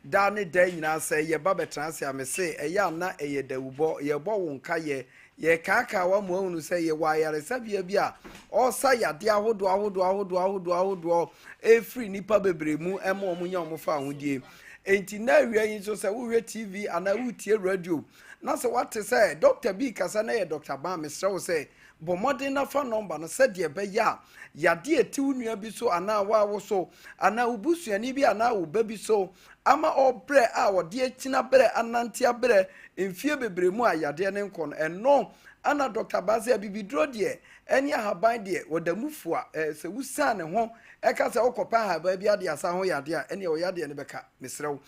daa ne da nyinaa sɛ yɛba bɛtena ase a mese ɛyɛ ana ɛyɛ dawubɔ yɛbɔ wo nkayɛ yɛkaakaa wa ma ahunu sɛ yɛwɔ ayaresabea bi a ɔsa yadeɛ ahodoɔ ahodoɔ ahodoɔ ahodoɔ ahodoɔ ɛfiri nnipa bebree mu ɛma wɔn nya wɔn fa ahodie. Enti na awia yi nso sɛ wohwɛ TV anaa wotie radio na sɛ wate sɛ dɔkta bi kasa na yɛ dɔkta Ban, mesrɛ wo sɛ bɔ mmɔden na fa nɔmba no sɛdeɛ ɛbɛyɛ a yadeɛ ɛti wo nua bi so anaa woawo so anaa wo busuani bi anaa wo ba bi so ama ɔbrɛ a ɔde akyina berɛ anante aberɛ mfie bebree mu a yadeɛ ne nkɔ no. Ɛno ana Dɔkta Ban sɛ abibiduro deɛ ɛne ahaban deɛ wɔda mu fua. Sɛ wusian ne ho ɛka sɛ wokɔpɛ ahaban bi ade asa ho yadeɛ a, ɛneɛ ɔyadeɛ no bɛka. Mesrɛ wo,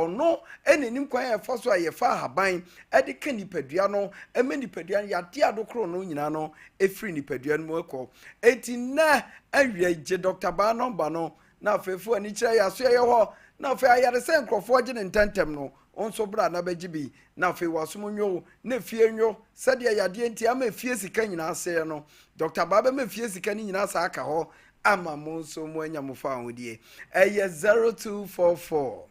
ɔno ɛna nim kwan a ɛfa so a yɛfa ahaban ɛde ka nipadua no, ɛma nipadua no yadeɛ adokoro no nyinaa no ɛfiri nipadua no mu ɛkɔ. Enti nnɛ awia yi, gye Dɔkta Baa nɔmba no na afei fo ani kyerɛ yɛ asoɛeɛ hɔ, na afei ayaresa nkurɔfoɔ gye no ntɛntɛm no, wo nso bra na bɛgye bi, na afei w'asom nnwo wo, na efie nnwo, sɛdeɛ yadeɛ nti ama efie sika nyinaa asɛeɛ no, Dɔkta Baa bɛma efie sika no nyinaa saa aka hɔ ama mo nso moanya mo fawohodie. Ɛyɛ 0244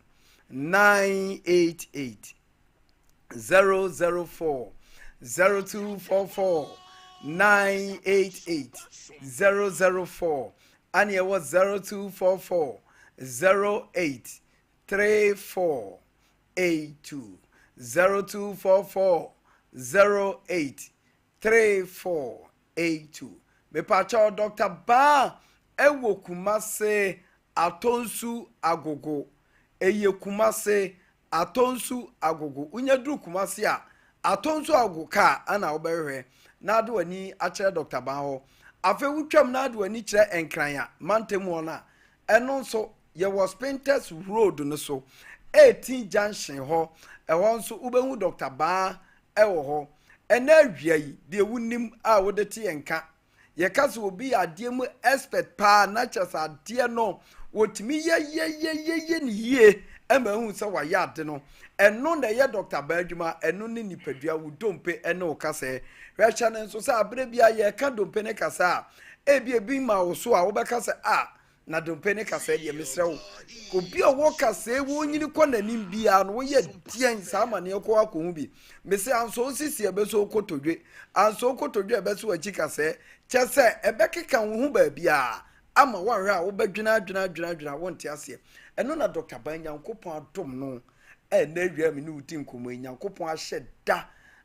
988 004, 0244 988 004, ane ɛwɔ 0244 08 34 82, 0244 08 34 82. Mepakyɛw, Dr. Baa ɛwɔ Kumase Atonsu Agogo. Ɛyɛ Kumase Atonsu Agogo. Wonya duru Kumase a, Atonsu Agogo kaa ana wobɛhwehwɛ na ade w'ani akyerɛ Dr. Baa hɔ. Afei wotwam na ade w'ani kyerɛ Nkran a mantam hɔ no a, ɛno nso yɛwɔ Spintex Road no so, 18 junction hɔ. Ɛhɔ nso wobɛhu Dr. Baa ɛwɔ hɔ. Ɛnɛ awia yi deɛ wonim a wode te yɛn ka, yɛka sɛ obi yɛ adeɛ mu expert paa na kyerɛ sɛ adeɛ no wɔtumi yɛyɛyɛyɛ ne yie ɛma ehu sɛ wayɛ ade no. Ɛno na ɛyɛ Dr. Baa adwuma. Ɛno ne nipadua, wo dompe ɛne wo kasɛɛ. Hwɛhyɛ no nso sɛ aberɛ bi a yɛka dompe ne kasa a, ebi ebi ma wo so a wobɛka sɛ a na dompe ne kasɛɛ deɛ. Mesrɛ wo, obi a ɔwɔ kasɛɛ wɔnyini kɔ n'anim biara no, woyɛ deɛn saa amaneɛ kɔ akɔhu bi. Mese anso wo sisi ɛbɛsɛ wokotodwe, anso wokotodwe ɛbɛsɛ w'akyi kasɛɛ, kyɛ sɛ ɛbɛkeka wo ho baabiara ama woahwɛ a wobɛdwene adwene adwene adwene a wonte aseɛ. Ɛno na Dr. Ban Nyankopɔn adom no ɛnɛ awia me ne wo di nkɔmmɔ yi. Nyankopɔn ahyɛ da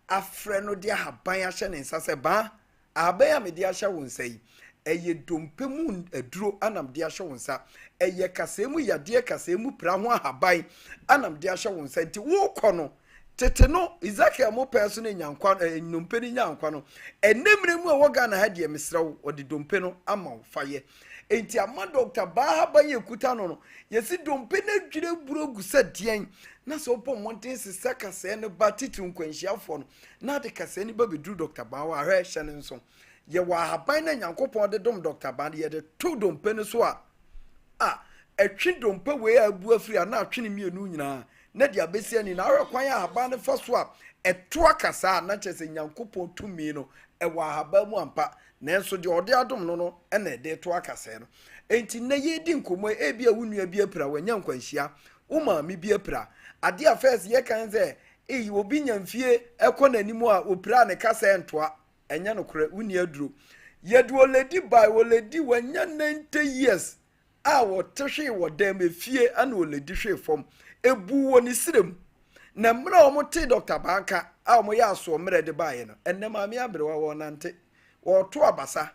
afrɛ no de ahaban ahyɛ ne nsa sɛ, Baa, ahaban a mede ahyɛ wo nsa yi, ɛyɛ dompe mu aduro anam de ahyɛ wo nsa, ɛyɛ kasɛɛ mu yadeɛ, kasɛɛ mu pira ho ahaban anam de ahyɛ wo nsa. Nti wokɔ no Tete no, Ezekiel mo pɛn so no nya nkwa, eh, nnompe no nya nkwa no. Ɛnnɛ mmerɛ mu a ɛwɔ Ghana ha deɛ, mesrɛ wo, wɔde dompe no ama wo, fa yɛ. Enti ama Dɔkta Baa Haban yi ɛkuta no no, yɛsi dompe no adwiri aburo agu sɛ deɛn, na sɛ wobɔ mmɔden sesa kasɛɛ no ba, titiriw nkwanhyiafoɔ no, na ade kasɛɛ no ba bɛduru Dɔkta Baa hɔ a, hwɛ, hyɛ no nso. Yɛwɔ ahaban no a Nyankopɔn de dom Dɔkta Baa no, yɛde to dompe no so a, a, ɛtwe dompe wei a abu afiri a na atwe ne mmienu nyinaa, na de abɛsi ani, na ahwɛ kwan a ahaban no fa so a ɛtoa kasaa a, na kyerɛ sɛ Nyankopɔn tumi no ɛwɔ ahaban mu ampa, nanso deɛ ɔde adom no no na ɛde toa kasɛɛ no. Enti nnɛ yɛredi nkɔmmɔ yi, ebia wo nua bi apira, wanya nkwanhyia, wo maame bi apira. Adeɛ a first yɛka ne sɛ, ei, obi nya mfie ɛkɔ n'anim a ɔpira a ne kasɛɛ ntoa. Ɛnyɛ nokorɛ, wonni aduro. Yɛde oledi bae, oledi wanya 90 years a wɔte hwee wɔ dan mu, efie ɛna oledi hwee fam, ebuu wɔ ne srɛ mu. Na mmerɛ a wɔtee Dɔkta Banka a wɔyɛ asoɔmmerɛ de baeɛ no, ɛnnɛ maame aberewa wɔrenante, wɔreto abasa.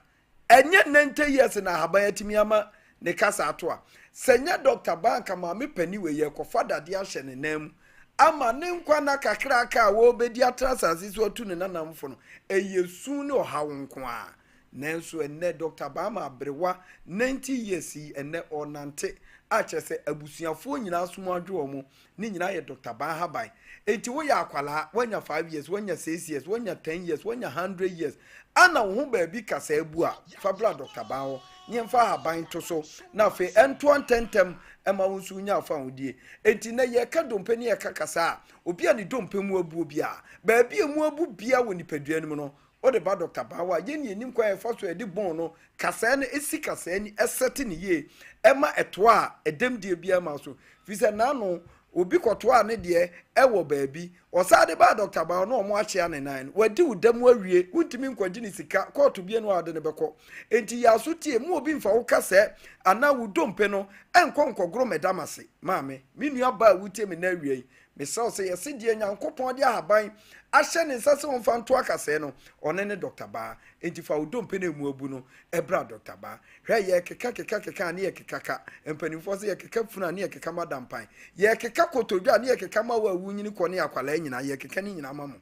Ɛnyɛ 90 years na ahaban atumi ama ne kasa ato a. Sɛ nyɛ Dɔkta Banka maame panin wei yɛrekɔfa dadeɛ ahyɛ ne nan mu ama ne nkwa nna kakraka a wɔrebɛdi atena asase so atu ne nanamfo no, ɛyɛ su ne ɔhaw nko ara. Nanso ɛnnɛ Dɔkta Baama aberewa 90 years yi ɛnnɛ ɔrenante a kyerɛ sɛ abusuafoɔ nyinaa som adwo wɔn, ne nyinaa yɛ Dɔkta Baa Haban. Enti woyɛ akwadaa, woanya 5 years, woanya 6 years, woanya 10 years, woanya 100 years, ana wo ho baabi kasaa bu a, fa bra Dɔkta Baa hɔ ne yɛmfa ahaban nto so na afei ɛntoa ntɛmntɛm ɛma wo nso wonya afahodie. Enti nnɛ yɛreka dompe ne yɛreka kasaa a, obi a ne dompe mu abuo biara, baabi a emu abu biara wɔ nipadua no mu no, Wode ba Dɔkta Baawa a, yɛn na yɛnim kwan a yɛfa so a yɛde bone no kasɛɛ no si kasɛɛ ni, ɛsɛte no yie, ɛma ɛtoa a ɛdɛm die biara mma so. Firi sɛ n'ano, obi kɔtoaa ne deɛ wɔ baabi, ɔsan de baa Dɔkta Baawa na wɔn akyea ne nan no, wadi wo da mu awie, wontumi nkɔgye ne sika, kɔɔto biara nni hɔ a wode no bɛkɔ. Enti yɛ aso tie, mma obi mfa wo kasɛɛ anaa wo dompe no nkɔ nkɔgoro mɛdamase. Maame, me nua baa a wotie me nnɛ awia yi, Mesrɛ wo sɛ yɛse deɛ Nyankopɔn de ahaban ahyɛ ne nsa sɛ ɔmfa nto akasɛɛ no, ɔno ne Dɔkta Baa. Enti fa wo dompe no a ɛmu abu no bra Dɔkta Baa. Hwɛ, yɛrekeka keka keka a ne yɛkeka ka. Mpanimfoɔ se yɛkeka funu a ne yɛkeka ma dampan. Yɛrekeka kotodwe a ne yɛkeka ma wo a wonyini kɔ ne akwadaa nyinaa, yɛrekeka ne nyinaa ma mo.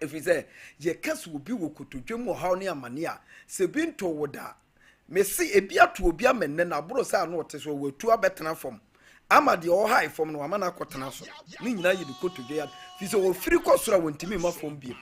Ɛfiri sɛ yɛka sɛ obi wɔ kotodwe mu ɔhaw ne amane a, sɛ bi ntoo wo da a, mese ebi ato obi ama nnɛ no aboro sɛ ano ɔte so, watu abɛtena fam ama deɛ ɔhae fam no wama no akɔtena so. Ne nyinaa yɛ ne kotodwe yade, firi sɛ wɔfiri kɔ soro a wɔntumi mma fam bio.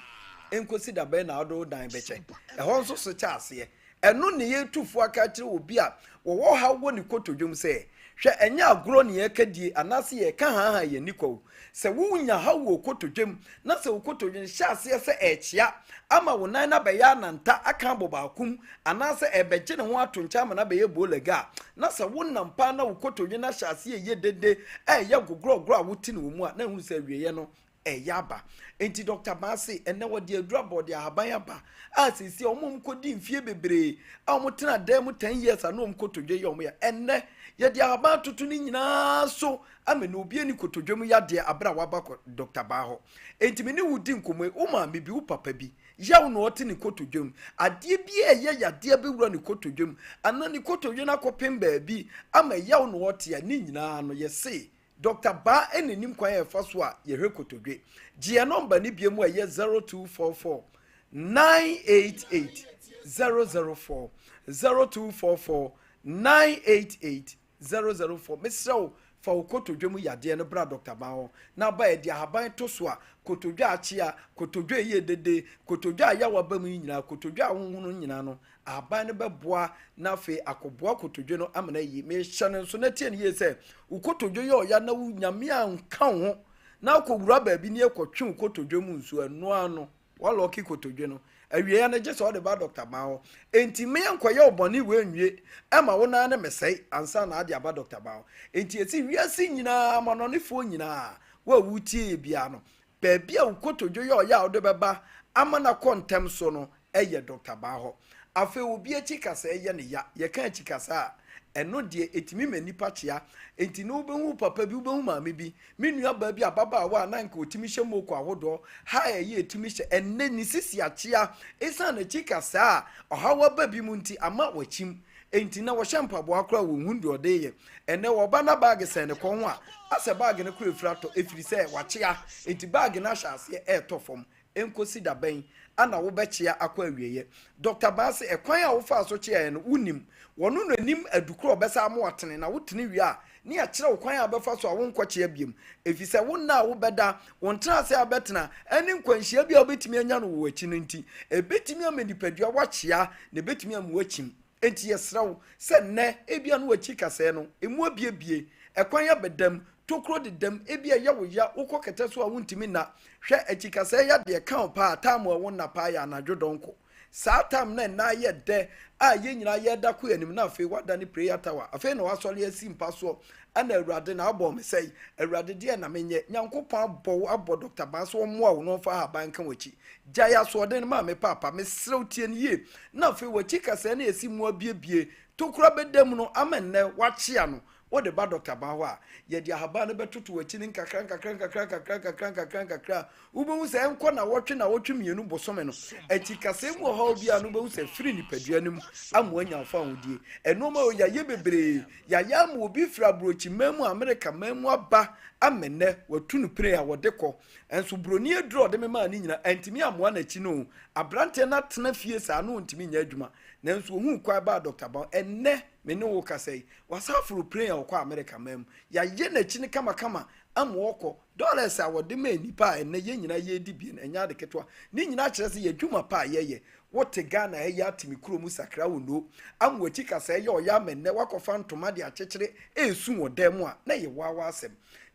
Ɛnkɔsi da bɛn na wode wo dan bɛkyɛ? Ɛhɔ nso so kyɛ aseɛ. Ɛno ne yɛretu fo aka akyerɛ obi a wɔwɔ ɔhaw wɔ ne kotodwe mu sɛ, Hwɛ, ɛnyɛ agorɔ ne yɛreka die anaase yɛreka haahaa yɛn ani kwa o. Sɛ wonya haw wɔ wo kotodwe mu na sɛ wo kotodwe no hyɛ aseɛ sɛ ɛrekyea ama wo nan no abɛyɛ ananta aka abɔ baako mu anaasɛ ɛrebɛgye ne ho ato nkyɛn ama no abɛyɛ bowleg a, na sɛ wonam paa na wo kotodwe no ahyɛ aseɛ reyɛ dede, ɛreyɛ gogorɔgorɔ a wote no wɔ mu a, na ahunu sɛ awieeɛ no ɛyɛ aba. Enti Dɔkta Baa se ɛnnɛ wɔde aduru aba, wɔde ahaban aba a seesei wɔn a wɔkɔdi mfie bebree a wɔtena dan mu 10 years a na wɔn kotodwe yɛ wɔn ya. Ɛnnɛ yɛde ahaban atoto ne nyinaa so ama na obi ani kotodwe mu yadeɛ abere a waba kɔ Dɔkta Baa hɔ. Enti me ne wo di nkɔmmɔ yi, wo maame bi, wo papa bi, yaw na ɔte ne kotodwe mu. Adeɛ bi a ɛyɛ yadeɛ bɛwura ne kotodwe mu anaa ne kotodwe no akɔpem baabi ama yaw na ɔte a, ne nyinaa no yɛse Dɔkta Baa na nim kwan a ɛfa so a yɛhwɛ kotodwe. Gye yɛn nɔmba no biom a ɛyɛ 0244 988 004, 0244 988 004. Mesrɛ wo, fa wo kotodwe mu yadeɛ no bra Dɔkta Baa hɔ na ba yɛde ahaban to so a, kotodwe a akyea, kotodwe a ɛyɛ dede, kotodwe a yaw aba mu yi nyinaa, kotodwe a ahohono nyinaa no, Ahaban no bɛboa na afei akɔboa kotodwe no ama no ayi. Mehyɛ no nso na tie no yie sɛ, wo kotodwe yɛ ɔya na wo Nyame anka wo ho na akɔwura baabi ne ɛkɔtwe wo kotodwe mu nsuo, ɛno ara no woalɔke kotodwe no. Awieɛ no gye sɛ wode ba Dɔkta Ban hɔ. Enti me yɛnkɔyɛ wo bɔne wei nwie ɛma wo nan no mesɛe ansa na ade aba Dɔkta Ban hɔ. Enti ɛsi wiase nyinaa amanɔnefoɔ nyinaa, wo a wotie yɛ biara no, Baabi a wo kotodwe yɛ ɔyɛ a wode bɛba ama no akɔ ntɛm so no yɛ dɔkta baa hɔ. Afei obi akyi kasaa yɛ no ya. Yɛka akyi kasaa a, ɛno deɛ ɛtumi ma nnipa kyea. Enti no wobɛhu wo papa bi, wobɛhu maame bi, me nuabaa bi ababaawa a na anka ɔtumi hyɛ moko ahodoɔ, ha a ɛyɛ ɛtumi hyɛ, ɛnnɛ ne sisi akyea ɛsiane akyi kasaa a ɔhaw aba bi mu nti ama wakyim. Enti na wɔhyɛ mpaboa koraa a wɔnhu deɛ ɔde reyɛ. Ɛnnɛ wɔba na baage sɛn ne kɔn ho a, asɛ baage no koraa ɛfiri atɔ ɛfiri sɛ wakyea. Enti baage no ahyɛ aseɛ ɛretɔ fam. Ɛnkɔsi da bɛn na wobɛkyea akɔ awieeɛ? Dɔkta Baa se ɛkwan a wofaa so kyeaeɛ no, wonim. Wɔno na ɔnim adukuro a ɔbɛsa ama woatene, na wotene wie a, ne yɛakyerɛ wo kwan a wobɛfa so a wonkɔkyea biom. Ɛfiri sɛ wo nna a wobɛda, wo ntenaase a wobɛtena, ne nkwanhyia bi a wobɛtumi anya no wɔ w'akyi no nti, ɛbɛtumi ama nipadua woakyea na ɛbɛtumi ama woakyim. Enti yɛsrɛ wo sɛ nnɛ, ebia na w'akyi kasɛɛ no, emu abiebie, ɛkwan abɛdam, tokuro dedam, ebia ɛyɛ wo ya, wokɔ kɛtɛ so a wontumi nna. Hwɛ, akyi kasɛɛ yadeɛ ka wo paa, time a wonna paa yɛ anadwo dɔnko. Saa time no a nna ayɛ dɛ a yɛn nyinaa yɛreda kɔ yɛn anim na afei woadane prayer tower, afei na woasɔre asi mpa soɔ, ɛna Awurade na abɔ me sɛe, Awurade deɛn na menyɛ? Nyankopɔn abɔ wo, abɔ Doctor Baa sɛ ɔmmoa wo na ɔmfa ahaban nka w'akyi. Gyae asoɔden no ma me paapa, mesrɛ wo tie no yie. Na afei w'akyi kasɛɛ na yɛsi mu abiebie, tokuro abɛda mu no ama nnɛ woakyea no, wode ba Doctor Baa hɔ a, yɛde ahaban no bɛtoto w'akyi no nkakra nkakra nkakra nkakra nkakra nkakra nkakra, wobɛhu sɛ ɛnkɔ nnawɔtwe nnawɔtwe mmienu bosome no akyi kasɛɛ mu ɔhaw biara no wobɛhu sɛ ɛfiri nipadua no mu ama wanya wo fawohodie. Nnoɔma wei yɛayɛ bebree, yɛayɛ ama obi firi aburokyi man mu, Amerika man mu aba ama nnɛ watu no pire a wɔde kɔ. Nso buroni aduro a ɔde memaa no nyina antumi ammoa n'akyi no o. Aberanteɛ no atena fie saa na ɔntumi nyɛ adwuma. Nanso ɔhuu kwan baa Dɔkta Brown. Ɛnnɛ me ne wo rekasa yi, wasan aforo plane a ɔkɔ Amerika man mu. Yɛayɛ n'akyi no kamakama ama ɔkɔ. Dollars a wɔde maa nnipa a ɛnnɛ yɛn nyinaa yɛredi bi no, ɛnyɛ ade ketewa. Ne nyinaa kyerɛ sɛ yɛn adwuma pa a yɛyɛ. Wote Ghana ha yi ate me kurom sakra wo no ama w'akyi kasa ɛyɛ ɔya ama nnɛ woakɔfa ntoma de akyekyere resu wɔ dan mu a, na ɛyɛ wo ara w'asɛm.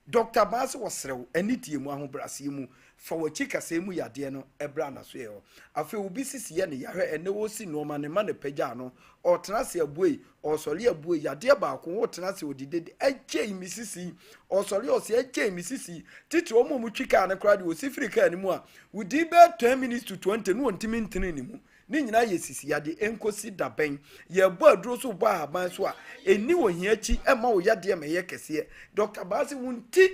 Dɔkta Baa se wɔsrɛ wo, anidie mu, ahobrɛaseɛ mu, fa w'akyi kasaa mu yadeɛ no bra n'asoɛeɛ hɔ. Afei obi sisi yɛ ne ya, hwɛ ɛnnɛ ɔresi nnoɔma, ne mma na ɛpagyaa no, ɔretena ase abuei, ɔresɔre abuei, yadeɛ baako, woretena ase ɔdididi, agyei me sisi, ɔresɔre ɔse agyei me sisi, titire wɔn a wɔtwi kaa no koraa deɛ ɔsi firi kaa no mu a, within bɛyɛ 10 minutes to 20 no ɔntumi ntene ne mu. Ne nyinaa yɛ sisi yadeɛ, ɛnkɔsi da bɛn? Yɛrebɔ aduro so rebɔ ahaban so a, ɛnni ohia akyi ɛmma wo yadeɛ ma ɛyɛ kɛseɛ. Dɔkta Baa se wo nti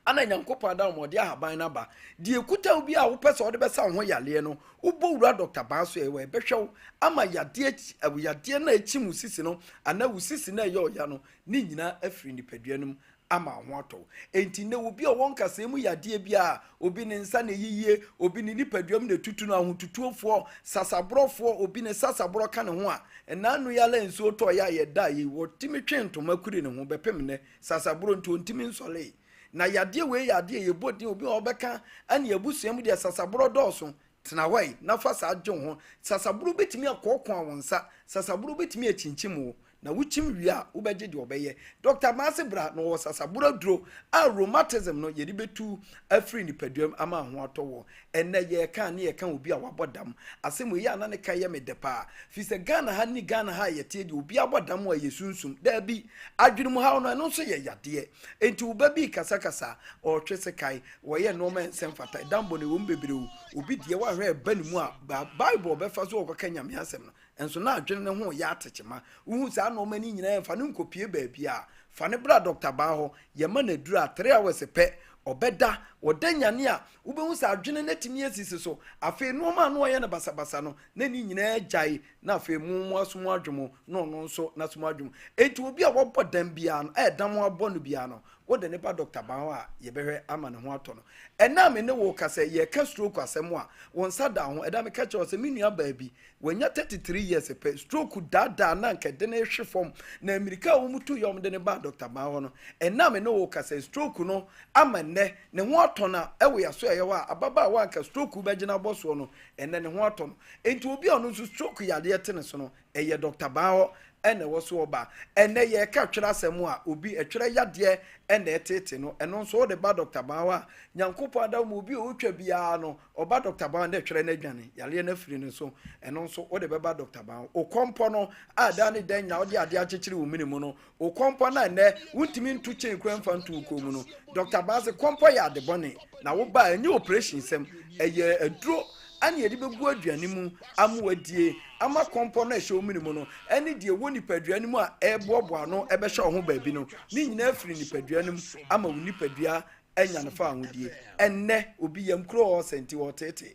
ana Nyankopɔn ada wɔn ɔde ahaban no aba. Deɛ ɛkuta wo bi a wopɛ sɛ wode bɛsa wo ho yareɛ no, wobɔ wura Dɔkta Baa so ɛwɔ ɛbɛhwɛ wo ama yadeɛ yadeɛ no a ɛkyim wo sisi no anaa wo sisi no a ɛyɛ ɔya no ne nyinaa afiri nipadua no mu ama wo ho atɔ wo. Enti nnɛ obi a ɔwɔ nkasɛɛ mu yadeɛ biara, obi ne nsa na ɛyiyie, obi ne nipadua mu na ɛtutu no, ahotutuofoɔ, sasaborɔfoɔ, obi ne sasaborɔ ka ne ho a, nna ano yi ara nsuo tɔeɛ a yɛdaa yei, wɔtumi twe ntoma kuri ne ho bɛpem nnɛ, sasaborɔ nti ɔntumi nsɔree. Na yadeɛ wei yɛ adeɛ a yɛbɔ din, obi a ɔbɛka ɛne abusua mu deɛ sasaborɔ dɔɔso, tena hɔ yi na fa saa gye wo ho. Sasaborɔ bɛtumi akɔɔkɔa wo nsa, sasaborɔ bɛtumi akyinkyim wo, Na wokyim wie a, wobɛgye deɛ ɔbɛyɛ. Dɔkta Maase bra na ɔwɔ sasaboro aduro a rheumatism no yɛde bɛtu afiri nipadua mu ama ho atɔ wɔ. Ɛnnɛ yɛreka a ne yɛka obi a wabɔ dam. Asɛm wei yɛ a na ne ka yɛ me dɛ paa. Firi sɛ Ghana ha ne Ghana ha a yɛteɛ deɛ obi abɔ dam a ɛyɛ sunsum. Daabi. Adwene mu haw no ɛno nso yɛ yadeɛ. Enti wo ba bi rekasakasa, ɔretwe sekan, wɔyɛ nnoɔma a ɛnsɛ mfata. Ɛdammɔ no ɛwɔ mu bebree o. Obi deɛ woanhwɛ a ɛba ne mu a, Bible a ɔbɛfa so ɔkɔka Nyame asɛm no, Nso na adwene no ho reyɛ atekyema. Wohu saa nnoɔma no nyinaa mfa no nkɔpue baabiara. Fa no bra dɔkta baa hɔ, yɛma no aduro a 3 hours pɛ, ɔbɛda. Ɔda nyane a, wobɛhu sɛ adwene no atumi asisi so. Afei nnoɔma a na ɔyɛ no basabasa no, na ne nyinaa agyae, na afei mo mo aso mu adwo mo, na ɔno nso n'aso mu adwo mo. Enti obi a wabɔ dam biara no, a ɛdam abɔ no biara no, wode no ba dɔkta baa hɔ a, yɛbɛhwɛ ama ne ho atɔ no. Ɛnnɛ a me ne wo rekasa yi, yɛreka stroke asɛm a, wo nsa da ho. Ɛda meka kyerɛ wo sɛ me nua baa bi, Wanya 33 years pɛ, stroke daadaa na anka ɛde no rehwe fam, na mmirika a wɔtu yɛ a wɔde no baa Dɔkta Baa hɔ no, ɛnnɛ a me ne wo rekasa yi, stroke no ama nnɛ ne ho atɔ no a, ɛwɔ yɛn asoɛeɛ hɔ a, ababaawa a anka stroke bɛgye no abɔ soɔ no, ɛnnɛ ne ho atɔ no. Enti obi a ɔno nso stroke yadeɛ te ne so no, ɛyɛ Dɔkta Baa hɔ na ɛwɔ so ɔba. Ɛnnɛ yɛreka twerɛ asɛm a, obi ɛtwerɛ yadeɛ na ɛteete no, ɛno nso wode ba Dɔkta Baa hɔ a, Nyankopɔn adawoma obi a ɔtwa biara no, Ɔba dɔkta ban dɛ twerɛ no adwane, yareɛ no afiri ne so, ɛno nso wode bɛba dɔkta ban. Wo kɔmpɔ no a daa ne da nyinaa wode adeɛ akyekyere wo mene mu no, wo kɔmpɔ no a nnɛ wontumi nto chain koraa mfa nto wo kɔn mu no, dɔkta ban se kɔmpɔ yɛ ade bɔne, na wo ba a ɛnyɛ operation sɛm, ɛyɛ aduro a ne yɛde bɛgu aduane mu ama wadie, ama kɔmpɔ no a ɛhyɛ wo mene mu no ɛne deɛ ɛwɔ nipadua no mu a ɛreboaboa ano ɛbɛhyɛ wo ho baabi no, ne nyinaa afiri nipadua no mu ama wo nipadua anya no fawohodie. Ɛnnɛ, obi yam kuro a ɔsɛ nti ɔreteetee.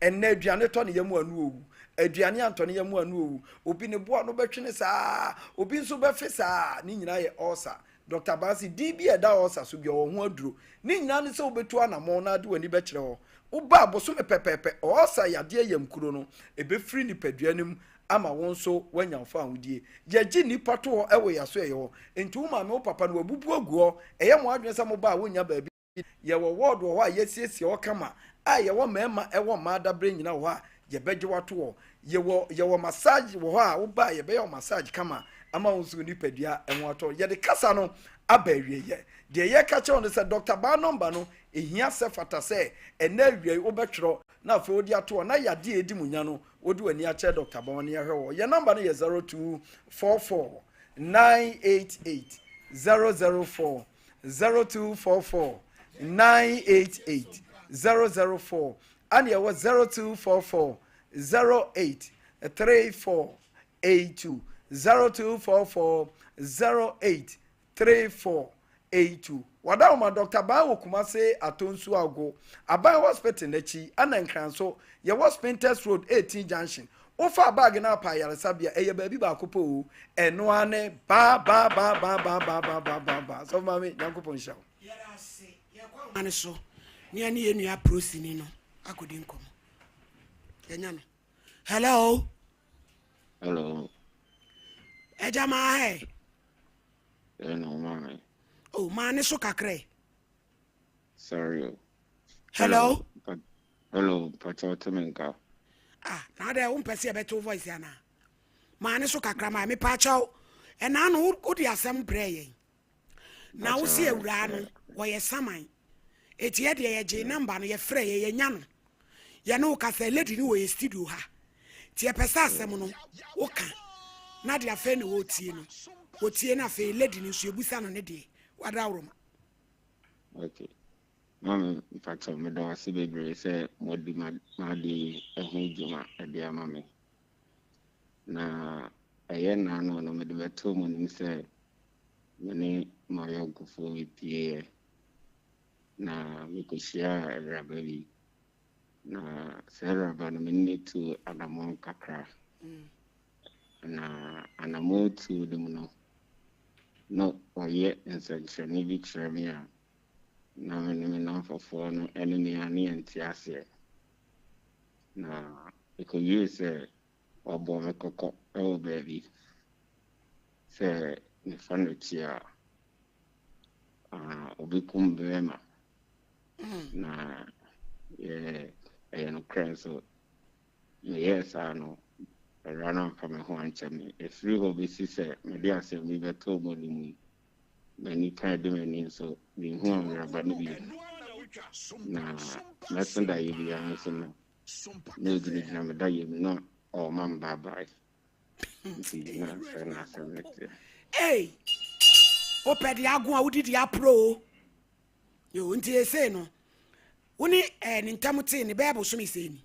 Ɛnnɛ, aduane tɔ ne yam a na ɔwu. Aduane antɔ ne yam a na owu. Obi ne bo ano bɛtwe no saa, obi nso bɛfe saa. Ne nyinaa yɛ ulcer. Dɔkta Baa se din bi a ɛda ulcer so biara ɔwɔ ho aduro. Ne nyinaa ne sɛ wobɛtu anammɔn na ade w'ani bɛkyerɛ hɔ. Woba a bosome pɛpɛɛpɛ, ulcer yadeɛ yamkuro no, ɛbɛfiri nipadua no mu ama wo nso woanya wo fawohodie. Yɛgye nnipa to hɔ wɔ yɛn asoɛeɛ hɔ. Enti wo maame, wo papa no wabubu agu hɔ. Ɛyɛ mo adwene sɛ moba a wonnya baabi. Yɛwɔ ward wɔ hɔ a yɛasiesie hɔ kama a yɛwɔ mmarima ɛwɔ mmaa dabrɛ nyina wɔ hɔ a yɛbɛgye wo ato hɔ. Yɛwɔ yɛwɔ massage wɔ hɔ a woba a yɛbɛyɛ wo massage kama ama wo nso wo nipadua ɛho atɔ. Yɛde kasa no aba awieɛ. Deɛ yɛka kyerɛ wo ne sɛ Doctor Baa nɔmba no ɛhia sɛ fata sɛ ɛnɛ awia yi wobɛtwerɛ na afei wode ato hɔ na yadeɛ a ɛdi mu nya no wode w'ani akyerɛ Doctor Baa na yɛahwɛ wɔ. Yɛn nɔmba no yɛ 0244 988 004. 0244 988 004 ɛne ɛwɔ 0244 08 34 82 0244 08 34 82 Wadawoma Dr. Baa wɔ Kumase Atonsu Ago Aban Hospital n'akyi ɛna Nkran so yɛwɔ Spintex Road 18 Junction Wofaa bag no apa ayaresabea, ɛyɛ baabi baako pɛ o, ɛno ara ne baa baa baa baa baa baa baa baa baa baa. Sɔfo maame, Nyankopɔn nhyira wo. Yɛda ase. Yɛkɔ ahoma no so na yɛne yɛn nua prosini no akɔdi nkɔmmɔ. Yɛnya no. Hello. Hello. Ɛgya maa hɛ. Ɛna maame. Oh, maa ne so kakra. Sorry o. Hello. Hello, mpakyɛ wote me nka? Ah, na adɛ wompɛ sɛ yɛbɛte wo voice anaa? Maa ne so kakra maa mepa kyɛw. Ɛna no wode asɛm brɛ yɛn. Na wo se awuraa no wɔyɛ saman. Eti yɛ deɛ yɛgyee namba no yɛfrɛ yɛ yɛnya no. Yɛne wo kasa lady no wɔ yɛ studio ha. Ti yɛpɛ sɛ asɛm no woka na de afei na wɔtie no. Wɔtie no afei lady no nso yɛbusa no ne deɛ. Wada woroma. Okay. Maame mpakyɛw meda wo ase bebree sɛ moadi m'ade yi ho dwuma de ama me. Na ɛyɛ nnaano no mede bɛtoo mo anim sɛ me ne m'ayɔnkofoɔ bi pieeɛ na mekɔhyiaa awuraba bi. Na saa awuraba no me ne no tuu anammɔn kakra. Na anammɔn tuo no mu no, na ɔyɛ nsɛnkyerɛnne bi kyerɛ me a na me ne me nnamfofoɔ no ne me a ne yɛnte aseɛ. Na ɛkɔwiee sɛ ɔbɔɔ me kɔkɔ wɔ baabi sɛ mefa n'akyi a, ɔbɛkum bɛrima. Na ɛyɛ nokorɛ nso, meyɛɛ saa no, Awuraa no amfa me ho ankyɛ me. Ɛfiri hɔ bɛsi sɛ mede asɛm yi bɛtoo mo anim yi, M'ani ka adi m'ani nso, minhu awuraba no bio. Na mɛso daeɛ biara nso no, na ɔgyinagyina me daeɛ mu na ɔrema me baabae. Nti na sɛ na asɛm no teɛ. Ei, wopɛ deɛ ago a wodi deɛ aporo o. Yo, nti esei no, wo ne eh, ne ntam tee ne bɛyɛ bosome sɛn ni?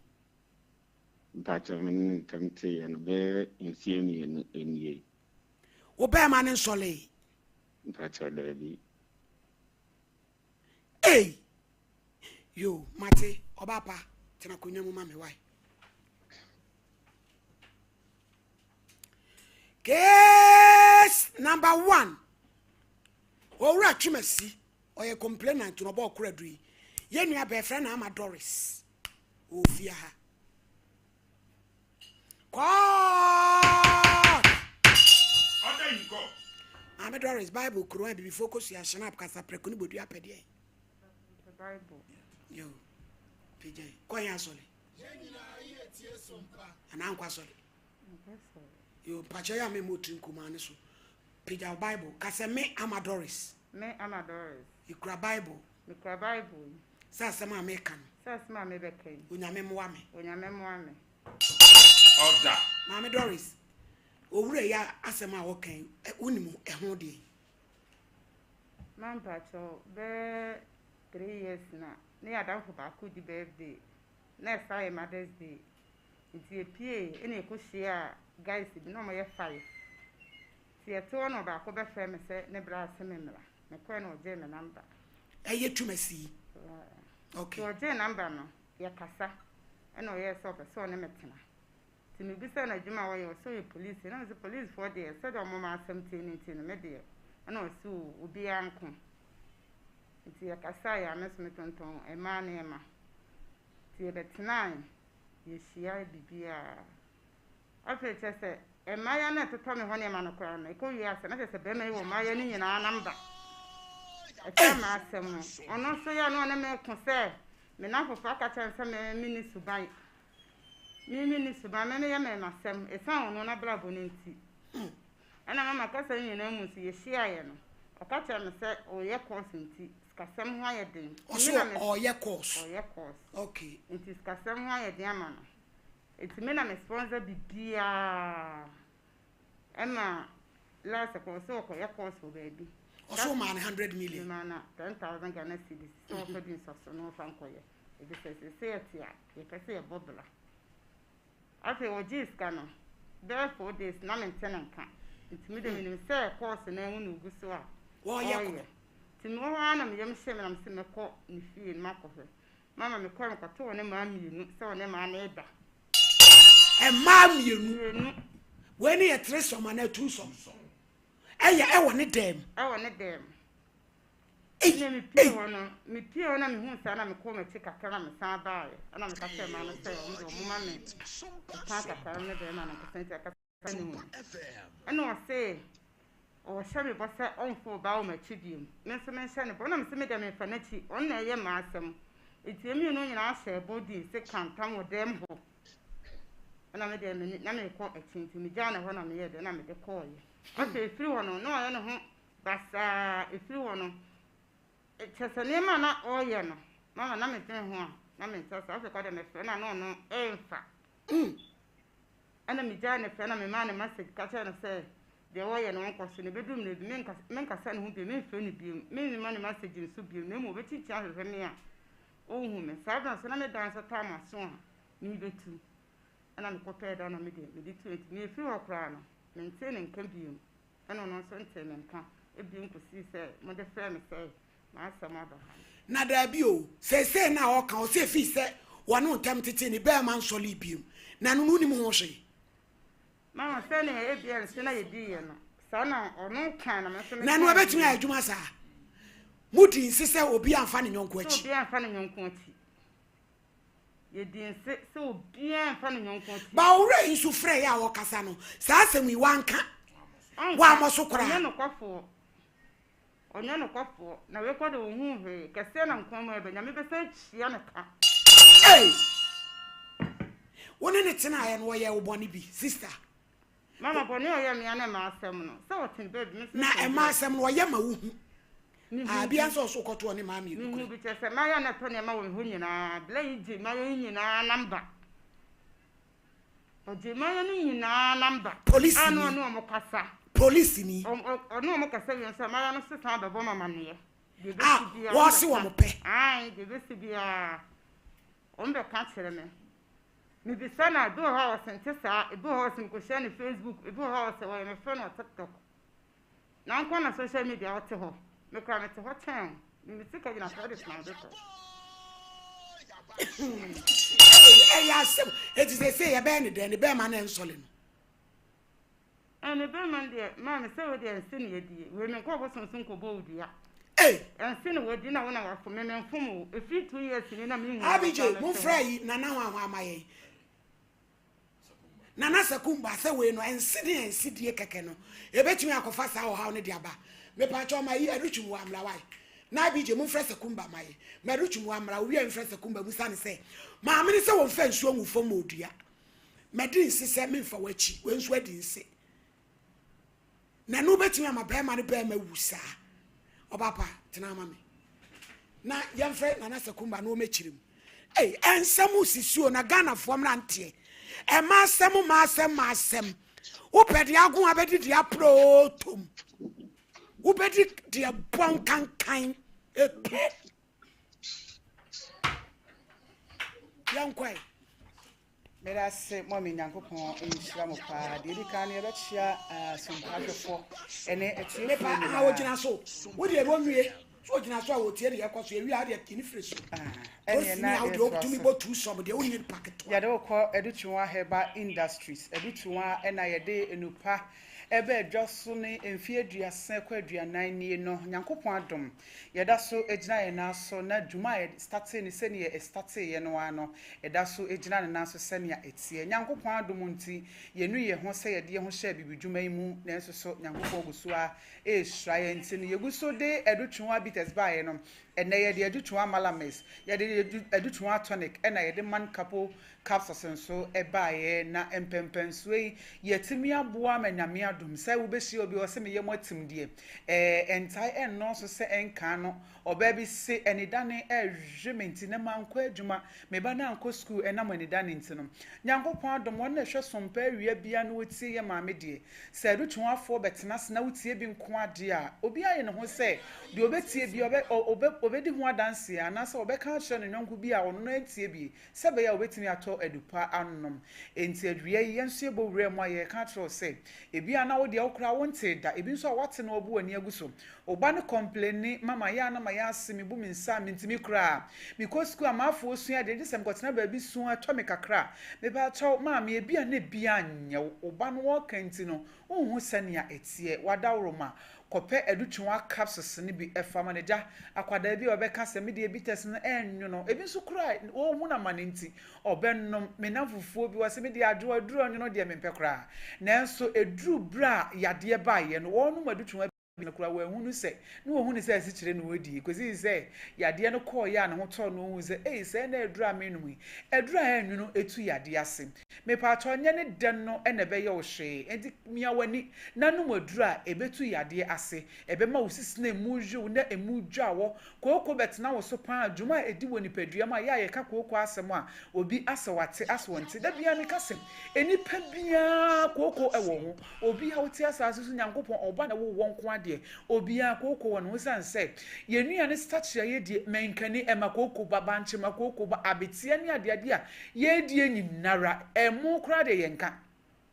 Mpakyɛ me ne ne ntam teeɛ no bɛyɛ mfeɛ mmienu nie. Wo bɛɛma no nsɔlee? Mpakyɛw daabi. Ei! Yo, mate, ɔbaa pa, tena akonnwa mu ma me, why? Case number one. Owura Twumasi, ɔyɛ complainant na ɔbɔ ɔkora du yi. Yɛn nua bɛɛfrɛ na ama Doris. Wɔ fie ha. Court! Order in court. Maame Doris, Bible kuro a bibifoɔ kɔsua Schnapp kasaprɛko ne bodua pɛdeɛ. Bible. Yo, pagya yi. Kɔ yɛn asɔre. Anaa nkɔ asɔre. Yo, mpakyɛ yɛ a memmɔ tiri nkumaa ne so. Pagya wo Bible. Ka sɛ me ama Doris. Me ama Doris. Mekura Bible. Mekura Bible yi. Sɛ asɛm a meka no. Sɛ asɛm a mebɛka yi. Onyame mmoa me. Onyame mmoa me. Order. Maame Doris, owura yi asɛm a ɔka yi, wonim ɛho deɛ? Ma mpakyɛw, bɛyɛ three years na ne yɛ adamfo baako di birthday, na ɛsan yɛ Mother's Day. Nti yɛpie ɛna yɛkɔhyiaa guys bi, na wɔyɛ five. Nti yɛte hɔ na ɔbaako bɛfrɛ me sɛ ne bra se me mmra. Mekɔɛ na ɔgyee me number. Ɛyɛ twumasi yi? Okay. Nti ɔgyee number no, yɛkasa, ɛna ɔyɛɛ sɛ ɔpɛ sɛ ɔne me tena. Nti mebisaa no adwuma a ɔyɛ, ɔse ɔyɛ polisi. Na mese polisifoɔ deɛ sɛdeɛ wɔn asɛm teɛ no nti no me deɛ, ɛna ɔse oo obiara nko. Nti yɛkasaeɛ a me nso metontɔn mmaa nneɛma. Nti yɛbɛtenae, yɛhyiae biribiara. Afei kyerɛ sɛ mmaayewa no a ɛtotɔ me hɔ nneɛma no koraa no, ɛkɔ wie ase na kyerɛ sɛ barima yi wɔ mmaayewa no nyinaa namba. Ɛkyerɛ m'asɛm no. Ɔno nso yɛ a na ɔne me ko sɛ me nnamfofoɔ aka kyerɛ no sɛ me menni suban. Me menni suban, me meyɛ mmarimasɛm ɛsiane ɔno n'abrabɔ no nti. Ɛna mama kasa yi nyinaa mu nso yɛhyiaeɛ no, ɔka kyerɛɛ me sɛ ɔreyɛ course nti sikasɛm ho ayɛ den. Ɔso ɔreyɛ course? Ɔreyɛ course. Okay. Nti sikasɛm ho ayɛ den ama no. Nti me na me sponsor bibiaa ɛma last kɔ ɔsɛ ɔkɔyɛ course wɔ baabi. Ɔsɛ ɔmaa no 100 million. Me maa no 10,000 Ghana cedis sɛ ɔfa bi nsɔso na ɔfa nkɔyɛ. Efisɛ seesei yɛte a yɛpɛ sɛ yɛbɔ bra. Afei ɔgyee sika no bɛyɛ 4 days na mente ne nka. Nti me de menim sɛ course no ara mu na ɔgu so a ɔreyɛ. Nti mewɔ hɔ ara na me yam hyee me na mese mɛkɔ ne fie na makɔhwɛ. Mama mekɔe mekɔtoo ɔne mmaa mmienu sɛ ɔne mmaa no reda. Mmaa mmienu? Mmienu. Wei ne yɛ threesome anaa twosome? Ɛyɛ ɛwɔ ne dan mu. Ɛwɔ ne dan mu. Ɛnna mepie hɔ no, mepie hɔ na mehuu saa na mekɔɔ m'akyi kakra na mesan baeɛ. Ɛnna meka kyerɛɛ mmaa no sɛ wɔn deɛ wɔmma me kwan kakra na me ne barima no nkasa nti akasa ne mu. Ɛnna ɔse ɔhyɛ me bɔ sɛ ɔmfa ɔbaa wɔ m'akyi biom. Me nso menhyɛ no bɔ. Ɛnna mese me deɛ memfa n'akyi, ɔno na ɛyɛ m'asɛm. Nti yɛn mmienu nyinaa hyɛɛ bɔ dii se ka ntam wɔ dɛm hɔ. Ɛnna me deɛ me na merekɔ akyi nti megyaa no hɔ na meyɛɛ dɛn na mede kɔeɛ. Afei ɛfiri hɔ no, na wayɛ ne ho basaa. Ɛfiri hɔ no, kyerɛ sɛ nneɛma a na ɔreyɛ no, mama na medwene ho a, na mente aseɛ. Afei koraa deɛ mefrɛ no a na ɔno ɛmfa. Ɛnna migyaee no frɛ na memaa no message ka kyerɛɛ no sɛ deɛ ɔreyɛ no ɔnkɔ so na ɛbɛduru mmerɛ bi menka menkasa ne ho bio, memfrɛ no bio, memma no message nso bio na mmom ɔbɛkyinkyin ahwehwɛ me a ɔnhu me. Saa berɛ no nso na me dan nso taa m'aso a merebɛtu. Ɛnna mekɔpɛɛ dan na me deɛ mede tuiɛ nti mefiri hɔ koraa no mentee ne nka bio ɛnna ɔno nso ntee me nka bio kɔsii sɛ mode frɛɛ me sɛ M'asɛm aba ha. Na daabi o, seesei no a ɔka, ɔse efii sɛ wɔne wo ntam tetee ne bɛɛma nsɔlee biom, na ɛno no wonim ho hwee. Mahu sɛnea ebia nse na yediiɛ no, saa na ɔno kae na me nso Na ɛno mekae ɛbɛtumi bio. ayɛ adwuma saa? Modi nse sɛ obiara mfa ne yɔnko Sɛ akyi. obiara mfa ne yɔnko akyi. Yɛdi nse sɛ obiara mfa ne yɔnko akyi. Ba owura yi nso frɛeɛ a ɔkasa no, saa asɛm yi wanka, Ɔnka, wammɔ so ɔnyɛ koraa. nokwafoɔ. Ɔnyɛ nokwafoɔ, na wei kɔ de ɔnhuu hwee, kɛseɛ na nkwa mu ɛbɛ, Nyame bɛsan atua no ka. Ei! Wo ne no tenaeɛ no ɔyɛɛ wo bɔne bi, sister? Mama, bɔne a ɔyɛɛ me ara ne mmaa asɛm no, sɛ ɔte baabi, me nso Na mete mmaa baabi. asɛm no ɔyɛ ma wo hu? Mehu Ah, bi. bia nso ɔso kɔto ɔne mmaa mmienu Mehu kura. bi, kyerɛ sɛ mmayewa na ɛtɔ nneɛma wɔ me hɔ nyinaa, bla yi gye mmayewa yi nyinaa number. Ɔgye mmayewa no nyinaa number. Polisini. A na ɔne wɔn kasa. Polisini. Ɔne wɔn kasa wie nso a, mmayewa no nso san bɛbɔ me amaneɛ. Deɛ A ɛbɛsi biara, wɔse wɔbɛka. wɔn pɛ. Ae, deɛ ɛbɛsi biara, wɔbɛka kyerɛ me. Mebisa no a, ebi wɔ hɔ a ɔse nte saa, ebi wɔ hɔ a ɔse mekɔhyia no Facebook, ebi wɔ hɔ a ɔse ɔyɛ me friend wɔ TikTok. Na nko na social media wote hɔ. Me koraa mete hɔ kyɛn wo. Me me sika gyina credit na mede tɔ. Ɛyɛ asɛm. Eti sɛ sɛ yɛbɛyɛ ne dɛn ne bɛrima na ɛnsɔle no. Ɛɛ ne bɛrima no deɛ maa me sɛ wei deɛ ɛnse ne yɛdie. Wei me nkɔ bosom so nkɔbɔ wo dua. Ɛnse ne wadi na wo na wafom me memfom wo. Ɛfiri 2 years ni na menhu wo Abigye, momfrɛ yi Nana Hwanhwa ama yɛn. Nana Sakumba sɛ wei no ɛnse ne ɛnse die kɛkɛ no ɛbɛtumi akɔfa saa ɔhaw no de aba. Mepaakyɛw ma yi Adukyum wɔ amra wae. Na BJ momfrɛ Sakumba ma yɛ. Ma Adukyum wɔ amra owie a mfrɛ Sakumba musa no sɛ maame no sɛ wɔmfa nsuo ngu fam ma odua. Madi nse sɛ memfa w'akyi wei nso adi nse. Na ɛno bɛtumi ama bɛrima no bɛrima wu saa. Ɔba pa, tena ama me. Na yɛmfrɛ Nana Sakumba na ɔmɛkyerɛ mu. Ei, ɛnsɛm sisi o, na Ghanafoɔ mmeranteɛ. Ɛma asɛm, ma asɛm, ma asɛm. Wopɛ deɛ ago a bɛdi deɛ aporɔ tom. Wobɛdi deɛ bɔn kankan. Epe. Yɛnkɔe. Medase mummy Nyankopɔn nhyira mo paa. Deɛ edi kan no yɛbɛkyea asompa ahwɛfoɔ ɛne atiefoɔ Mepa aha nyinaa. ogyina so. Wo deɛ wɔnwie. So ogyina so a otie deɛ ɛkɔ so, ewie a deɛ yɛne firi so. Ɛneɛ Osini na a wodeɛ yɛtoa wotumi so. bɔ tu sɔm deɛ wonyɛ nipa ketewa. Yɛde wo kɔ Adutwuma Herbal Industries. Adutwuma na yɛde nnupa ɛbaa dwa so ne mfeɛ aduasa kɔ aduanan nie no. Nyankopɔn adom, yɛda so gyina yɛn nan so na dwuma a yɛ startee no sɛdeɛ ɛstarteeɛ no ara no, ɛda so gyina ne nan so sɛnea ɛteɛ. Nyankopɔn adom nti, yɛnu yɛn ho sɛ yɛde yɛn ho hyɛɛ bibidwuma yi mu, nanso so Nyankopɔn gu so ara rehyira yɛn nti no, yɛgu so de Adutwuma Bitters baeɛ no, ɛnnɛ yɛde Adutwuma Malamis, yɛde Adutwuma Tonic ɛna yɛde Man Capo Capsules nso baeɛ, na mpɛnpɛnsoɔ yi yɛatumi aboa ama Nyame adom sɛ wobɛhyia obi ɔse me yam atim deɛ, ɛɛ ɛntae ɛnnɔɔso sɛ ɛnkaa no, ɔbaa bi se anidane ɛrewe me nti na mankɔ adwuma, Me ba no ankɔ sukuu ɛnam anidane nti no. Nyankopɔn adom, wɔn na ɛhwɛ sompa awia biara na wɔtie yɛ maame deɛ. Sɛ adutwewafoɔ bɛtena ase na wotie bi nko ara deɛ a, obiara ayɛ ne ho sɛ deɛ ɔbɛtie biara ɔbɛ, ɔbɛ, ɔbɛdi ho adanseɛ anaasɛ ɔbɛka akyerɛ ne yɔnko bi a ɔno no antie bi sɛ ɛbɛyɛ a ɔbɛtumi atɔ adupa anom. Enti awia yi, yɛn nso yɛbɔ wuram a yɛreka akyerɛ wo sɛ, ebia na wo deɛ wo koraa wontee da, ebi nso a woate na woabu w'ani agu so. Wo ba no kɔmpleni, Mama, yɛ a na mayɛ ase, mebu me nsa a, mentumi koraa. Mekɔ sukuu a, m'afoɔ sua adeɛ, gye sɛ mekɔtena baabi su a ɛtɔ me kakra. Mepakyɛw, maame, ebia na ebi anyɛ wo. Wo ba no ɔreka nti no, wonhu sɛnea ɛteɛ. W'adaworoma, kɔpɛ adutwewa capsules no bi fa ma no. Agya, akwadaa bi a ɔbɛka sɛ, Me deɛ bitters no ɛnwono. Ebi nso koraa, ɔrehunu amane nti, ɔbɛnom. Me nnamfofoɔ bi, wɔse, Me deɛ adwoa aduru a ɛnwono deɛ mempɛ koraa. Nanso ɛduru berɛ a yadeɛ baeɛ no, wɔnom adutwewa no koraa wanhunu sɛ na wɔhu no sɛ asikyire na ɔredi kɔsii sɛ yadeɛ no kɔeɛ a ne ho tɔɔ no ɔhuu sɛ ei sɛɛ na aduro a menom yi aduro a ɛnwono ɛtu yadeɛ ase mepaakyɛw nyɛ ne dɛ no na ɛbɛyɛ wo hwee enti mia w'ani na nom aduro a ɛbɛtu yadeɛ ase ɛbɛma wo sisi na ɛmu yow na ɛmu dwa wɔ kooko bɛtena wo so paa dwuma a ɛdi wɔ nipadua mu a yɛ a yɛka kooko asɛm a obi asɛ wate asɛ ɔnte da biara meka sɛ nnipa biara kooko wɔ ho Obi a ɔte asaase so Nyankopɔn ɔba na ɛwo wɔ nko ara deɛ, obiara kooko wɔ ne ho ɛsiane sɛ yɛn nnuane starch a yɛdie, mankani, ɛma kooko ba, bankye ma kooko ba, abeteɛ ne adeade a yɛdie nyinara, ɛmo koraa deɛ yɛnka,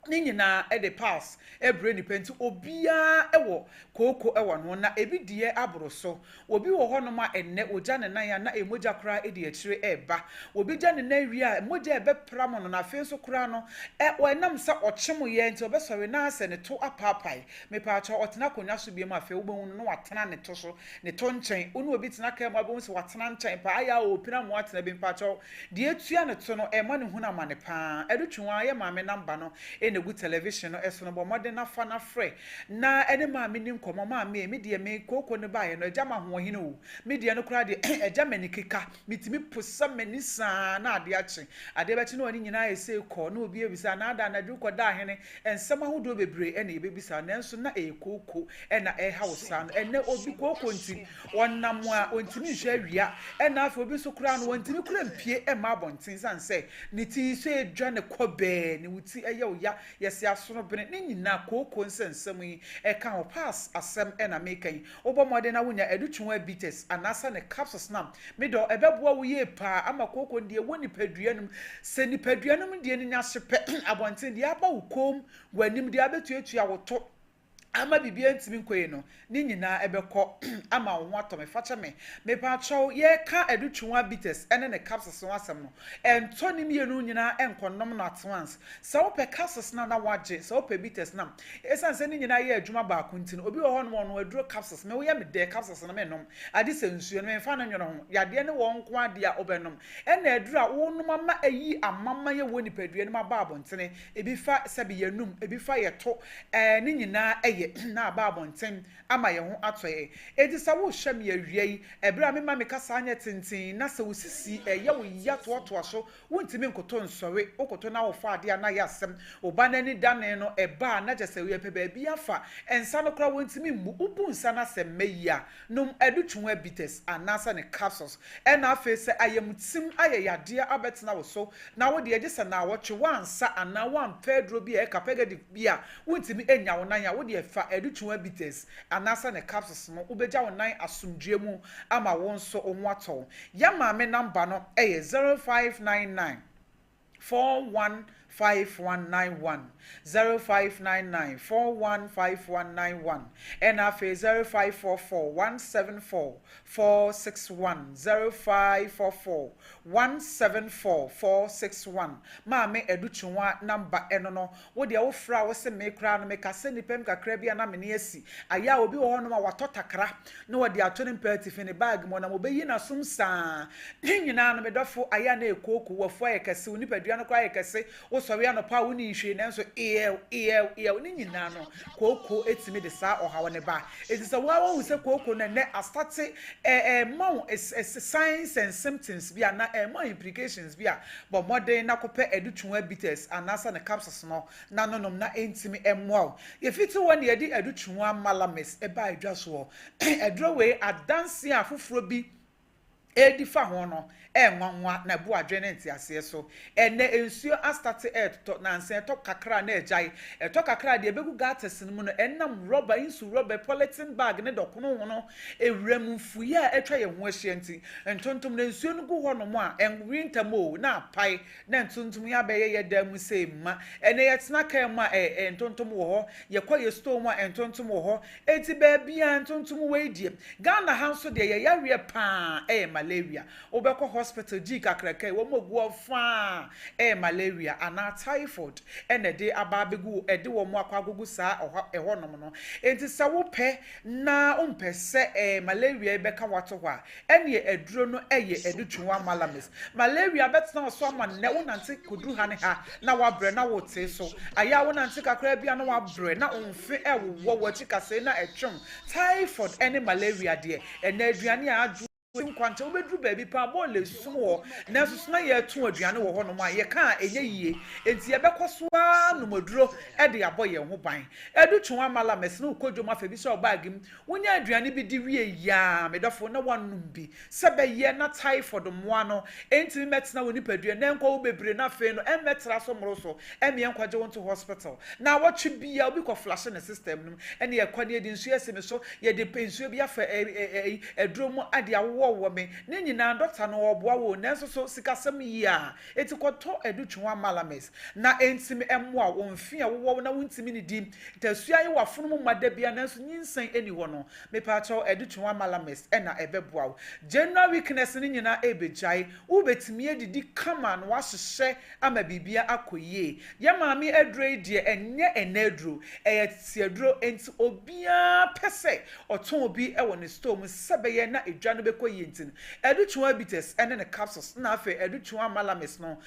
ne nyinaa ɛde piles ɛbrɛ nipa nti obiara wɔ kooko wɔ ne ho na ebi deɛ aboro so. Obi wɔ hɔnom a ɛnnɛ ɔgya ne nan a na mogya koraa di akyire reba. Obi gya ne nan wie a, mogya a ɛbɛpram no na afei nso koraa no, ɛ, ɛnam sɛ ɔkyemoeɛ nti ɔbɛsɔre na asɛ ne to apaapae. Mepaakyɛw, ɔtena akonnwa so biom a, afei wobɛhu no na watena ne to so, ne to nkyɛn. Wo ne obi tena kaa mu a, wobɛhu sɛ watena nkyɛn paa, ayɛ a ɔrepira mmoa atena bi. Mepaakyɛw, deɛ ɛtua ne to no, ɛma no hunu amane paa. Ɛdo twe wo ara, yɛ maame namba no na ɛgu television no so no, bɔ mmɔden na fa na frɛ. Na ɛne maame ni nkɔmmɔ, maame ei, me deɛ me kooko no baeɛ no, agya m'ahoɔhene o, me deɛ no koraa deɛ agya m'ani keka, metumi posa m'ani saa na adeɛ akye. Adeɛ bɛkye na w'ani nyinaa ayɛ sei kɔ, na obi abisa, anaa da anadwo wokɔdaa hene? Nsɛm ahodoɔ bebree na yɛbɛbisa, nanso na ɛyɛ kooko na ɛreha wo saa no. Ɛnnɛ obi kooko nti, ɔnam a ɔntumi nhwɛ awia, ɛna afei obi nso koraa no, ɔntumi koraa mpue mma abɔnten ɛsiane sɛ ne ti so redwa no kɔbɛɛ, ne wo ti yɛ wo ya, Yɛse asono bene ne nyinaa kooko nsɛnsɛm yi ɛka ho pass asɛm na meka yi wobɔ mmɔden na wonya adutwonwa bitters anaasɛ ne capsules no a me dɔ ɛbɛboa wo yie paa ama kooko no deɛ ɛwɔ nipadua no mu sɛ nipadua no mu deɛ no nya hye pɛ abɔnten deɛ aba wo kɔn mu w'anim deɛ abɛtuatua wo to ama biribiara ntumi nkɔ yie no, ne nyinaa ɛbɛkɔ ama wo ho atɔ me. Fakyɛ me. Mepaakyɛw, yɛreka adutwuwa bitters ne ne capsules ho asɛm no, ɛntɔ ne mmienu nyinaa nkɔnom no at once. Sɛ wopɛ capsules no a na woagye, sɛ wopɛ bitters no a, esiane sɛ ne nyinaa yɛ adwuma baako nti no, obi wɔ hɔnom a ɔnom aduro capsules, me woyɛ me dɛ, capsules no mennom, agye sɛ nsuo no, memfa no nwono ho, yadeɛ ne wɔn nko ara deɛ a wobɛnom. Ɛna aduro a wonom ama ayi amamayɛ wɔ nipadua no mu aba abɔntene, Ebi fa sɛbe yɛnum, ebi fa yɛto, ɛɛ ne nyinaa yɛ na aba abɔnten ama yɛn ho atɔ yɛn. Enti sɛ wohwɛ me awia yi, ɛberɛ a memma me kasa nyɛ tenten na sɛ wo sisi ɛyɛ wo ya toatoa so, wontumi nkoto nsɔre, wokoto na wofa adeɛ a na ayɛ asɛm, wo ba no ani dane no, ɛba a na kyerɛ sɛ yɛpɛ baabi afa, nsa no koraa wɔntumi mmu, wobu nsa no asɛ mmɛ yi a, Nom adutwuwa bitters anaasɛ ne capsules. Ɛna afei sɛ ayamtim ayɛ yadeɛ abɛtena wo so na wo deɛ gye sɛ naawɔtwe woansa anaa woampɛ aduro bi a ɛka purgative bi a wontumi nnya wo nan a, wo deɛ fa adutwuwa bitters anaasɛ ne capsules no wobɛgya wo nan asomdwoeɛ mu ama wo nso wo ho atɔ wo. Yɛn maame number no yɛ 0599 415. 5191, 0599 41 5191, ɛna afei 0544 174 461, 0544 174 461. Maame Adutwumwa number ɛno no, wo deɛ wo frɛ a wo se me koraa no meka sɛ nnipa mu kakra bi a na mene asi. Ayɛ a obi wɔ hɔnom a watɔ takra na wɔde ato ne mpa atifi ne bag mu ɔnam ɔbɛyi n'asom saa. Ne nyinaa no me dɔfo ayɛ a na ɛyɛ kooko, w'afu ayɛ kɛse, wo nipadua no koraa ayɛ kɛse, wosɔre anɔpa a wonni hwee nanso eɛw, eɛw, eɛw, ne nyinaa no kooko tumi de saa ɔhaw no ba. Enti sɛ wo ara woahu sɛ kooko no ɛnnɛ astate ɛrema wo signs and symptoms bi anaa ɛrema wo implications bi a, bɔ mmɔden na kɔpɛ adutwua bitters anaasɛ ne capsules no na nonom na ɛntumi mmoa wo. Yɛfiti hɔ na yɛde adutwua malamis baa dwa soɔ. Aduro wei adanseɛ a foforɔ bi redi fa ho no yɛ nwanwa na ɛbo adwene ne nteaseɛ so. Ɛnnɛ nsuo astate retotɔ, nansa ɛtɔ kakra a na agyae. Ɛtɔ kakra a deɛ ɛbɛgu gutters no mu no, ɛnam rɔba, nsu rɔba, polythene bag ne dɔkono ho no, wuram mfuiɛ a atwa yɛn ho ahyia nti, ntontom no nsuo no gu hɔnom a, ɛnwe ntɛm o, na apae na ntontom yi abɛyɛ yɛn dan mu sei ma. Ɛnnɛ yɛtena kaa mu a, ɛ, ntontom wɔ hɔ, yɛkɔ yɛn store mu a, ntontom wɔ hɔ. Enti baabiara ntontom wei deɛ. Ghana ha nso deɛ yɛ yareɛ paa ɛyɛ malaria. Wobɛkɔ hospital gyii kakraka yi, wɔn agu hɔ faa ɛyɛ malaria anaa typhoid ɛna ɛde aba abɛgu ɛde wɔn akɔ akɔgu saa ɔha ɛhɔnom no. Enti sɛ wopɛ na wompɛ sɛ ɛɛ malaria yi bɛka wo ato hɔ a, Ɛneɛ aduro no yɛ adutwewa malamis. Malaria bɛtena wo so ama nnɛ wonante kɔduru ha ne ha na woabrɛ na wotee so. Ayɛ a wonante kakraa bi a na woabrɛ na wo mfe rewowɔ w'akyi kasɛe na ɛtwe wo. Typhoid ne malaria deɛ ɛnnɛ aduane a adwo nkwankyɛn wobɛduru baabi paa bɔɔla esum hɔ nanso so na yɛreto aduane wɔ hɔnom a yɛka a ɛnyɛ yie enti yɛbɛkɔ so ara anom aduro de abɔ yɛn ho ban. Adutwewa malamis ne wokɔ dwom afa bi hyɛ wo baage mu Wonya aduane bi di wie yi ara, me dɔfo, na woanom bi, sɛ ɛbɛyɛ na typhoid mmoa no ntumi mmɛtena wo nipadua na ɛnkɔ wo bebree na afei no ɛmmɛtra so mmoro so ɛmmeɛ nkɔgye wo nto hospital. Naawɔtwe biara obi kɔ flashe ne system no mu, ɛne ɛkɔ ne yɛde nsuo asi me so, yɛde nsuo bi afa ɛyi aduro mu de awowɔwowɔ me, ne nyinaa doctor no ɔreboa wo o, nanso so sikasɛm yi a, enti kɔtɔ adutwewa malamis na ɛntumi mmoa wo mfe a wowɔ wo na wontumi nnidi Ntasua ayɛ w'afono mu ma da biara nanso nyinsɛn nni hɔ no, mepaakyɛw ɛde Twewa Malamis na ɛbɛboa wo. General weakness no nyinaa ɛrebɛgyae, wobɛtumi adidi kama na woahyehyɛ ama biribiara akɔ yie. Yɛn maame aduro yi deɛ ɛnyɛ ɛnnɛ aduro, ɛyɛ tete aduro enti obiara pɛ sɛ ɔtɔn bi wɔ ne store mu sɛ ɛbɛyɛ na edwa no bɛkɔ yie nti no, ɛde Twewa Bitters ne ne capsules na afei ɛde Twewa Malamis no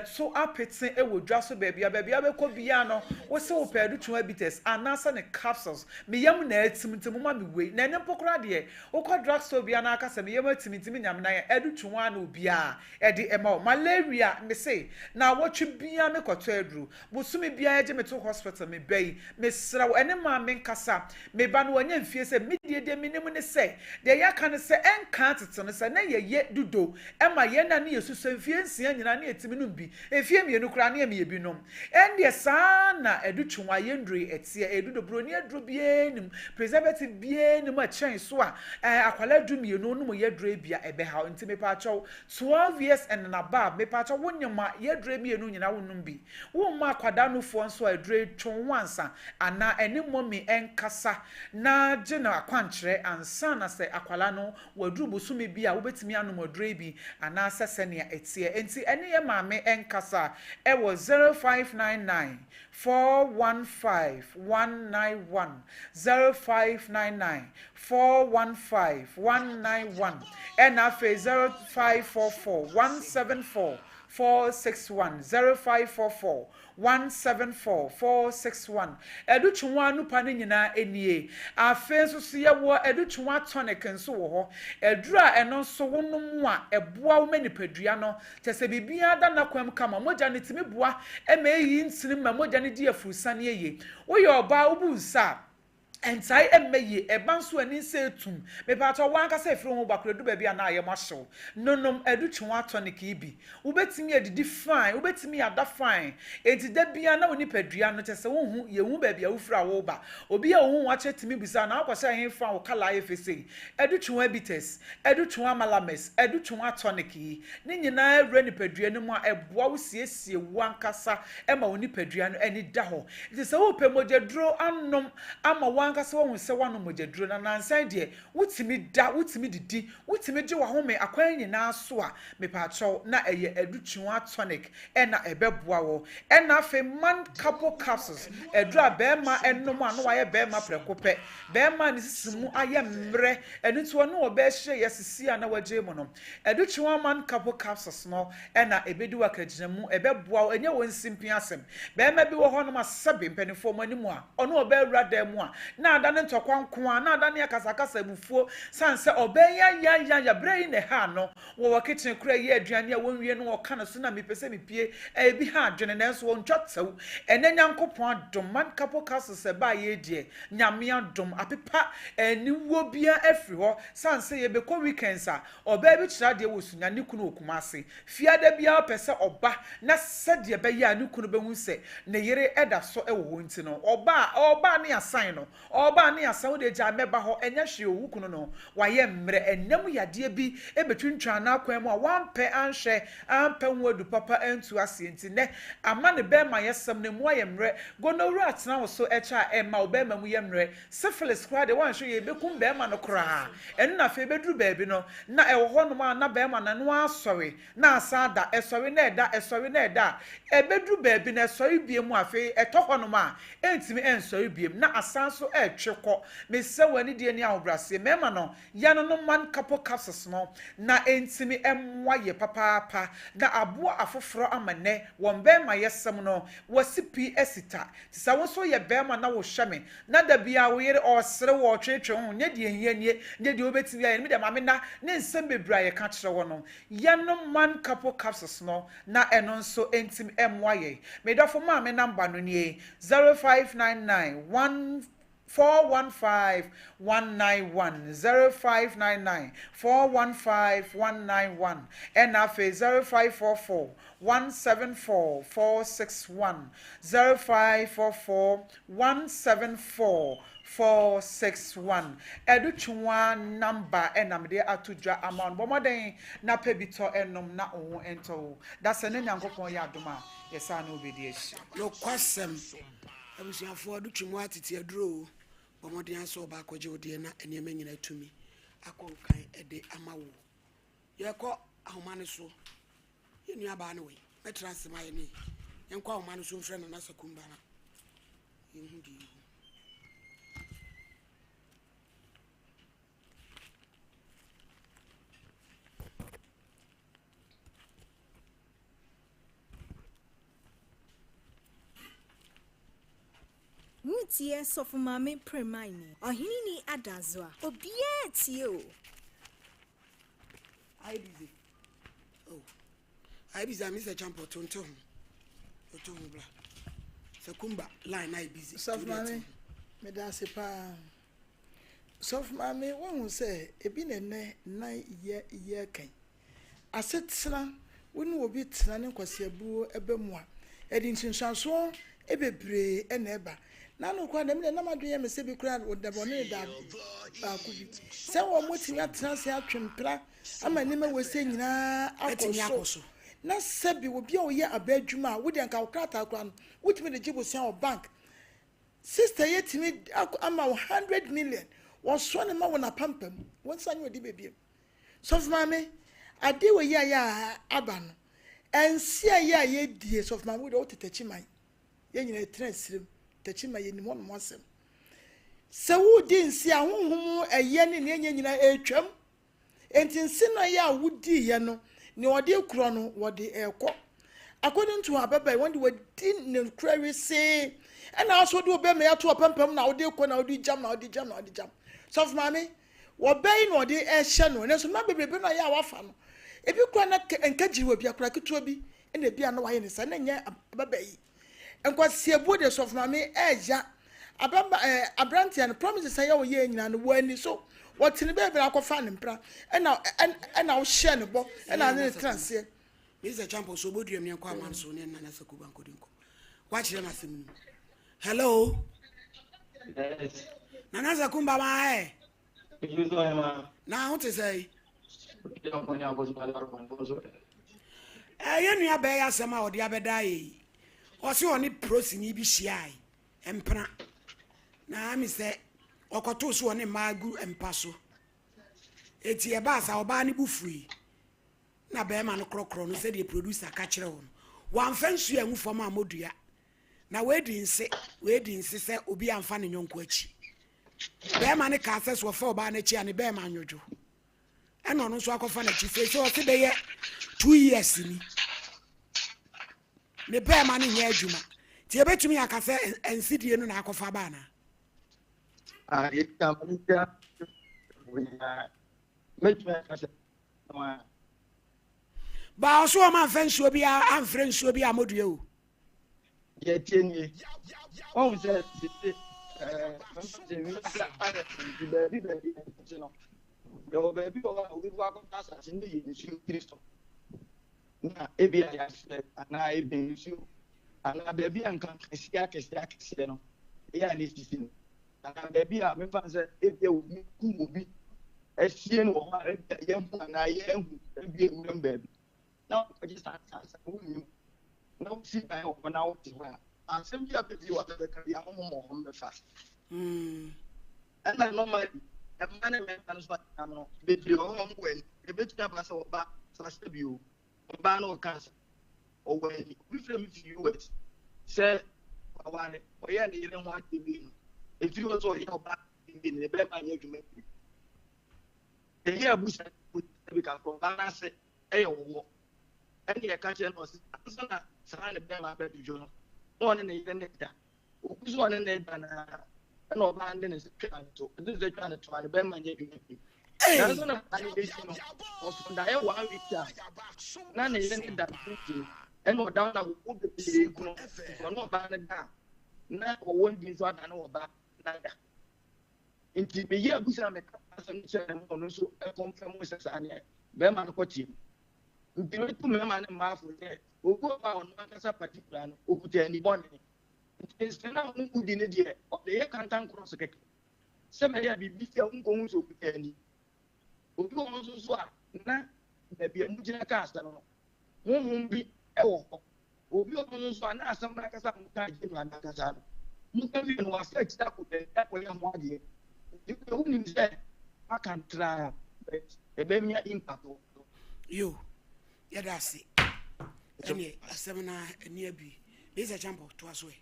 So apete wɔ dwa so baabi a baabi a wobɛkɔ biara no wose wopɛ adutwuma bitters anaasɛ ne capsules. Me yam na atim nti momma me wei. Na ɛno mpo koraa deɛ wokɔ drug store biara na aka sɛ me yam atim nti menya me nan a, adutwuma ara na obiara de ma wo. Malaria mese naawɔtwe biara mekɔtɔ aduro. Bosome biara yɛgye me to hospital me ba yi mesrɛ wo ɛne maame nkasa me ba no wanya mfie sɛ me deɛ deɛ menim ne sɛ deɛ yɛaka ne sɛ ɛnkaa tete no sɛ na yɛyɛ dudo ɛma yɛn na ne yɛsusua mfie nsia nyinaa ne yɛtumi nom bi mfie mmienu koraa ne yɛmeyɛ bi nom ɛndeɛ saa na ɛdu twonwa yɛn duro yi ɛteɛ ɛyɛ dudo buroni aduro biara nim preservative biara nim a ɛkyɛn so a ɛɛ akwadaa du mmienu nom yɛ duro yi bia ɛbɛhaw nti mepaakyɛw 12 years and above mepaakyɛw wo nyem a yɛ duro yi mmienu nyinaa wo nom bi Wo mma akwadaa nufoɔ nso a aduro yi twe wo ho ansa anaa ɛne mummy nkasa na gye no akwankyerɛ ansa na sɛ akwadaa no waduru bosome bi a wobɛtumi anom aduro yi bi anaasɛ sɛnea ɛteɛ. Enti ɛne yɛ maame nkasa wɔ 0599 415 191, 0599 415 191 ɛna afei 0544 174 461 0544 174 461 Adutwuwa anupa no nyinaa nie. Afei nso so yɛwɔ adutwuwa tonic nso wɔ hɔ. Aduru a ɛno nso wonom a ɛboa wo ma nipadua no kyerɛ sɛ biribiara da n'akwan mu kama. Mogya no tumi boa ma ɛyi ntini ma mogya no di afurusaneɛ yie. Woyɛ ɔbaa wobu nsa a. Ɛntae ɛmmɛ yie, ɛba nso ani nsɛ etum. Mepaatɔ wo ankasa efiri wo ho ba koraa edu baabi a na ayɛ mo ahyew. Nonom adutwewa tonic yi bi. Wobɛtumi adidi fine, wobɛtumi ada fine. Enti da biara na wo nipadua no kyerɛ sɛ wonhu, yɛnhu baabi a wofiri a woreba. Obi a ohu wo akyɛ tumi bisa wo na wokɔhyɛ hefa a wo colour ayɛ fɛ sei. Adutwewa bitters, adutwewa malames, adutwewa tonic yi, ne nyinaa wura nipadua no mu a ɛboa wo siesie wo ankasa ma wo nipadua no ani da hɔ. Nti sɛ wopɛ mogyaduro anom ama wo ankasa woahu sɛ woanom mogyaduro na nansa yi deɛ wotumi da, wotumi didi, wotumi gye w'ahome akwan nyinaa so a, mepaakyɛw na ɛyɛ adutwewa tonic na ɛbɛboa wo. Ɛna afei man couple capsules, aduro a bɛɛma nom a na wayɛ bɛɛma prɛko pɛ, bɛɛma a ne sisi mu ayɛ mmerɛ, ɛno nti ɔne ɔbaa hyia yɛ sisi a na wagyee mu no, adutwewa man couple capsules no na ɛbɛdi wo akagyinamu, ɛbɛboa wo, ɛnyɛ wo nsimpi asɛm. Barima bi wɔ hɔnom a sɛbe mpanimfoɔ mo anim a, ɔne ɔbaa wura dan mu a, na ada ne ntɔkwa nko ara, na ada ne akasakasa abufuo, sane sɛ ɔbaa yi ayayaya, berɛ yi na ɛhaa no, wɔwɔ kitchen koraa yi aduane a wɔnwie no ɔka no so na mepɛ sɛ mepie, ɛbi ha adwene nanso ɔntwa tɛw. Ɛnɛ Nyankopɔn adom, Man Couple Castles ɛbaeɛ yi deɛ, Nyame adom, apepa aniwuo biara afiri hɔ, sane sɛ yɛbɛkɔ weekends a, Ɔbaa bi kyerɛ adeɛ wɔ Sunya, ne kunu wɔ Kumasi. Fiada biara ɔpɛ sɛ ɔba na sɛdeɛ ɛbɛyɛ a ne kunu bɛhu sɛ ne yere da so wɔ hɔ nti no, ɔba a, ɔba a ne yɛasan no, ɔba a ne yɛasan, wo deɛ gyae mɛba hɔ, ɛnyɛ hwee o, wo kunu no, wayɛ mmerɛ, ɛnna mu yadeɛ bi bɛtwintwan n'akwan mu a wampɛ anhwɛ, ampɛ ho adu papa antu aseɛ nti nnɛ ama ne bɛɛmayɛsɛm no ɛmu ayɛ mmerɛ. Gonorrhea tena wo so kyɛ a ɛma wo bɛɛma mu yɛ mmerɛ. Syphilis koraa deɛ woanhwɛ yie ɛbɛkum bɛɛma no koraa. Ɛno na afei ɛbɛduru baabi no na ɛwɔ hɔ nom a na bɛɛma no ɛno ara sɔre na asan ada, ɛsɔre na ɛda, ɛsɔre na ɛda a, ɛbɛduru baabi no ɛsɔre biem a afei ɛtɔ hɔ nom a ɛntumi ɛnsɔre biem na asan nso ɛretwe kɔ. Mesrɛ wo anidie ne ahobraseɛ mɛɛma no yɛnonom man couple capsules no na ɛntumi ɛmmoa yɛ papaapa na aboa afoforɔ ama nnɛ wɔn bɛɛmayɛsɛm no wɔasi pi asi ta. Nti sɛ wo nso woyɛ bɛɛma na wohwɛ me na da biara wo yere ɔresere wo ɔretweetwee wo ho nyɛ deɛ ɛhia nie nyɛ deɛ wobɛtumi ayɛ no me deɛ ma me nna ne nsɛm bebree a yɛka kyerɛ wɔ no yɛnom man couple capsules no na ɛno nso ɛntumi ɛmmoa yɛn. Me dɔfo maame number no nie 0599 1 415 191 0599 415 191 ɛna afei 0544 174 461 0544 174 461 Ɛdo Twuwa number ɛna mede ato dwa ama wo no bɔ mmɔden na pɛ bi tɔ nom na wo ho ntɔ wo dasɛ ne Nyankopɔn yɛ adom a yɛsan ne wo bɛdi ahyia. Nokwasɛm, abusuafoɔ, ado twi mu atete aduro o, bɔ mmɔden ara sɛ wɔba akɔgye wo deɛ na nneɛma nyinaa atumi akɔ nkan de ama wo. Yɛkɔ ahoma no so, yɛn nuabaa no wei, mɛtra ase ma yɛ ne yɛnkɔ ahoma no so mfrɛ Nana Sakumba na yɛnhu deɛ ɛwɔ mu. Woretie Sɔfo Maame Premaini, Ɔhene ni Adazoa. Obiara tie o. Ayɛ busy. Oh. Ayɛ busy a Mr. Champo to nte ho. To ho bla. Sɛ kumba line ayɛ busy. Sɔfo Maame, meda ase paa. Sɔfo Maame, woahu sɛ ebi na ɛnɛ nan yɛ yɛ kan. Asetena, Wo ne obi tena ne nkwaseabuo ba mu a, ɛde nsunsuansoɔ bebree na ɛba. N'ano koraa deɛ, me deɛ na m'adwene yɛ me sɛ bi koraa ɔda bɔne ne da baako bi. Sɛ wɔatumi atena ase atwe mpena ama nneɛma wei sɛ nyinaa akɔ so. Na sɛbi obi a ɔyɛ aba adwuma a, wo deɛ nka wo krataa koraa no, wotumi de gye bosea wɔ bank. Sister yi atumi ama wo 100 million, wɔsoa ne ma wɔ n'apampam, wo nsa nyɛ ɔde bɛbiem. Sɔfo maame, ade wei a yɛ a aba no, ɛnse a yɛ a yɛdie, sɔfo maame wo deɛ wote Takyiman, yɛn nyinaa yɛtena Asirem, Takyiman yɛnim hɔnom asɛm. Sɛ wodi nse a, honhom ɛyɛ ne nea ɛnyɛ nyinaa ɛretwam. Enti nse no a yɛ a wodiiɛ no, nea ɔde korɔ no, wɔde ɛrekɔ. According to ababaa yi, wɔn de wɔadi ne korɛ wesee. Ɛna aso de wo bɛma yi ato ɔpampam na wode kɔ na wode gyam na wode gyam na wode gyam. Sɔfo maame, Wɔbɛ yi na ɔde rehyɛ no, nanso mma bebrebe no a ɛyɛ a wafa no, ebi koraa na nka gyiri wɔ bi, akwadaa ketewa bi na ebi a na wayɛ ne saa, na ɛnyɛ ababaa yi. Nkwasiabuo deɛ sɔfo maame ɛɛya. Ababa ɛɛ aberanteɛ no promises a ɛyɛ ɔyɛɛ nyinaa no wanni so. Ɔtene baabi na akɔfa ne mpena ɛna ɛna wohyɛɛ ne bɔ ɛna ne ne tena aseɛ. Mr. Champo so oboduam ne nkɔ aman so ne nana sakuba nkɔdi nkɔ. Wakyerɛ m asɛm no. Hello. Yes. Nana Sakumba ma ɛ. Na ho te sɛ. Ɛyɛ nua bɛyɛ asɛm a ɔde abɛda yɛ yi. Ɔse ɔne prosini bi hyiae mpena. Na ami sɛ ɔkɔtoo so ɔne mmaa gu mpa so. Eti ɛbaa sa ɔbaa no bu fui. Na bɛrima no korɔkorɔ no sɛdeɛ producer ka kyerɛ wo no. Wamfa nsuo angu fam ammɔ dua. Na wadi nse, wadi nse sɛ obi amfa ne yɔnko akyi. Bɛrima no kaa sɛ sɛ ɔfa ɔbaa no akyi a ne bɛrima anwodwo. Ɛna ɔno nso akɔfa n'akyi seesei ɔse bɛyɛ 2 years ni. Ne bɛrima no nyɛ adwuma. Nti yɛbɛtumi aka sɛ nsidie no na akɔfa ba anaa? Ah, yɛdi kan ma menkyia nyinaa. Mɛtumi aka sɛ Baa ɔso ɔma amfa nsuo bi amfrɛ nsuo bi ammɔdua o. Deɛ ɛteɛ nie, wahu sɛ sese ɛɛ mɛmfa sɛ wiase ayɛ nti baabi baabi nti no, yɛwɔ baabi wɔ hɔ a obi kɔ akɔtɔ asase ne yɛ nsuo tiri so na ebi a yɛahyɛ anaa ebi nsuo anaa baabi a nka akɛseɛ akɛseɛ akɛseɛ no ɛyɛ a na esisi no anaa baabi a mɛmfa sɛ ebi a obi kum obi asie no wɔ hɔ a ebi a yɛahu anaa yɛahu ebi ewuram baabi na wɔkɔgye saa asase no wonnim na wosi dan wɔ hɔ na wote hɔ a, asɛm bi a bɛbi wɔ bɛbɛka bi ahonhom wɔ hɔ mbɛfa. Ɛna normally mmaa ne mmarima no nso atenam no bebree wɔ hɔ a wɔn wɔ ani. Ebetumi aba sɛ ɔba sase bi o, ɔbaa no ɔka sɛ ɔwɔ ani. Obi frɛ me fi US sɛ waware, ɔyɛ ne yere ho adeɛ bi no, efiri hɔ sɛ ɔyɛ ɔbaa bi no, ne bɛrima nyɛ adwuma bi. Ɛyɛ abusa bi kakra ɔbaa no ase ɛyɛ wɔwɔ. Ɛne ɛka kyerɛ no ɔse ansa na saa ne bɛrima abɛdwodwo no na ɔne ne yere ne da. Ogu so ɔne ne da na ɛna ɔbaa no de ne nsa twa ne to, ɔde ne nsa twa ne to a ne bɛrima nyɛ adwuma bio. Nanso na saa ne bɛsi no, ɔso daeɛ one week a na ne yere ne da mfimfini ɛna ɔda na wɔwɔ bebree gu no nti ɔne ɔbaa no da a na wɔwɔ ndi nso ada ne ɔbaa no da. Nti meyɛ abusa meka asɛm no kyerɛ ne ma ɔno nso ɛkɔmfɛm sɛ saa neɛ bɛrima no kɔteɛ mu. Nti metu mmarima ne mmaa fo sɛ obi wɔ hɔ a ɔno ankasa particular no okuta ani bɔne. Nti nsɛm a ɔno mu di no deɛ ɔde yɛ kantankorɔ so kɛkɛ sɛ bɛyɛ a biribi si a wonkɔhu sɛ okuta ani. Obi wɔ hɔ nso so a na baabi a mugyina ka asɛm no honhom bi wɔ hɔ. Obi wɔ hɔ nso a na asɛm no ankasa a moka agye no ankasa no moka wie no wafa akyiri akɔ baabi akɔyɛ ho adeɛ. Nti wonim sɛ waka ntraa but ɛbɛnya impact wɔ so. Yo, yɛda ase. Ɛneɛ asɛm no ani abue. Lisa Champo, toa so ɛ.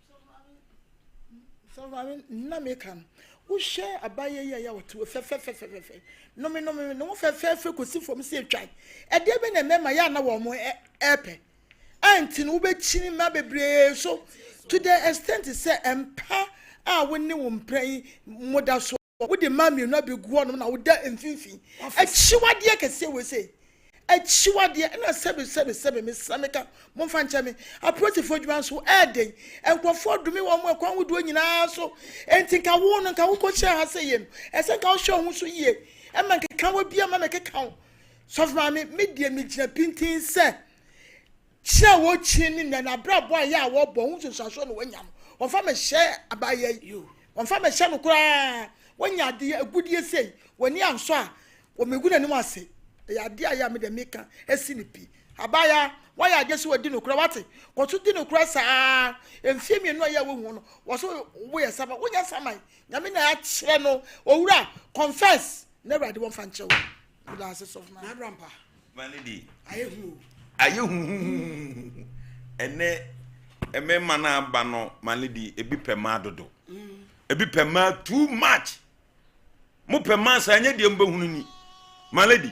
Sɔfo maame na meka no, wohwɛ abayɛ yi a yɛ wɔte wɔ fɛfɛfɛfɛfɛ, nome nome ne ho fɛfɛɛfɛ kɔsi fam sɛ atwan. Ɛdeɛ bɛ na mmarima yɛ a na wɔn ɛɛpɛ. Ɛnti no wobɛkyini mma bebree so to the extent sɛ mpa a wo ne wo mpra yi moda so wode mmaa mmienu abɛgu hɔnom na woda mfimfini. Akyiwadeɛ kɛseɛ wei sei. Akyiwadeɛ ɛna sɛbe sɛbe sɛbe mesrɛ meka momfa nkyɛ me. Apolisifoɔ adwuma nso ɛɛden. Nkurɔfoɔ dome wɔn ɛkwan ahodoɔ nyinaa so. Enti nka wo no nka wokɔhyɛ ha sɛ yie no ɛsɛ nka wohwɛ wo ho so yie. Ɛma nkekawa bi ama mɛkeka wo. Sɔfo maame me deɛ megyina pintinn sɛ Kyerɛ a wɔkyini ne nnɛ n'abrabɔ a ɛyɛ a wɔbɔ ho nsunsuansoɔ na wanya no. Wɔmfa mɛhyɛ abaayewa yi. Wɔmfa mɛhyɛ no koraa. Wanya adeɛ, agudeɛ sei, w'ani ansɔ a, wɔmɛgu n'anim ase. Ɛyɛ adeɛ a ɛyɛ a me deɛ meka asi no pi. Abaayewa, woayɛ adeɛ sɛ wadi nokorɛ, wate? Kɔ so di nokorɛ saa. Mfeɛ mmienu a ɛyɛ a woahu no, wɔ so woyɛ saman. Wonyɛ saman. Nyame na akyerɛ no. Owura, confess na Awurade wɔmfa nkyɛ wo. Meda ase sɔfo maame. N'abrampa. Mane di. Ayɛ hu o. Ayɛ huhuhuhu. Ɛnɛ mmarima no aba no mane di ebi pɛ mmaa dodo. Ebi pɛ mmaa too much. Mo pɛ mmaa saa nyɛ deɛ mobɛhunu ni. Mane di.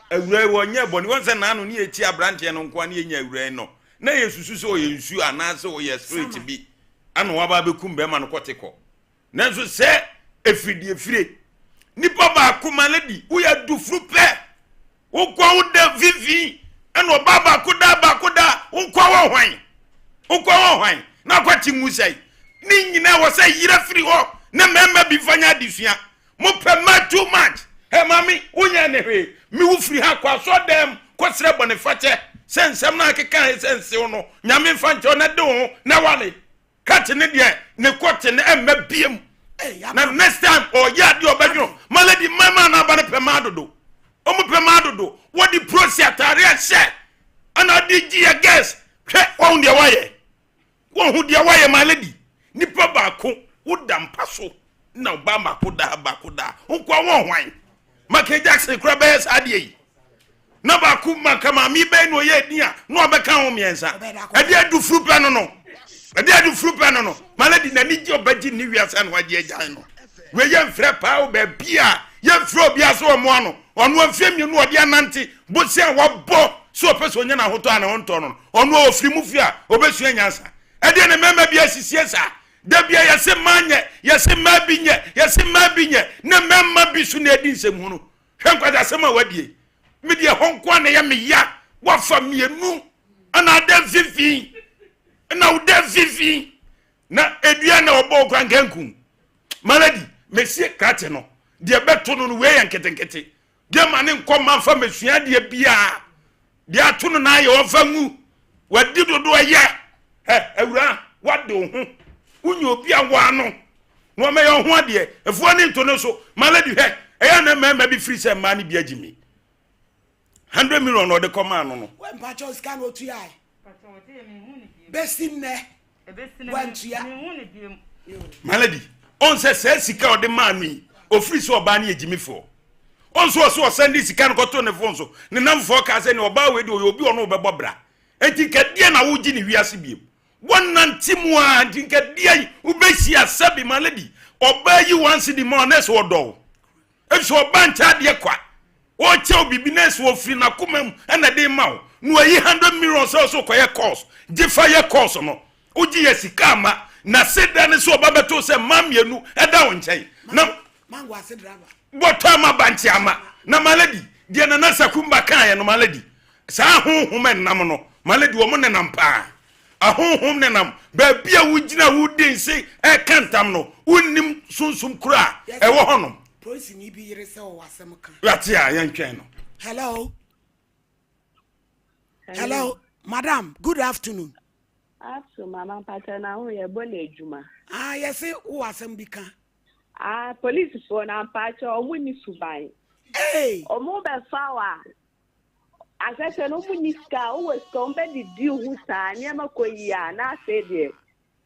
Awura yi wɔnyɛ bɔne wɔn sɛ naano ne yɛkyi aberanteɛ no nkoa ne yɛnya awura yi no na yɛsusu sɛ ɔyɛ nsuo anaasɛ ɔyɛ spirit bi ana waba abɛkum bɛrima no kɔte kɔ. Nanso sɛ ɛfiri deɛ fire nipa baako ma no di woyɛ dufuru pɛ wo nkoa wo da mfimfini ɛna ɔbaa baako da baako da wo nkoa wɔ hwan wo nkoa wɔ hwan na akwakye ngu sɛe. Ne nyinaa wɔ sɛ yera firi hɔ na mmarima bi mfa nyɛ adesua. Mopɛ mmaa too much. Hey maame, wonyɛɛ ne hwee. Me wo firi ha kɔ asɔɔdan mu kɔsrɛ bɔnefakyɛ sɛ nsɛm no a akeka he sɛ nsew no, Nyame mfa nkyɛ wo na de wo ho na wale. Kate ne deɛ ne kɔte no ɛmma biem. Na next time ɔyɛ adeɛ ɔbɛdwene. Ma lady mmarima no aba no pɛ mmaa dodo. Ɔmo pɛ mmaa dodo. Wɔde prosi ataare ahyɛ ɛna ɔde gye yɛ girls. Hwɛ wɔn deɛ wɔayɛ. Wɔhu deɛ woayɛ my lady. Nipa baako woda mpa so na ɔbaa baako da ha baako da ha nkoa wɔn hwan? Michael Jackson kora bɛyɛ saa adeɛ yi na baako maka maame bɛyɛ na ɔyɛ edin a na ɔbɛka ho mmiɛnsa ɛde adu furu pɛ no no ɛde adu furu pɛ no no my lady n'ani gye ɔbɛgye ne wiase na wagye agyan no wei yɛ mfrɛ paa o baabi a yɛmfrɛ obiara sɛ ɔmoa no Ɔno mfeɛ mmienu a ɔde anante bosea a wabɔ sɛ ɔpɛ sɛ ɔnya n'ahotɔ a ne ho ntɔ no no, ɔno a ɔfiri mu fie a ɔbɛsua nyansa. Ɛdeɛ ne mmarima bi asisie saa. Da bia yɛse mmaa nyɛ, yɛse mmaa bi nyɛ, yɛse mmaa bi nyɛ, ne mmarima bi so na ɛdi nsɛmhunu. Hwɛ nkwaseasɛm a wadie. Me deɛ ɛhɔ nko a na ɛyɛ me ya. Wafa mmienu ɛna ada mfimfini. Ɛna woda mfimfini. Na edua na ɔbɔ okura nka nku. Malady, mesie krakye no. Deɛ bɛto no no wei yɛ nketenkete. Deɛ ma ne nkɔ ma nfa mesua adeɛ biara. Deɛ ato no na ayɛ ɔmfa ngu. Wadi dodo ɛyɛ. Ɛ awura, wade wo ho. Wonya obi a waa no. Na ɔmɛyɛ ɔho adeɛ. Afuo ne nto no so. Malady hwɛ, ɛyɛ na mmarima bi firi sɛ mmaa no bi agye mi. 100 million na ɔde kɔmaa no no. Wɛ mpakyɛw sika na otuae. Besi nnɛ wantua. My lady, ɔn sɛ saa sika ɔde maa no yi, ofiri sɛ ɔbaa no yɛ gyimifoɔ. Ɔn so ɔso ɔsɛn de sika no kɔtoo ne fon so. Ne namfoɔ kaa sɛ ne ɔbaa wei de ɔyɛ obi ɔno ɔbɛbɔ bra. Enti nka deɛ na wogye ne wiase biem. Wɔnante mu a nti nka deɛ yi wobɛhyia sɛbi my lady. Ɔbaa yi wansi di ma ɔnɛ sɛ ɔdɔ wo. Efisɛ ɔba nkyɛ adeɛ kwa. Ɔrekyɛ wo biribi na ɛsɛ ɔfiri n'akoma mu ɛna ɛde ma wo. Na wayi 100 million sɛ ɔsɛ ɔkɔyɛ course. Gye fa yɛ course no. Wogye yɛ sika ama. Na seda ne sɛ ɔba bɛto sɛ mmaa mmienu ɛda wo nkyɛn. Na bɔtɔ ama bankye ama. Na my lady, deɛ Nana Sakumba kaeɛ no my lady, saa honhom ɛnam no my lady wɔn nenam paa. Ahonhom nenam baabi a wogyina a wodi nse reka ntam no, wonnim sunsum koro a ɛwɔ hɔnom. Polisini bi yere sɛ ɔwɔ asɛm ka. Wate a yɛntwɛn no. Hello. Hello, madam. Good afternoon. Afternoon, mama mpakyɛ na ho yɛ bɔ na adwuma. Ah, yɛse wowɔ asɛm bi ka. Ah, polisifoɔ na mpakyɛ ɔmo ni suban. Hey. Ɔmo bɛfa wa. Asɛsɛ no ɔmo nni sika a, wowɔ sika ɔmo bɛdidi wo ho saa, nneɛma kɔ yie a, na afei deɛ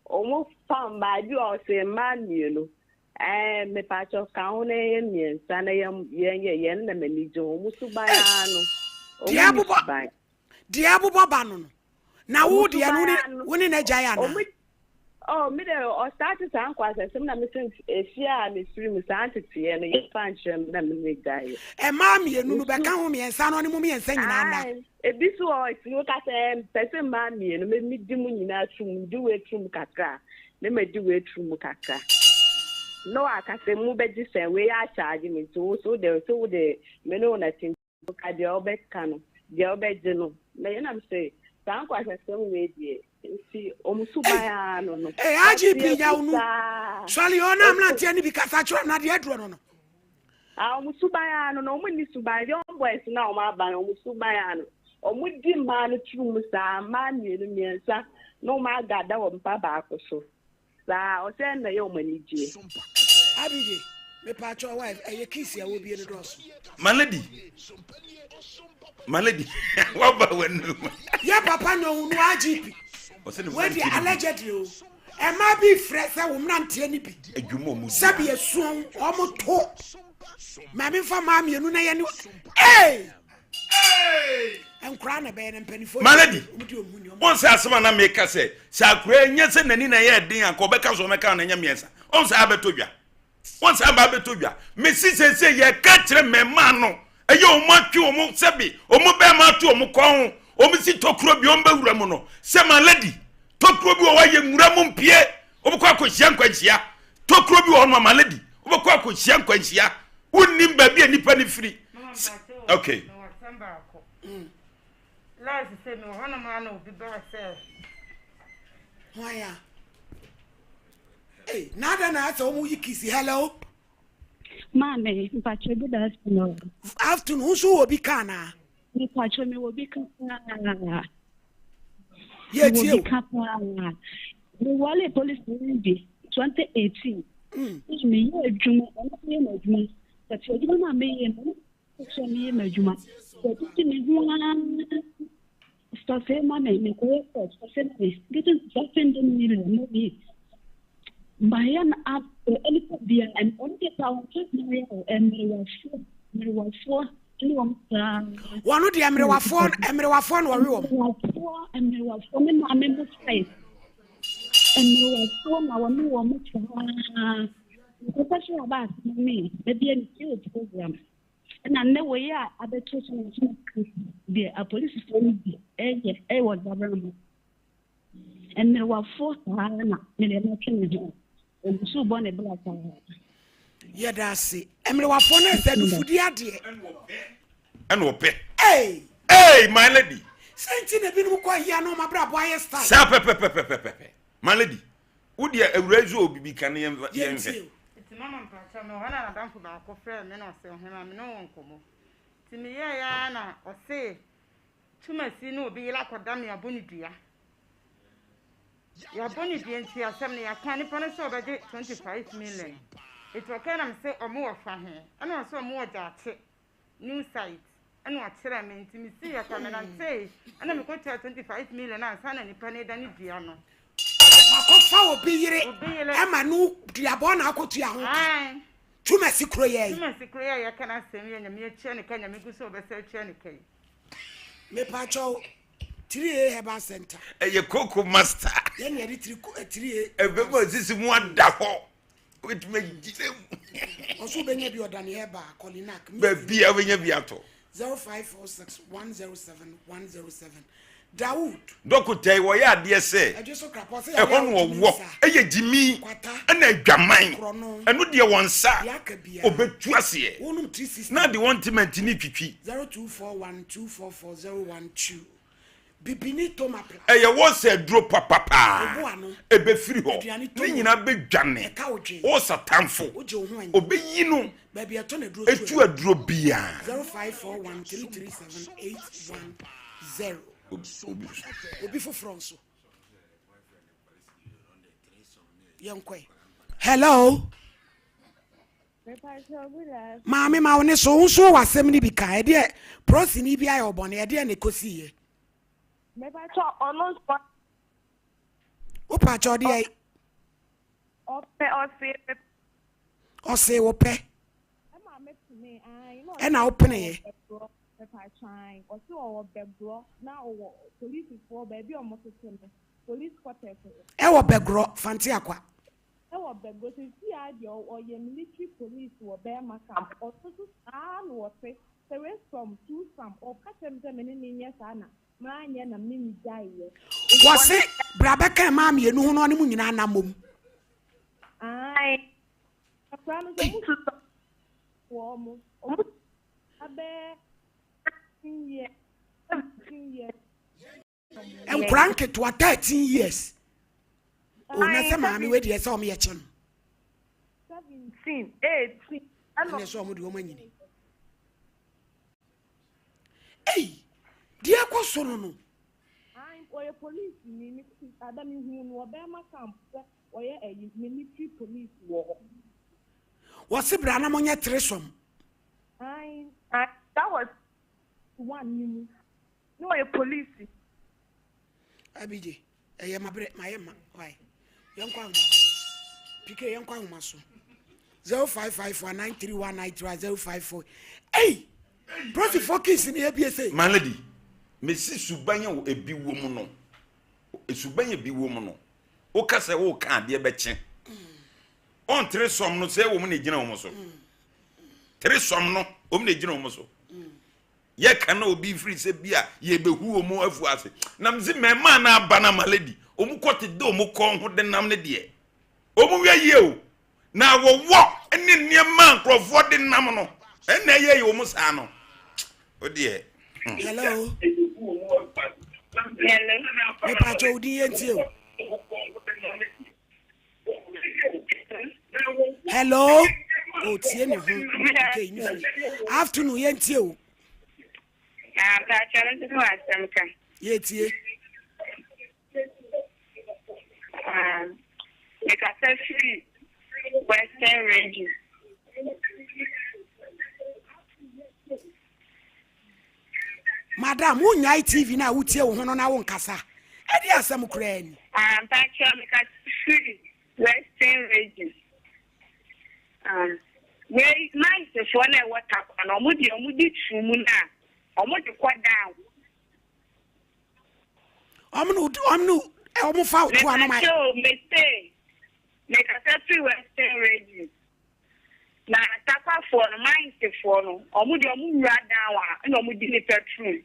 ɔmo fa mmaa bi wɔ ɔse mmaa mmienu ɛɛ mepaakyɛw ka ho na yɛyɛ mmiɛnsa na yɛn yɛn yɛ yɛn na m'ani gye ho ɔmo suban ara no ɔmo nni suban. Deɛ abobɔ ba no no na wo deɛ no wo ne n'agyae anaa? Oh, me de ɔstarte saa nkwasasɛm na me sɛ efie a mefiri mu saa nteteɛ no yɛfa nkyerɛ me na me ne gyaeɛ. Mmaa mmienu no bɛka ho mmiɛnsa no ne mo mmiɛnsa nyinaa nna. Ebi so wɔ hɔ woka sɛ mpɛ sɛ mmaa mmienu me medi mu nyinaa turum di wei turum kakra ne ma di wei turum kakra. Na waka sɛ mu bɛgye sɛn wei akyagye me nti wo so wode so wode me ne wo na ti Ka deɛ wobɛka no, deɛ wobɛgye no. Mɛyɛ na mese saa nkwahyɛsɛm wei deɛ nti wɔn suban ara no no. Ee IGP nya wo nu. Sɔle yɛ ɔna mmeranteɛ no bi kasa kyerɛ na deɛ aduro no no. Ah wɔn suban ara no no wɔn nni suban young boys na wɔn aba no wɔn suban ara no wɔn di mmaa no tiri mu saa mmaa mmienu mmiɛnsa na wɔn agada wɔ mpa baako so. Saa ɔsɛ ɛna ɛyɛ wɔn anigyeɛ. Abigye, mepaakyɛw wife, ɛyɛ kiss a wobie no dɔɔso. My lady, my lady, waba w'anum. Yɛ papa na ohunu IGP. Wei deɛ allegedly o. Ɛmaa bi frɛ sɛ wo mmeranteɛ no bi. Adwuma ɔmo di. Sɛbi esuon ɔmo to. Maame nfa maa mmienu na yɛ ne. Ee! Nkwadaa na ɛbɛyɛ no mpanimfoɔ. My lady, wɔn sɛ asɛm a na meka sɛ sɛ akora nyɛ sɛ n'ani na ɛyɛ den anka ɔbɛka so ɔmɛka na ɛnyɛ mmiɛnsa wɔn sɛ abɛtɔ dwa wɔn sɛ aba abɛtɔ dwa mesi sɛsɛ yɛka kyerɛ mmarima no ɛyɛ wɔn atwe wɔn sɛbi wɔn bɛrima ato wɔn kɔn ho wɔn si tokuro bi wɔn bɛwura mu no sɛ my lady tokuro bi wɔ hɔ yɛ nwura mu mpie wɔbɛkɔ akɔhyia nkwanhyia tokuro bi wɔ hɔ no my lady wɔbɛkɔ akɔhyia nkwanhyia wonnim baabi a nipa no firi okay Last sɛ mi wɔ hɔnom a na obi baa sɛ. Hwan a? Hey, na adɛn na asɛ wɔn yi kisi hello. Maame, mpakyɛ good afternoon. Afternoon, nso wɔ bi ka anaa? Mpakyɛ mi wɔ bi ka paa. Yɛ tie o. Wɔ bi ka paa. Mi wale polisi ni bi 2018. Mm. Mi yɛ adwuma, ɔno yɛ n'adwuma. But adwuma no a meyɛ no, sɛ meyɛ m'adwuma. Wɔtete me ho ara sɔfe ma me, mekɔyɛ court sɔfe ma me. Getting 500 million no bi. Mayɛ no abɛ nipa bia ɔno deɛ pa wɔn fɛ na yɛ mmerewafoɔ mmerewafoɔ ne wɔn saa. Wɔn deɛ mmerewafoɔ mmerewafoɔ na wɔwe wɔn. Mmerewafoɔ mmerewafoɔ me maame mo fae mmerewafoɔ na wɔne wɔn saa. Nkɔkɔ so aba asɛm mi ebi ɛni tie program ɛna nnɛ wɔ yi a abɛto so na nso deɛ apolisifoɔ no bi ɛyɛ ɛwɔ dabra mu. Mmerewafoɔ saa na mede matwe me ho. Ogu so bɔ ne bra saa. Yɛda ase. Mmerewafoɔ no ɛsɛ nufudi adeɛ. Ɛna ɔpɛ. Hey! Hey, my lady. Sɛ nti na ebinom kɔ ahia na wɔn abrabɔ ayɛ style. Saa pɛpɛpɛpɛpɛpɛ. My lady, wo deɛ awura yi so wɔ bibi ka ne yɛn yɛnhwɛ. Nti mama mpakyɛw me wɔ hɔ na nadamfo baako frɛɛ me na ɔse ɔhema me ne wo wɔ nkɔmmɔ. Nti meyɛɛ ara na ɔse Twumasi ne obi yere akɔda me abɔ no dua. Yɛabɔ no dua nti asɛm no yɛaka nipa no sɛ ɔbɛgye 25 million. Nti ɔkae na mese ɔmo wɔ fa he? Ɛna ɔse ɔmo wɔ Gyaakye new site ɛna ɔkyerɛɛ me nti mesii yɛ kwa menantee ɛna mekɔtua 25 million ansa na nipa no redane dua no. Wakɔfa obi yere ɛma no duabɔ na akɔtua ho ka. Twumasi kuro yɛ yi. Twumasi kuro yɛ a yɛka n'asɛm yi a Nyame atua ne ka Nyame gu so ɔbɛsa atua ne ka yi. Mepakyɛw, 3A Herbal Center. Ɛyɛ koko master. Yɛn na yɛde tiri 3A. Ɛbɛma osisi mu ada hɔ. Wobɛtumi agyina mu. Ɔso wobɛnya bi ɔdane herbal, Kolinak. Baabi a wobɛnya bi atɔ. 0546 107 107. Dawood. Dɔkota yi wɔyɛ adeɛ sɛ ɛhɔ na ɔwɔ ɛyɛ gyimi ɛna adwaman ɛno deɛ wɔn nsa ɔbɛtu aseɛ na de wɔn ntimɛnti ne twitwi. 0241244012 Bibini toma plus. Ɛyɛ wɔ sɛ aduro papapaa ɛbɛfiri hɔ ne nyinaa bɛdwane wɔ satamfo ɔbɛyi no ɛtu aduro biara. 0541337810 Obi foforɔ nso yɛnkɔe. Hello. Maame ma wo ne so wo nso wɔ asɛm no bi ka ɛdeɛ prɔsini bi ayɛ ɔbɔne ɛdeɛ na ɛkɔsiiɛ. Wopakyɛ ɔdeɛ ɔse wo pɛ ɛna wopeneeɛ. Ɛwɔ Bɛgorɔ, Fante Akwa. Ɛwɔ Bɛgorɔ, seesei ara deɛ ɔyɛ military police wɔ Burma camp, ɔno nso saa ara na ɔte, threesome, twosome, ɔka kyerɛ me sɛ me ne no nyɛ saa na manyɛ na me ne no gyaeɛ. Wɔse bra bɛka mmaa mienu ho na ɔne mo nyinaa nna mmom. Ae, akwadaa no nso ɔmo susu wɔ ɔmo, ɔmo abɛyɛ 13 years, 17 years. Nkwadaa nketewa 13 years. O na sɛ maame wei deɛ sɛ ɔmo yɛ kyɛ no. 17, 18. Ɛna sɛ ɔmo deɛ ɔmo anyini. Ei, deɛ ɛkɔ so no no. Ɔyɛ police ni, me ada me hu no ɔbɛrima camp sɛ ɔyɛ ɛyi military police wɔ hɔ. Wɔsi bra na mo nyɛ threesome. Ayi, that was one ni mu. Na ɔyɛ police. Abigye, ɛyɛ ma brɛ, ma yɛ ma, why? Yɛnkɔ ahoma so. PK, yɛnkɔ ahoma so. 0554 93193 054. Ei! Prɔsifoɔ kiss ni ebie sei. My lady, mesi suban a ebi wɔ mu no, suban a ebi wɔ mu no, woka sɛ woka adeɛ bɛkye. Ɔntere sɔm no sɛ wɔn na egyina wɔn so. Tere sɔm no, wɔn na egyina wɔn so. Yɛka na obi firi sɛ bi a yɛbɛhu wɔn afu ase. Na mese mmarima no aba no ama lady, wɔn kɔte de wɔn kɔn ho de nam no deɛ, wɔn wia yie o. Na wɔwɔ ne nneɛma a nkurɔfoɔ de nam no, ɛna ɛyɛ yɛ wɔn saa no. O deɛ. Hmm. Hello. Hello. Mepatwa wo din yɛntie o. Hello. Otie ne ho. Okay, ne fi. Afternoon yɛntie o. Ah, mpakyɛ no nso wɔ asɛm ka. Yɛtie. Ah, mekasa firi Western Region. Madam, wonyae TV no a wotie wo ho no na wonkasa. Ɛde asɛm koraa ni. Ah, mpakyɛ mekasa firi Western Region. Ah, wei mansefoɔ na ɛwɔ Tarkwa no, ɔmo deɛ ɔmo di tumu no a, ɔmo de kɔ down. Ɔmo no, ɔmo no, ɔmo fa to ano ma. Mepakyɛ o, mese, mekasa firi Western Region. Na Tarkwafoɔ no, mansefoɔ no, ɔmo deɛ ɔmo wura down a, ɛna ɔmo di nipa turum.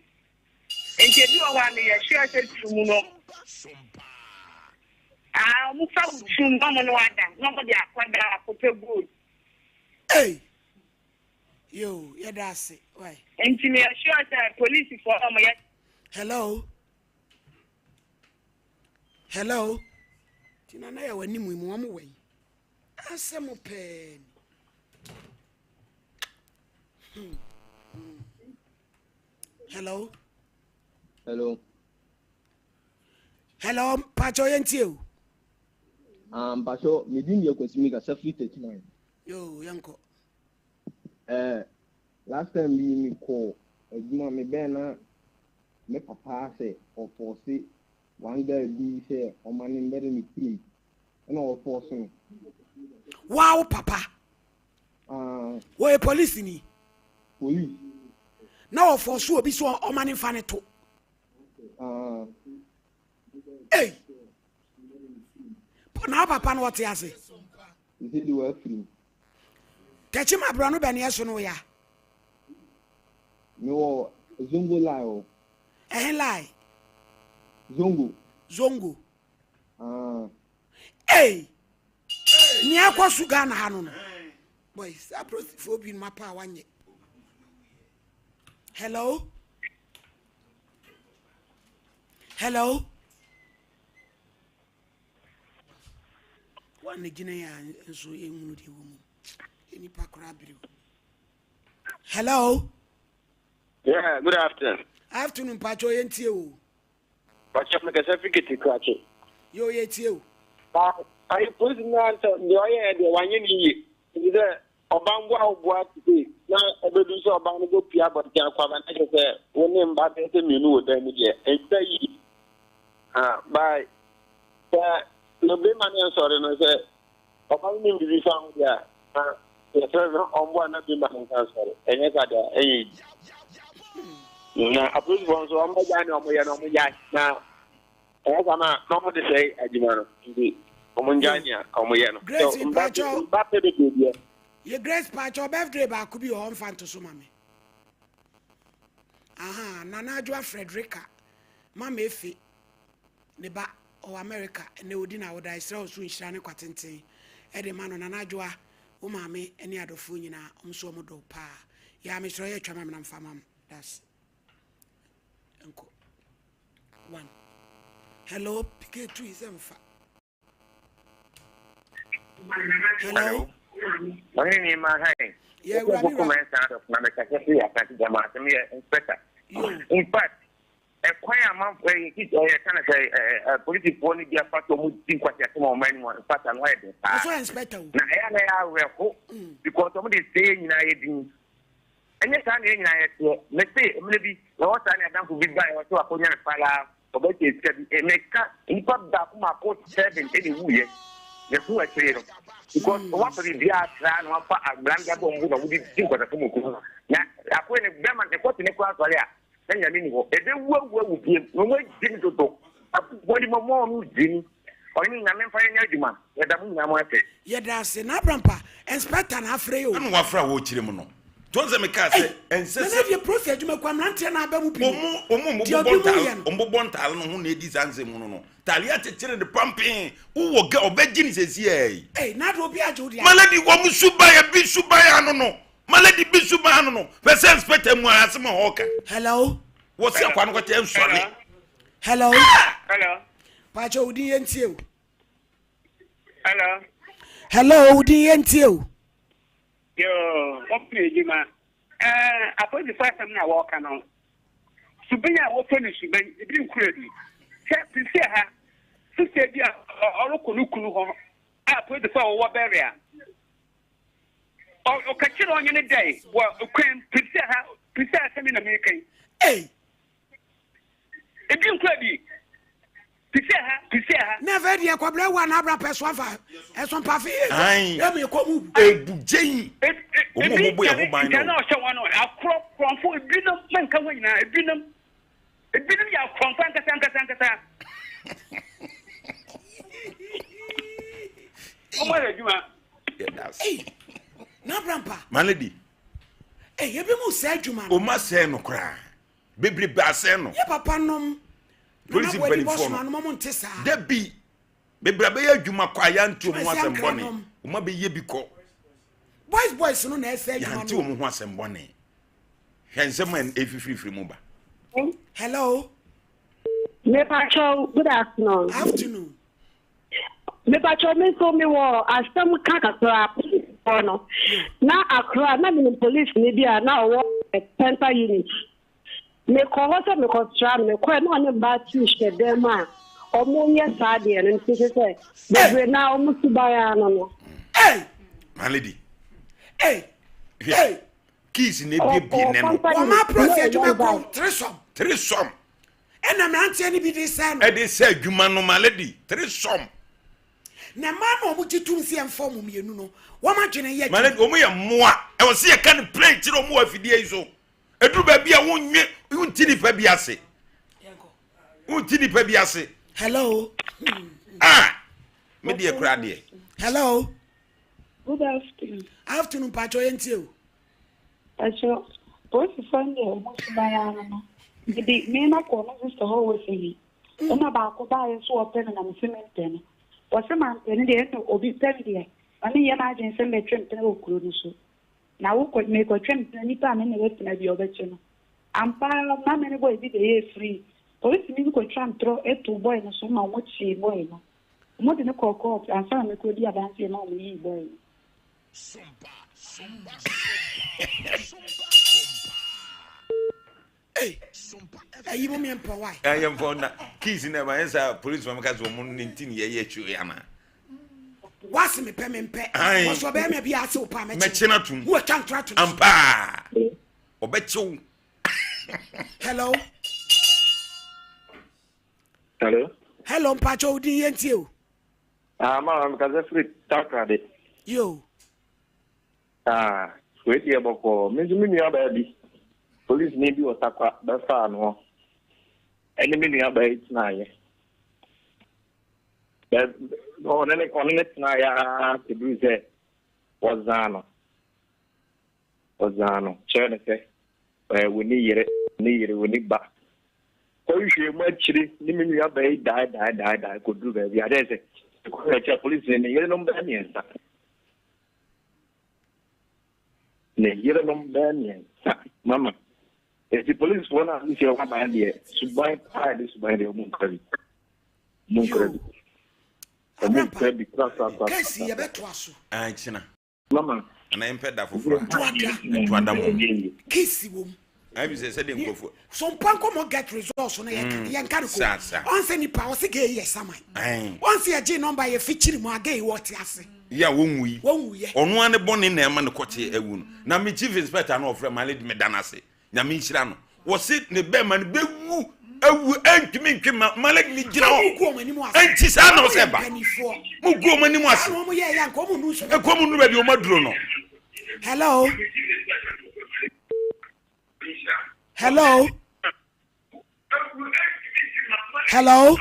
Nti ebi wɔ hɔ a meyɛ sure sɛ tumu no, Ah, ɔmo fa wo turum na ɔmo ne wo ada na ɔmo de akɔ down akɔpɛ gold. Ei! Yoo, yɛda ase. Wai. Nti meyɛ sure sɛ polisifoɔ na ɔmo yɛ. Hello? Hello? Ti na na yɛ wɔ anim yi mu wɔn wɔ yi. Asɛm pɛɛ ni. Hmm. Hmm. Hello? Hello. Hello, mpakyɛw yɛn tie o. Ah, mpakyɛw, me din deɛ Kwasi mi kasa firi 39. Yo, yɛn kɔ. Eh, last time bi mi kɔ adwuma mi bɛn na me papa sɛ ɔfɔɔse one guy bi sɛ ɔma ne mbɛde ne tirim ɛna ɔfɔɔse no. Wow, papa. Ah. Wɔyɛ polisi ni. Police. Na ɔfɔɔse obi sɛ ɔma ne nfa ne to. Ah. Ei! Na wo papa no ɔte ase? Nse de wafiri mu. Tɛkyi ma borɔ no bɛ ne ɛso no ya. Me wɔ Zongo line o. Ɛhe line? Zongo. Zongo. Ah. Ei! Nea ɛkɔ so Ghana ha no no. Boy, saa polisifoɔ bi no mapa a wanyɛ. Hello? Hello? Wa ne gyina yɛ a nso yɛnhunu deɛ wɔ mu. Nnipa koraa bere o. Hello? Yeah, good afternoon. Afternoon, Pacho, yɛntie o. Pacho, mekasa fi kete krakye. Yo, yɛtie o. Na ayi polisi na sɛ deɛ ɔyɛɛ deɛ wanyɛ ne yie. Nti sɛ Ɔban boa wo boa today na ɛbɛdu sɛ ɔban no bɛpue abɔnten akɔ aba na kyerɛ sɛ wo ne mba bɛyɛ sɛ mmienu wɔ dan mu deɛ ɛnsɛ yie. Ah, by sɛ no bɛma no nsɔre no sɛ ɔba no nim biribi fa ho deɛ a na yɛsrɛ no ɔmboa na bɛma no nsa nsɔre ɛnyɛ saa deɛ ɛnyɛ yie. Na apolisifoɔ nso ɔmbɛgyae ne ɔmoyɛ no ɔmogyae na Ɛyɛ saa na na wɔde sɛe adwuma no nti wɔn ngyae nea wɔn yɛ no. Grace So mba mpakyɛw. mba pɛ bebree deɛ. Ye Grace pakyɛw birthday baako bi wɔ hɔ mfa nto so ma me. Aha, Nana Adwoa Frederica, Mama Efe, ne ba ɔwɔ America, ɛnɛ odi na awoda, ɛsrɛ wo so nhyira ne kwatenten ɛde ma no. Nana Adwoa, wo maame ne adɔfoɔ nyinaa, wɔn nso wɔn dɔ wo paa. Yaa mesrɛ yɛ twa ma me na mfa ma mo. That's nkɔ. One. Hello, PK2 is mfa. Hello. Ɔne ne ma han. Yeah, wura mi wura. Na me kasa fi asante jama asem yɛ inspector. In fact, ɛkwan a amanfo ɛyɛ ti ɛyɛ kan sɛ ɛɛ polisifoɔ no bi afa so ɔmo di nkwasi asɛm a ɔmo anim in fact ano ayɛ den paa. Ɔsɔ inspector o. Na ɛyɛ na ɛyɛ awerɛho because ɔmo de sɛ yɛ nyinaa yɛ din. Ɛnyɛ saa na yɛn nyinaa yɛteɛ. Mese, mmerɛ bi, mewɔ saa ne adamfo bi baeɛ, ɔse wakɔnya ne falaa, ɔbɛkyɛ sika bi. Eh, meka, nnipa baako mmaako seven ɛna ɛwuiɛ. Yɛhu akyire no. Because wɔn afa biribiara tra na wɔafa abrante abɔ wɔn bo na wɔde di nkwaseasɛm wɔ kurom ha. Na akoe no, bɛrima no, ne kɔte ne koraa sɔre a, na Nyame ni hɔ. Ɛbɛwu awu awu biem. Na wɔn agye no dodo. Akofoɔ de ma wɔn a wɔn gye ni. Ɔhene Nyame mfa yɛnyɛ adwuma. Yɛda mo nyinaa mo ase. Yɛda ase. Na Abrampa, inspector na afrɛ yi o. Ɛna wafrɛ a wɔrekyerɛ mu no. Nti wɔn sɛ mekaa sɛ ɛnsɛ sɛ. Nana deɛ profi adwuma kura mmeranteɛ na aba mu bi no. Wɔn wɔn Deɛ bobɔ ɔde mu ntaale yɛ no. wɔn bobɔ ntaale no ho na edi saa nsɛm mu no no. Taale akyekyere ne pampee. Wowɔ gɛ ɔbɛgye ne sɛsi ɛɛ yi. Ei, na de obi agye wo deɛ. Malady wɔn suban ebi suban ano no. Malady bi suban ano no. Hwɛ sɛ inspector mu a asɛm a ɔreka. Hello. Wɔsi akwa no kɔkyɛ nsɔre. Hello. Hello. Pakyɛ wo din yɛntie o. Hello. Hello, wo din yɛntie o. Yoo, wɔpene adwuma. Ɛɛ, apolisifo asɛm no a wɔreka no, suban a wɔfrɛ no suban, ebi nkura bi. Hwɛ, Prisia ha, sista bi a ɔrokɔ no kunu hɔ a apolisifo a wɔwɔ Berea, ɔka kyerɛ ɔnye no dɛ wɔ kwan mu, Prisia ha, Prisia asɛm yi na mereka yi. Ei! Ebi nkura bi. Prisia ha, Prisia ha. Na afei deɛ kɔbrɛ wa na abra pɛ so afa ɛso mpafe Ae. ɛmu ɛkɔ mu. Ebu gyeyi. Wɔn a wɔbɔ yɛn ho ban Nka no. na ɔhyɛ wɔn no akorɔ korɔmfo ebinom menka ho nyinaa ebinom ebinom yɛ akorɔmfo ankasa ankasa ankasa. Wɔn ayɛ adwuma. Yɛda ase. Na abra mpa. My lady. Ɛyɛ bi mu sɛ adwuma no. Wɔn asɛe no koraa. Bebrebe asɛe no. Yɛ papa nom. Polisi mpanimfoɔ no. Nte saa. Dabi. Bebree abɛyɛ adwuma kɔ a yɛante wɔn ho asɛm bɔne. Wɔn abɛyɛ bi kɔ. Boys boys no na ɛsɛ adwuma no. Yɛante wɔn ho asɛm bɔne. Hwɛ nsɛm a ɛfifirifiri mu ba. Hello. Mepakyɛw, good afternoon. Afternoon. Mepakyɛw me nso mewɔ asɛm ka kakra polisifoɔ no. Na akora na menim polisini bi a na ɔwɔ center unit. Mekɔ hɔ sɛ mekɔsra no mekɔɛ na ɔne mmaa tuu hyɛ dan mu a wɔyɛ saa deɛ no nti kyerɛ sɛ bebree na wɔn suban ano no. Hey! My lady. Hey! Hey! Keys na ebiebie ne no. Wɔn approach adwuma kɔ threesome. Threesome. Ɛna mmeranteɛ no bi de sɛ no. Ɛde sɛ adwuma no my lady threesome. Na mmaa na wɔn gye tum sɛ yɛmfa wɔn mmienu no wɔn adwene yɛ adwuma. My lady wɔn yɛ mmoa ɛwɔ sɛ yɛka no plain kyerɛ wɔn wɔ afidie yi so ɛduru baabi a wonwe wonti nipa bi ase wonti nipa bi ase. Hello. Ah me deɛ kura deɛ. Hello. Good afternoon. Afternoon mpatsɔ yɛn tie o. Pakyɛ, polisifoɔ no deɛ ɔmo suban ara no, mede me na kɔɔ me sister hɔ wɔ sɛyi, ɛna baako baeɛ nso ɔpɛ me na mese mempɛ no, ɔse mampɛ no deɛ ɛna obi pɛ me deɛ, ma menyɛ m'adwene sɛ mɛtwe mpena wɔ kuro no so, na wokɔ mekɔtwe mpena nipa a me ne bɛtena bi ɔbɛkye no, ampa ara na me ne boy bi bɛyɛɛ free, polisini bi kɔtwa ntorɔ too boy no so ma ɔmo kyee boy no, ɔmo de no kɔɔ court ansa na mekɔdi adanseɛ ma ɔmo yii boy no. Ayi mo miɛ mpɔ wa. Ɛyɛ mpɔ na keys na ɛma yɛn sɛ polisi fam ka sɛ wɔn ne nti ne yɛyɛ akyi yɛ ana. Wasi mi pɛ mi mpɛ. Wɔsɔ bɛyɛ mi bi ase o pa mɛkyi. Mɛkyi na tum. Wɔ twa ntura tum. Ampa ɔbɛkyew. Hello. Hello. Hello mpatsɔ odi yɛn ti o. Ah, ma me kasa firi Takoradi. Yo. Ah, wei deɛ bɔkɔɔ. Me nso me nua baa bi, polisini bi wɔ Tarkwa bɛfaa no hɔ. Ɛne me nua baa yi tenaeɛ. Bɛ ɔne ne ɔne ne tenaeɛ ara kɔduru sɛ wɔzaa no. Ɔdzaa no kyerɛɛ no sɛ, Ɛɛ, wonni yere, wonni yere, wonni ba. Kɔhwehwɛɛ mu akyiri ne me nuabaa yi dae dae dae dae kɔduru baabi a, dɛn sɛ, kɔhwɛ akyiri a, polisini ne yerenom bɛyɛ mmiɛnsa. Ne yerenom bɛyɛ mmiɛnsa, mama. Enti polisifoɔ no a sisi wɔn aban deɛ, suban paa de suban deɛ, wɔn nkura bi. Wɔn nkura bi. Wɔn nkura bi korakora. Kɛsi yɛbɛtoa so. Akyina. Mama. Anaa yɛmpɛ da foforɔ a. Duada. Duada mmom. Kiss wɔ mu. Ayi sɛ sɛdeɛ nkurɔfoɔ. So mpa nkɔmɔ get results no yɛ mm. yɛn ka no ko. Ɔn sɛ nipa ɔsi gay yɛ saman. Ɔn sɛ yɛgye nɔmba yɛ fikyiri mu a gay wɔ te ase. Yɛ a wɔnwu yi. Wɔnwu yɛ. Ɔno ara ne bɔne na ɛma ne kɔte awu no. Na me chief inspector no ɔfrɛ my lady meda no ase. Nyame nhyira no. Wɔse ne bɛɛma no bɛwu awu ɛntumi ntwe ma ma lady no gyina hɔ. Ɛnti saa na ɔsɛ ba. Mo gu wɔn anim ase. Ɛkɔ wɔn nuru baabi wɔn aduro no. Hello. Hello. Hello.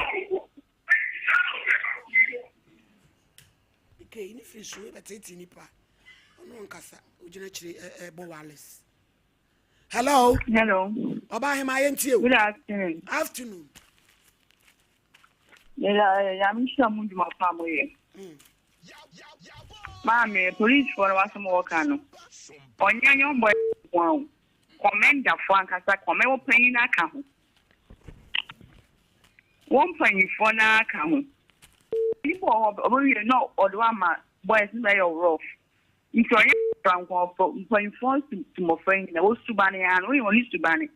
Okay, ne firi so ɛbɛtete nipa. Ɔno nkasa ogyina kyerɛ ɛbɔ wireless. Hello. Hello. Ọba ahema yẹn tie o. Good afternoon. Afternoon. Yɛda Nyame nhyira mo dwuma pa a moyɛ. Maame, polisifoɔ no wasɛm wɔka no, ɔnyɛ yɔnbɔ nko ara o. Kɔmɛndafoɔ ankasa, kɔmɛ wɔ panyin no aka ho. Wɔn mpanyinfoɔ no aka ho. Nipa wɔ hɔ, ɔbɛwie na ɔde wo ama. Boys no bɛyɛ wo rough. Nti ɔnyɛ mmɔfra nko ara, ɔfrɛ mpanyinfoɔ si mmɔfra nyinaa, wɔ subane ara no, woyɛ wɔn subane.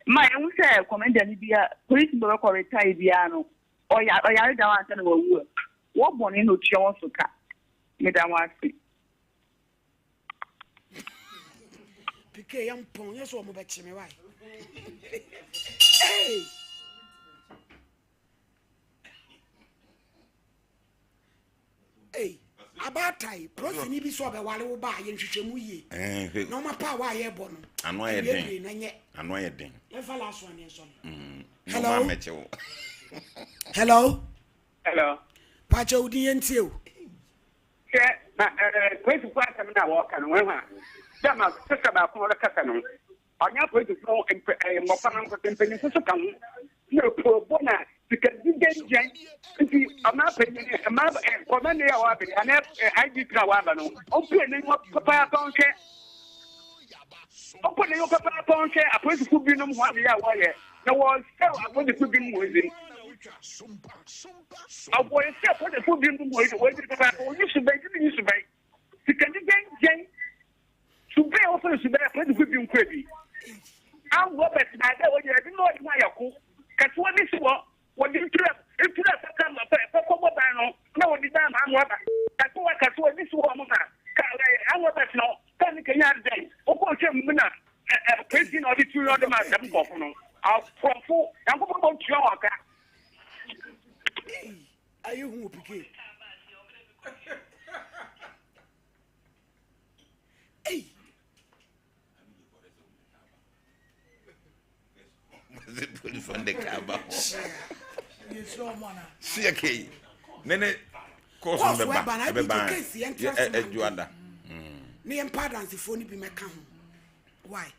Ma yɛhu sɛ commander no bi a, polisi bi a ɔbɛkɔ retire biara no, ɔya ɔyare da hɔ ansa na wawu a, wɔ bɔne na otua wɔn so ka. Meda mo ase. PK yɛ mpɔn yɛ sɛ wɔn bɛkye me wae. Hey! Hey, abaatae prosini bi sɛ ɔbɛwale wo ba a yɛ nhwehwɛmu yie eh, na ɔma pa a woayɛ bɔ no ano ayɛ den na nyɛ ano ayɛ den yɛmfa last one yɛn sɔre mm, hello hello hello pakyɛ wo din yɛntie o Hwɛ, na ɛɛ polisifo asɛm no a wɔreka no, wɔahu a, dɛ ma sista baako a ɔrekasa no, ɔnnyɛ apolisifo mpɛ ɛɛ mbofra no nkotsee, mpanyimfo so ka ho, na opuobo na sikadzi gyangyan ntsi ɔman panyin mmaa ɛɛ kɔmɛnde a ɔaba yi anaa ɛɛ IGP a ɔaba no, ompue n'enyiwa papaapa nhwɛ, ompue n'enyiwa papaapa nhwɛ apolisifo binom hɔn adzeyɛ a wɔreyɛ, na wɔresɛɛ apolisifo binom hɔn dzin. Ɔbɔe sɛ Potefo binom wɔ wɔadwiri papaapa, wɔnyi suban, ebi nyi suban. Sikani gyɛngyɛn, suban a wɔfrɛ no suban a Potefo bi nkura bi. Armed robbers na ade a wɔnyɛ, ebi ma wɔde ho ayɛ ko. Kɛsewa bi si hɔ, wɔde ntura ntura fata ma fɛ fɛkɔ bɔ ban no na wɔde dan ma armed robber. Kɛsewa kɛsewa bi si hɔ wɔn ma ka armed robbers no kaa ne kenya adɛn wokɔ hwɛ mu na ɛ ɛ polisi na ɔde tu na ɔde ma dɛm nkurɔfo no. Akorɔmfo, Nyankopɔn bɔ ntua wɔn ka. Ayé hu wɔ pike. Ei. Polisi de kaa ba hɔ. Seɛ kei. Nene kɔɔso no bɛba ɛbɛba ɛdwoada. Ne yɛn mpa adansefoɔ no bi mɛka ho. Why?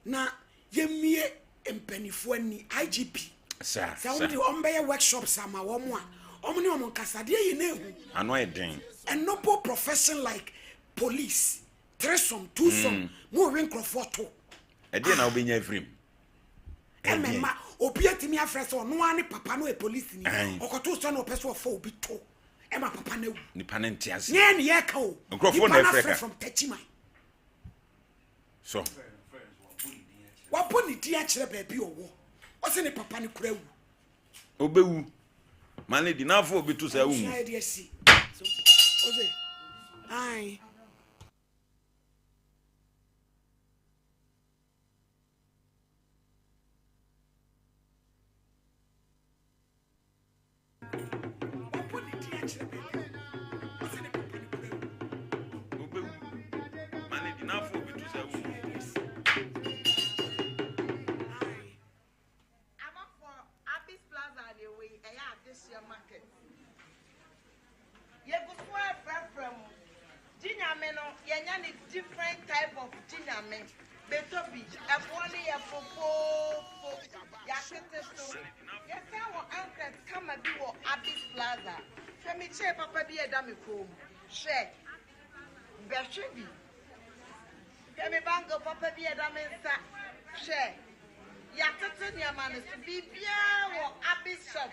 na yɛmmie mpanimfoɔ ani IGP sɛ wɔn de wɔn bɛyɛ workshops ama wɔn a wɔn ne wɔn nkasa deɛ yɛ na ehu. Ano yɛ den. A noble profession like police threesome twosome mm. mo we nkurɔfoɔ to. Ɛdeɛ na wobɛnya afiri mu. Ɛmɛ ma obi atumi afrɛ sɛ ɔno ara ne papa no yɛ polisi ni ɔkɔto sɛ na ɔpɛ sɛ ɔfa obi to ɛma papa no awu. Nipa no nte ase. Nyɛ ne yɛ ka o. Nkurɔfoɔ na ɛfrɛ ka. From Techiman. So. Wabɔ ne din akyerɛ baabi ɔwɔ. Ɔsɛ ne papa no kura wu. Obewu. Ma ne di n'afɔ obi to saa wu. Abusua yɛ de asi. So ɔsɛ ayi. Wabɔ ne din akyerɛ baabi a ɔwɔ. Ɔsɛ ne papa no kura wu. Obewu. Ma ne di n'afɔ obi to sɛ wu. Amafoɔ Abis Plaza na ɛwɔ yi, ɛyɛ adehyeɛ market. Yɛgu so ara frɛfrɛ mo. Gye Nyame no, yɛanya no different type of Gye Nyame. Bɛtɔ bi, ɛboɔ no yɛ fofoofo. Yɛatete so. Yɛsan wɔ ankret kama bi wɔ Abis Plaza. Hwɛ me chair papa bi a ɛda me kɔn mu. Hwɛ. Bɛhwɛ bi. Hwɛ me bangle papa bi a ɛda me nsa. Hwɛ. Yɛatete nneɛma no so. Biribiara wɔ Abis shop.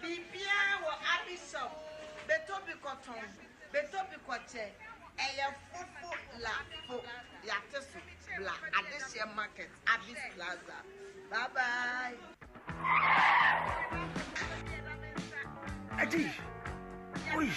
Biribiara wɔ Abi shop, betɔ bi kɔtɔn, betɔ bi kɔkyɛ, ɛyɛ fofo la fo, yɛate so, bla adehyeɛ market, Abi's plaza, bye bye. Eddie, oi.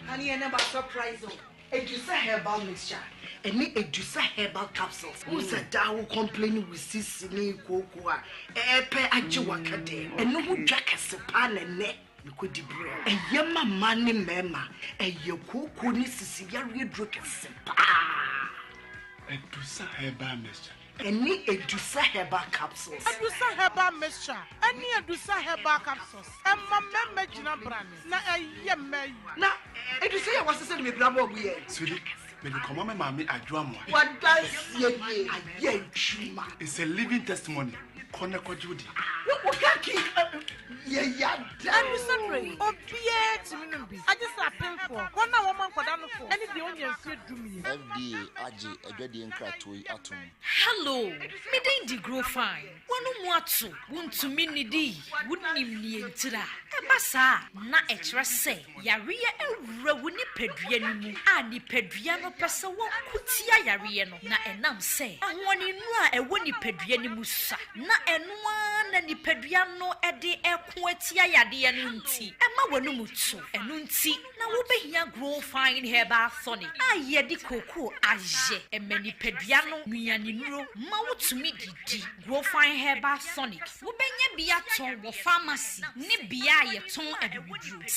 Honey, I never surprise you. Edusa herbal mixture ɛne Edusa herbal capsules. Wohu sɛ daa wo complain wo sisi ne kooko a ɛɛpɛ agye waka dɛm. Ɛno ho dwa kɛse paa na ɛnɛ mekɔdi berɛ. Ɛyɛ ma mmaa ne mmarima. Ɛyɛ kooko ne sisi yareɛ duro kɛse paa. Edusa herbal mixture. Ɛne Edusa herbal capsules. Edusa herbal mixture ɛne Edusa herbal capsules ɛma mmarima gyina brane na ɛyɛ mmaa yi. Na Edusa yi a wasesa no me bra bɔ ɔmo yɛ. Sweetie, mede kɔma me maame Adwo Amoah. W'adanseɛ nie, ayɛ adwuma. It's a living testimony, kɔ na kɔgye wo deɛ. Wo wo kaki yɛ yada. Edusa duro yi, obiara tumi nom bi, agye sɛ apemfoɔ. Apemfoɔ, wɔn a wɔma nkwadaa nofo, ne deɛ ɔnnya mfeɛ dumien. FDA agye adwadie nkratoɔ yi atom. Hello, me din de Grofine. W'ano mu ato, wontumi nnidi, wonim nea ntira. Ɛba saa a, na ɛkyerɛ sɛ yareɛ awura wo nipadua no mu a nipadua no pɛ sɛ wɔko tia yareɛ no, na ɛnam sɛ ahoɔdennuro a ɛwɔ nipadua no mu sua, na ɛno ara na nipadua no de reko atia yadeɛ no nti, ɛma w'anomu to. Ɛno nti na wobɛhia Grow Fine Herbal Tonic a yɛde kookoo ayɛ. Ɛma nipadua no nnuanennuro ma wotumi didi. Grow Fine Herbal Tonic, wobɛnya bi atɔ wɔ pharmacy ne bea a yɛtɔn abibiduro.